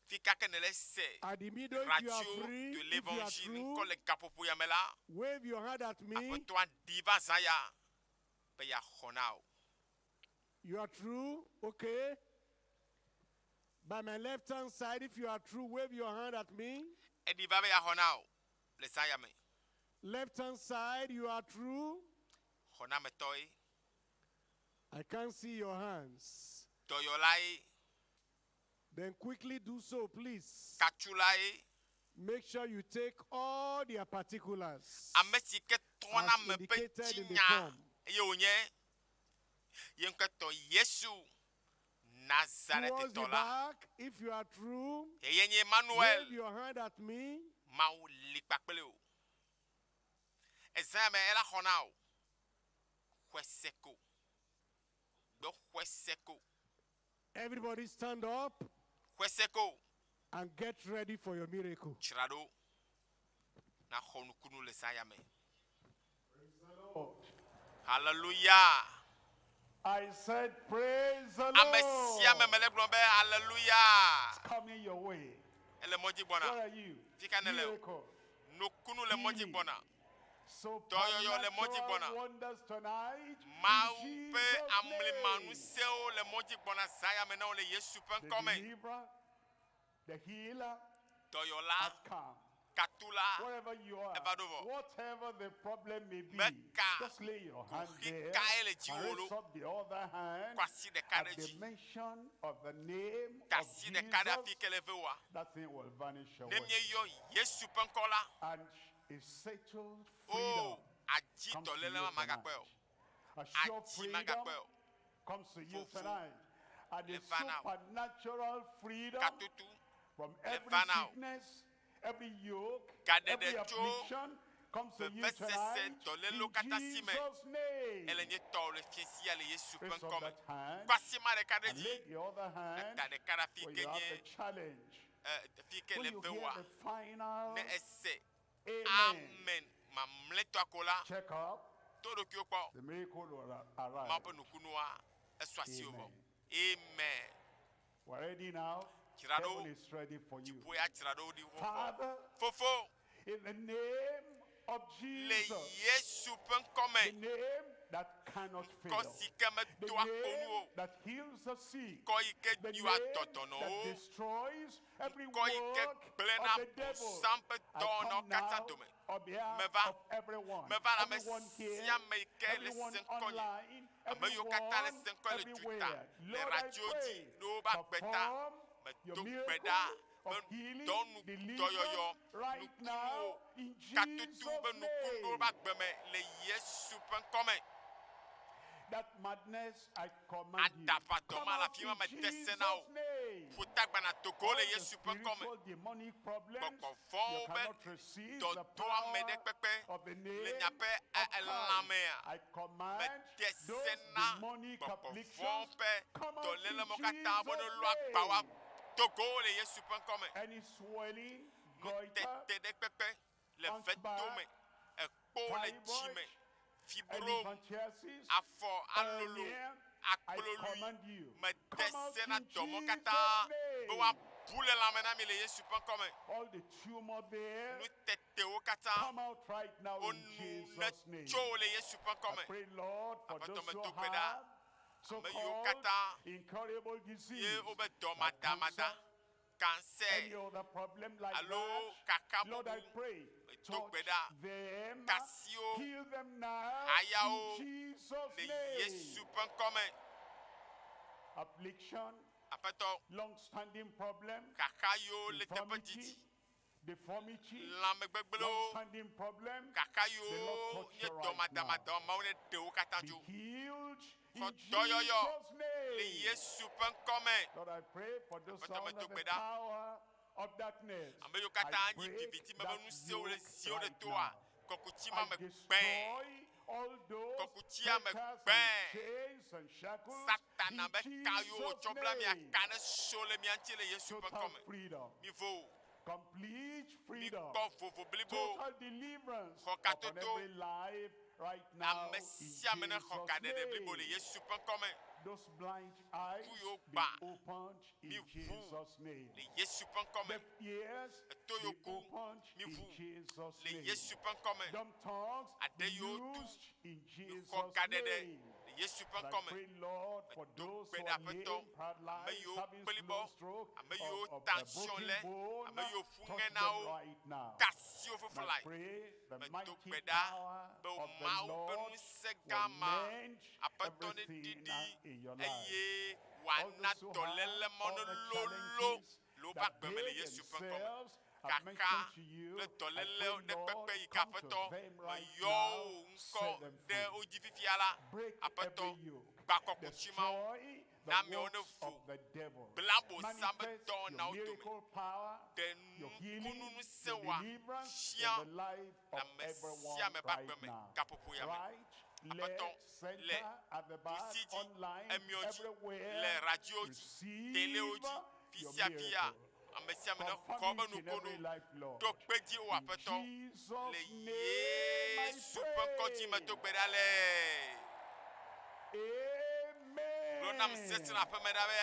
[SPEAKER 1] Fi ka ke ne le se
[SPEAKER 3] At the middle, if you are
[SPEAKER 1] radio
[SPEAKER 3] free,
[SPEAKER 1] de
[SPEAKER 3] if you are
[SPEAKER 1] l'évangile
[SPEAKER 3] true,
[SPEAKER 1] ŋkɔ le gaƒoƒo ya me la,
[SPEAKER 3] wave your hand at me.
[SPEAKER 1] aƒetɔa ɖi va zã ya be yeaxɔ na wò.
[SPEAKER 3] You are true, okay. By my left hand side, if you are true, wave your hand at me.
[SPEAKER 1] Eɖi va be yeaxɔ na wò le zã ya me.
[SPEAKER 3] Left hand side, you are true.
[SPEAKER 1] Xɔnametɔe,
[SPEAKER 3] I can't see your hands.
[SPEAKER 1] dɔyɔlae,
[SPEAKER 3] Then quickly do so, please.
[SPEAKER 1] Katsulae.
[SPEAKER 3] Make sure you take all their particulars
[SPEAKER 1] Ame si ke trɔna
[SPEAKER 3] as
[SPEAKER 1] ame ƒe
[SPEAKER 3] indicated in the
[SPEAKER 1] tsinya
[SPEAKER 3] form.
[SPEAKER 1] eye wònye ye ŋketɔ Yesu
[SPEAKER 3] Towards the
[SPEAKER 1] Nazaretitɔ la.
[SPEAKER 3] back, if you are through,
[SPEAKER 1] Eye nye Emmanuel.
[SPEAKER 3] wave your hand at me.
[SPEAKER 1] Mawu li kpakple wò. Ezã me ela xɔ na wò. Xɔe se ko. Gbe xɔe se ko.
[SPEAKER 3] Everybody stand up
[SPEAKER 1] Xɔe se ko.
[SPEAKER 3] and get ready for your miracle.
[SPEAKER 1] Dzra ɖo. Naxɔ nukunu le zã ya me.
[SPEAKER 2] Lord.
[SPEAKER 1] Hallelujah.
[SPEAKER 2] I said, Praise the
[SPEAKER 1] Ame sia ame
[SPEAKER 2] Lord.
[SPEAKER 1] mele gblɔm be hallelujah.
[SPEAKER 2] It's coming your way.
[SPEAKER 1] Ele mɔ dzi gbɔna.
[SPEAKER 2] Where are you?
[SPEAKER 1] Fika nele o.
[SPEAKER 2] Miracle.
[SPEAKER 1] Nukunu le mɔ dzi gbɔna. Dɔyɔyɔ le mɔ dzi gbɔna.
[SPEAKER 2] Supernatural wonders tonight. in
[SPEAKER 1] Mawu ƒe
[SPEAKER 2] Jesus' name.
[SPEAKER 1] amlimanusewo le mɔ dzi gbɔna zã ya me na wo le Yesu ƒe
[SPEAKER 2] The
[SPEAKER 1] ŋkɔ me.
[SPEAKER 2] deliverer, the healer
[SPEAKER 1] Dɔyɔla,
[SPEAKER 2] has come.
[SPEAKER 1] katula,
[SPEAKER 2] Wherever you are,
[SPEAKER 1] Eva ɖo vɔ.
[SPEAKER 2] whatever the problem may be,
[SPEAKER 1] Meka
[SPEAKER 2] just lay your hand
[SPEAKER 1] kuxi
[SPEAKER 2] there
[SPEAKER 1] kae le dziwò
[SPEAKER 2] and
[SPEAKER 1] lo?
[SPEAKER 2] raise up the other hand
[SPEAKER 1] Kɔ asi ɖeka
[SPEAKER 2] at
[SPEAKER 1] ɖe
[SPEAKER 2] the
[SPEAKER 1] dzi.
[SPEAKER 2] mention of the name
[SPEAKER 1] Ka
[SPEAKER 2] of
[SPEAKER 1] asi ɖeka ɖe
[SPEAKER 2] Jesus,
[SPEAKER 1] afi ke le ve woa.
[SPEAKER 2] that thing will vanish
[SPEAKER 1] Ne
[SPEAKER 2] away.
[SPEAKER 1] míeyɔ Yesu ƒe ŋkɔ la,
[SPEAKER 2] And a settled
[SPEAKER 1] o
[SPEAKER 2] freedom
[SPEAKER 1] adzi
[SPEAKER 2] comes to
[SPEAKER 1] dɔléle
[SPEAKER 2] you
[SPEAKER 1] ma magakpɔe o.
[SPEAKER 2] tonight. A sure
[SPEAKER 1] Adzi
[SPEAKER 2] freedom
[SPEAKER 1] magakpɔe o.
[SPEAKER 2] comes to you
[SPEAKER 1] Vovo
[SPEAKER 2] tonight. And a
[SPEAKER 1] le va na wò.
[SPEAKER 2] supernatural freedom
[SPEAKER 1] Katutu
[SPEAKER 2] from
[SPEAKER 1] le
[SPEAKER 2] every
[SPEAKER 1] va na wò.
[SPEAKER 2] sickness, every yoke,
[SPEAKER 1] Gaɖeɖe
[SPEAKER 2] every
[SPEAKER 1] tso
[SPEAKER 2] affliction comes to you
[SPEAKER 1] vevesese
[SPEAKER 2] tonight
[SPEAKER 1] dɔlélewo
[SPEAKER 2] in
[SPEAKER 1] katã si me.
[SPEAKER 2] Jesus' name.
[SPEAKER 1] Ele nye tɔ le fiẽ sia le Yesu ƒe
[SPEAKER 2] Raise up
[SPEAKER 1] ŋkɔ me.
[SPEAKER 2] that hand
[SPEAKER 1] Kɔ asi ma ɖeka ɖe
[SPEAKER 2] and
[SPEAKER 1] dzi.
[SPEAKER 2] lay the other hand
[SPEAKER 1] Ta ɖeka ɖe afi
[SPEAKER 2] where
[SPEAKER 1] ke
[SPEAKER 2] you have
[SPEAKER 1] nye
[SPEAKER 2] the challenge.
[SPEAKER 1] ɛ, fi ke
[SPEAKER 2] When
[SPEAKER 1] le
[SPEAKER 2] you
[SPEAKER 1] ve
[SPEAKER 2] hear
[SPEAKER 1] woa.
[SPEAKER 2] the final
[SPEAKER 1] Ne ese
[SPEAKER 2] amen,
[SPEAKER 1] amen mamlɛtɔa ko la,
[SPEAKER 2] check up,
[SPEAKER 1] to ɖokuiwo kpɔ.
[SPEAKER 2] the miracle will
[SPEAKER 1] Mawu
[SPEAKER 2] arrive.
[SPEAKER 1] ƒe nukunua esu asiwò vɔ. Amen.
[SPEAKER 2] We're ready now.
[SPEAKER 1] Dzra ɖo.
[SPEAKER 2] Heaven is ready for you.
[SPEAKER 1] Dziƒo ya dzra ɖo ɖi vɔ.
[SPEAKER 2] Father,
[SPEAKER 1] Fofo
[SPEAKER 2] in the name of
[SPEAKER 1] le
[SPEAKER 2] Jesus,
[SPEAKER 1] Yesu ƒe ŋkɔ
[SPEAKER 2] the
[SPEAKER 1] me,
[SPEAKER 2] name that cannot
[SPEAKER 1] ŋkɔ
[SPEAKER 2] fail,
[SPEAKER 1] si ke
[SPEAKER 2] the
[SPEAKER 1] medoa kpo nu
[SPEAKER 2] name
[SPEAKER 1] o,
[SPEAKER 2] that heals the sick,
[SPEAKER 1] ŋkɔ yi ke
[SPEAKER 2] the
[SPEAKER 1] yɔa
[SPEAKER 2] name that
[SPEAKER 1] dɔdɔnɔwo,
[SPEAKER 2] destroys every
[SPEAKER 1] ŋkɔ yi ke
[SPEAKER 2] work of
[SPEAKER 1] gblẽna
[SPEAKER 2] the devil.
[SPEAKER 1] bosam ƒe
[SPEAKER 2] I
[SPEAKER 1] dɔwɔnawo
[SPEAKER 2] come
[SPEAKER 1] katã
[SPEAKER 2] now
[SPEAKER 1] dome.
[SPEAKER 2] on behalf
[SPEAKER 1] Meva-
[SPEAKER 2] of everyone,
[SPEAKER 1] meva le ame
[SPEAKER 2] everyone here,
[SPEAKER 1] sia ame yi ke le
[SPEAKER 2] everyone
[SPEAKER 1] se ŋkɔ nye.
[SPEAKER 2] online,
[SPEAKER 1] Ame yiwo katã le
[SPEAKER 2] everyone
[SPEAKER 1] se ŋkɔ le duta,
[SPEAKER 2] everywhere.
[SPEAKER 1] le
[SPEAKER 2] Lord, I
[SPEAKER 1] radio dzi,
[SPEAKER 2] pray,
[SPEAKER 1] le woƒe agbe ta.
[SPEAKER 2] perform your
[SPEAKER 1] Medo gbe
[SPEAKER 2] miracle
[SPEAKER 1] ɖa
[SPEAKER 2] of
[SPEAKER 1] be
[SPEAKER 2] healing,
[SPEAKER 1] dɔnu
[SPEAKER 2] deliverance
[SPEAKER 1] dɔyɔyɔ,
[SPEAKER 2] right
[SPEAKER 1] nukunuwo,
[SPEAKER 2] now in
[SPEAKER 1] katutu
[SPEAKER 2] Jesus'
[SPEAKER 1] be nukunuwo
[SPEAKER 2] name.
[SPEAKER 1] be agbe me le Yesu ƒe ŋkɔ me.
[SPEAKER 2] That madness, I command you.
[SPEAKER 1] Aɖaʋadɔ
[SPEAKER 2] Come
[SPEAKER 1] ma le
[SPEAKER 2] out
[SPEAKER 1] afi ma
[SPEAKER 2] in
[SPEAKER 1] mede se na wò.
[SPEAKER 2] Jesus' name.
[SPEAKER 1] Ƒotagbana dogo
[SPEAKER 2] All
[SPEAKER 1] le
[SPEAKER 2] the
[SPEAKER 1] Yesu ƒe ŋkɔ me.
[SPEAKER 2] spiritual demonic problems,
[SPEAKER 1] Gbɔgbɔ
[SPEAKER 2] you
[SPEAKER 1] vɔ̃wo be
[SPEAKER 2] cannot receive the
[SPEAKER 1] dɔdɔame ɖe
[SPEAKER 2] power
[SPEAKER 1] kpekpe
[SPEAKER 2] of the
[SPEAKER 1] le
[SPEAKER 2] name
[SPEAKER 1] miaƒe
[SPEAKER 2] of
[SPEAKER 1] elãmea.
[SPEAKER 2] Christ. I command
[SPEAKER 1] Mede se
[SPEAKER 2] those
[SPEAKER 1] na
[SPEAKER 2] demonic
[SPEAKER 1] gbɔgbɔ vɔ̃
[SPEAKER 2] afflictions
[SPEAKER 1] ƒe
[SPEAKER 2] come out in
[SPEAKER 1] dɔlélewo katã be ne
[SPEAKER 2] Jesus'
[SPEAKER 1] lɔ agbawa
[SPEAKER 2] name.
[SPEAKER 1] dogo le Yesu ƒe ŋkɔ me.
[SPEAKER 2] Any swelling, goiter,
[SPEAKER 1] Nutete ɖe kpekpe le
[SPEAKER 2] hunchback,
[SPEAKER 1] vetome, ekpo le dzime,
[SPEAKER 2] fibroid,
[SPEAKER 1] fibrom,
[SPEAKER 2] elephantiasis,
[SPEAKER 1] afɔ alolo,
[SPEAKER 2] hernia, I
[SPEAKER 1] akplolui.
[SPEAKER 2] command you,
[SPEAKER 1] Mede
[SPEAKER 2] come out
[SPEAKER 1] se na
[SPEAKER 2] in
[SPEAKER 1] dɔmɔ katã
[SPEAKER 2] Jesus'
[SPEAKER 1] be
[SPEAKER 2] name.
[SPEAKER 1] woabu le lãme na mi le Yesu ƒe ŋkɔ me.
[SPEAKER 2] All the tumor there,
[SPEAKER 1] Nutetewo katã
[SPEAKER 2] come out right now in
[SPEAKER 1] wonu
[SPEAKER 2] Jesus' name.
[SPEAKER 1] netso le Yesu ƒe ŋkɔ
[SPEAKER 2] I
[SPEAKER 1] me.
[SPEAKER 2] pray, Lord, for
[SPEAKER 1] Aƒetɔ
[SPEAKER 2] those who
[SPEAKER 1] medo gbe ɖa.
[SPEAKER 2] have
[SPEAKER 1] Ame yiwo
[SPEAKER 2] so-called
[SPEAKER 1] katã
[SPEAKER 2] incurable
[SPEAKER 1] ye
[SPEAKER 2] disease,
[SPEAKER 1] wobe
[SPEAKER 2] like
[SPEAKER 1] dɔmadamada,
[SPEAKER 2] cancer,
[SPEAKER 1] cancer,
[SPEAKER 2] any other problem like
[SPEAKER 1] alo
[SPEAKER 2] that.
[SPEAKER 1] kaka
[SPEAKER 2] Lord, I
[SPEAKER 1] bubu,
[SPEAKER 2] pray,
[SPEAKER 1] medo
[SPEAKER 2] touch
[SPEAKER 1] gbe ɖa.
[SPEAKER 2] them,
[SPEAKER 1] Kasiwo,
[SPEAKER 2] heal them now
[SPEAKER 1] hayawo
[SPEAKER 2] in Jesus'
[SPEAKER 1] le
[SPEAKER 2] name.
[SPEAKER 1] Yesu ƒe ŋkɔ me.
[SPEAKER 2] Affliction,
[SPEAKER 1] Aƒetɔ,
[SPEAKER 2] long-standing problem,
[SPEAKER 1] kaka yiwo le teƒe
[SPEAKER 2] infirmity,
[SPEAKER 1] didi,
[SPEAKER 2] deformity,
[SPEAKER 1] lãmegbegblẽwo,
[SPEAKER 2] long-standing problem,
[SPEAKER 1] kaka
[SPEAKER 2] the Lord
[SPEAKER 1] yiwo
[SPEAKER 2] touch
[SPEAKER 1] nye
[SPEAKER 2] you right
[SPEAKER 1] dɔmadamadɔ, Mawu ne ɖe wo katã
[SPEAKER 2] be
[SPEAKER 1] tso.
[SPEAKER 2] healed in
[SPEAKER 1] Xɔ dɔyɔyɔ
[SPEAKER 2] Jesus'
[SPEAKER 1] le
[SPEAKER 2] name.
[SPEAKER 1] Yesu ƒe ŋkɔ me.
[SPEAKER 2] Lord, I pray for those
[SPEAKER 1] Aƒetɔ,
[SPEAKER 2] under
[SPEAKER 1] medo
[SPEAKER 2] the
[SPEAKER 1] gbe ɖa.
[SPEAKER 2] power of darkness.
[SPEAKER 1] Ame yiwo
[SPEAKER 2] I
[SPEAKER 1] katã nyi
[SPEAKER 2] break
[SPEAKER 1] viviti me ƒe
[SPEAKER 2] that
[SPEAKER 1] ŋusẽwo le
[SPEAKER 2] yoke
[SPEAKER 1] ziwo ɖe
[SPEAKER 2] right
[SPEAKER 1] toa,
[SPEAKER 2] now.
[SPEAKER 1] kɔkuti ma
[SPEAKER 2] I
[SPEAKER 1] me gbẽ.
[SPEAKER 2] destroy all those
[SPEAKER 1] Kɔkutia me
[SPEAKER 2] fetters
[SPEAKER 1] gbẽ.
[SPEAKER 2] and chains and shackles
[SPEAKER 1] Satana
[SPEAKER 2] in
[SPEAKER 1] be ka yiwo
[SPEAKER 2] Jesus'
[SPEAKER 1] wotsɔ bla mia
[SPEAKER 2] name.
[SPEAKER 1] ka ne so le mia ŋuti le Yesu ƒe
[SPEAKER 2] Total
[SPEAKER 1] ŋkɔ me.
[SPEAKER 2] freedom,
[SPEAKER 1] Mivo,
[SPEAKER 2] complete freedom,
[SPEAKER 1] mikpɔ vovo blibo.
[SPEAKER 2] total deliverance
[SPEAKER 1] Xɔ
[SPEAKER 2] upon
[SPEAKER 1] katoto.
[SPEAKER 2] every life right now
[SPEAKER 1] Ame
[SPEAKER 2] in
[SPEAKER 1] sia ame ne xɔ
[SPEAKER 2] Jesus'
[SPEAKER 1] kaɖeɖe blibo le
[SPEAKER 2] name.
[SPEAKER 1] Yesu ƒe ŋkɔ me.
[SPEAKER 2] Those blind eyes
[SPEAKER 1] Ŋku yiwo
[SPEAKER 2] be
[SPEAKER 1] gbã,
[SPEAKER 2] opened in
[SPEAKER 1] miʋu
[SPEAKER 2] Jesus' name.
[SPEAKER 1] le Yesu ƒe ŋkɔ me.
[SPEAKER 2] Deaf ears
[SPEAKER 1] Eto
[SPEAKER 2] be
[SPEAKER 1] yiwo ku,
[SPEAKER 2] opened in
[SPEAKER 1] miʋu
[SPEAKER 2] Jesus'
[SPEAKER 1] le
[SPEAKER 2] name.
[SPEAKER 1] Yesu ƒe ŋkɔ me.
[SPEAKER 2] Dumb tongues
[SPEAKER 1] Aɖe
[SPEAKER 2] be
[SPEAKER 1] yiwo tu,
[SPEAKER 2] loosed in
[SPEAKER 1] mixɔ
[SPEAKER 2] Jesus'
[SPEAKER 1] kaɖeɖe
[SPEAKER 2] name.
[SPEAKER 1] le Yesu ƒe
[SPEAKER 2] And I
[SPEAKER 1] ŋkɔ me.
[SPEAKER 2] pray, Lord, for
[SPEAKER 1] Medo
[SPEAKER 2] those
[SPEAKER 1] gbe
[SPEAKER 2] who
[SPEAKER 1] ɖe
[SPEAKER 2] are
[SPEAKER 1] Aƒetɔ,
[SPEAKER 2] lame, paralyzed,
[SPEAKER 1] ame yiwo
[SPEAKER 2] having
[SPEAKER 1] kplibɔ,
[SPEAKER 2] slow stroke,
[SPEAKER 1] ame yiwo
[SPEAKER 2] or, or a
[SPEAKER 1] tension
[SPEAKER 2] broken
[SPEAKER 1] lé,
[SPEAKER 2] bone,
[SPEAKER 1] ame yiwo ƒu
[SPEAKER 2] touch
[SPEAKER 1] ŋe
[SPEAKER 2] them
[SPEAKER 1] na wo,
[SPEAKER 2] right now.
[SPEAKER 1] kasi wo
[SPEAKER 2] And I
[SPEAKER 1] fuflae.
[SPEAKER 2] pray the
[SPEAKER 1] Medo
[SPEAKER 2] mighty
[SPEAKER 1] gbe ɖa
[SPEAKER 2] power
[SPEAKER 1] be
[SPEAKER 2] of the
[SPEAKER 1] Mawu ƒe
[SPEAKER 2] Lord
[SPEAKER 1] ŋusẽ
[SPEAKER 2] will
[SPEAKER 1] gã ma,
[SPEAKER 2] mend
[SPEAKER 1] Aƒetɔ ne
[SPEAKER 2] everything
[SPEAKER 1] ɖiɖi
[SPEAKER 2] in your life.
[SPEAKER 1] eye
[SPEAKER 2] All
[SPEAKER 1] Wòana
[SPEAKER 2] those who
[SPEAKER 1] dɔléle
[SPEAKER 2] have
[SPEAKER 1] mawo
[SPEAKER 2] all the
[SPEAKER 1] nelolo
[SPEAKER 2] challenges
[SPEAKER 1] le woƒe
[SPEAKER 2] that
[SPEAKER 1] agbe me le
[SPEAKER 2] they
[SPEAKER 1] Yesu ƒe ŋkɔ me.
[SPEAKER 2] themselves have
[SPEAKER 1] Kaka
[SPEAKER 2] mentioned to you,
[SPEAKER 1] kple
[SPEAKER 2] I
[SPEAKER 1] dɔléle
[SPEAKER 2] pray,
[SPEAKER 1] ɖe
[SPEAKER 2] Lord,
[SPEAKER 1] kpekpe yi ke
[SPEAKER 2] come to
[SPEAKER 1] Aƒetɔ
[SPEAKER 2] them right
[SPEAKER 1] meyɔ
[SPEAKER 2] now,
[SPEAKER 1] wò ŋkɔ
[SPEAKER 2] set them
[SPEAKER 1] ɖe
[SPEAKER 2] free.
[SPEAKER 1] wo dzi fifia la,
[SPEAKER 2] Break
[SPEAKER 1] Aƒetɔ,
[SPEAKER 2] every yoke.
[SPEAKER 1] gba kɔkuti mawo,
[SPEAKER 2] Destroy
[SPEAKER 1] na
[SPEAKER 2] the
[SPEAKER 1] amewo ne
[SPEAKER 2] works
[SPEAKER 1] vo,
[SPEAKER 2] of the devil.
[SPEAKER 1] bla abosam
[SPEAKER 2] Manifest
[SPEAKER 1] dɔ na
[SPEAKER 2] your
[SPEAKER 1] wo dome.
[SPEAKER 2] miracle power,
[SPEAKER 1] Ɖe
[SPEAKER 2] your healing,
[SPEAKER 1] nukunu ŋusẽ
[SPEAKER 2] your
[SPEAKER 1] wòa
[SPEAKER 2] deliverance
[SPEAKER 1] fia
[SPEAKER 2] in the life
[SPEAKER 1] le
[SPEAKER 2] of
[SPEAKER 1] ame sia
[SPEAKER 2] everyone
[SPEAKER 1] ame ƒe
[SPEAKER 2] right
[SPEAKER 1] agbe me
[SPEAKER 2] now.
[SPEAKER 1] gaƒoƒo ya me.
[SPEAKER 2] Right,
[SPEAKER 1] Aƒetɔ,
[SPEAKER 2] left,
[SPEAKER 1] le
[SPEAKER 2] center, at the back,
[SPEAKER 1] ɖusi dzi,
[SPEAKER 2] online,
[SPEAKER 1] emiɔ dzi, le
[SPEAKER 2] everywhere.
[SPEAKER 1] radio dzi,
[SPEAKER 2] Receive
[SPEAKER 1] telewo dzi, fi
[SPEAKER 2] your
[SPEAKER 1] sia fi ya,
[SPEAKER 2] miracle.
[SPEAKER 1] ame sia ame ne xɔ
[SPEAKER 2] Confirm
[SPEAKER 1] be
[SPEAKER 2] it in every
[SPEAKER 1] nukunu.
[SPEAKER 2] life, Lord.
[SPEAKER 1] Ɖo kpe dzi o
[SPEAKER 2] In
[SPEAKER 1] Aƒetɔ.
[SPEAKER 2] Jesus'
[SPEAKER 1] Le
[SPEAKER 2] name I
[SPEAKER 1] Yesu ƒe ŋkɔ dzi medo
[SPEAKER 2] pray.
[SPEAKER 1] gbe ɖa le. Gblɔ nam sesẽ le
[SPEAKER 2] Amen.
[SPEAKER 1] aƒeme ɖa be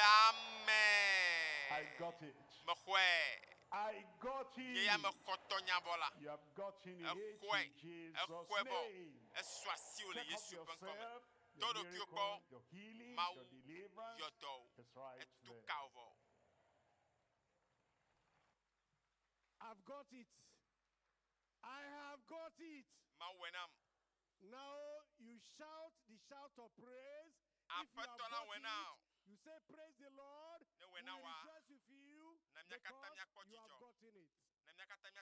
[SPEAKER 2] I
[SPEAKER 1] amen.
[SPEAKER 2] got it.
[SPEAKER 1] Mexɔe.
[SPEAKER 2] I got
[SPEAKER 1] Nye ya
[SPEAKER 2] it.
[SPEAKER 1] mexɔ tɔnya vɔ la.
[SPEAKER 2] You have gotten it
[SPEAKER 1] Exɔe.
[SPEAKER 2] in Jesus'
[SPEAKER 1] Exɔe vɔ.
[SPEAKER 2] name.
[SPEAKER 1] Esu asiwò le
[SPEAKER 2] Check up
[SPEAKER 1] Yesu ƒe ŋkɔ me.
[SPEAKER 2] yourself,
[SPEAKER 1] Tɔ
[SPEAKER 2] your
[SPEAKER 1] ɖokuiwò
[SPEAKER 2] miracle,
[SPEAKER 1] kpɔ.
[SPEAKER 2] your healing,
[SPEAKER 1] Mawu
[SPEAKER 2] your deliverance
[SPEAKER 1] yɔ dɔ wò.
[SPEAKER 2] is right
[SPEAKER 1] Etu
[SPEAKER 2] there.
[SPEAKER 1] ka wò vɔ.
[SPEAKER 3] I've got it. I have got it.
[SPEAKER 1] Mawu wɔe nam.
[SPEAKER 3] Now you shout the shout of praise. If you have
[SPEAKER 1] Aƒetɔ la
[SPEAKER 3] got
[SPEAKER 1] wɔe
[SPEAKER 3] it,
[SPEAKER 1] na wò.
[SPEAKER 3] you say, Praise the Lord.
[SPEAKER 1] Ne
[SPEAKER 3] We
[SPEAKER 1] wɔe na wòa,
[SPEAKER 3] rejoice with you
[SPEAKER 1] na mía katã
[SPEAKER 3] because
[SPEAKER 1] míakpɔ
[SPEAKER 3] you have
[SPEAKER 1] dzidzɔ.
[SPEAKER 3] gotten it.
[SPEAKER 1] Na mía katã míase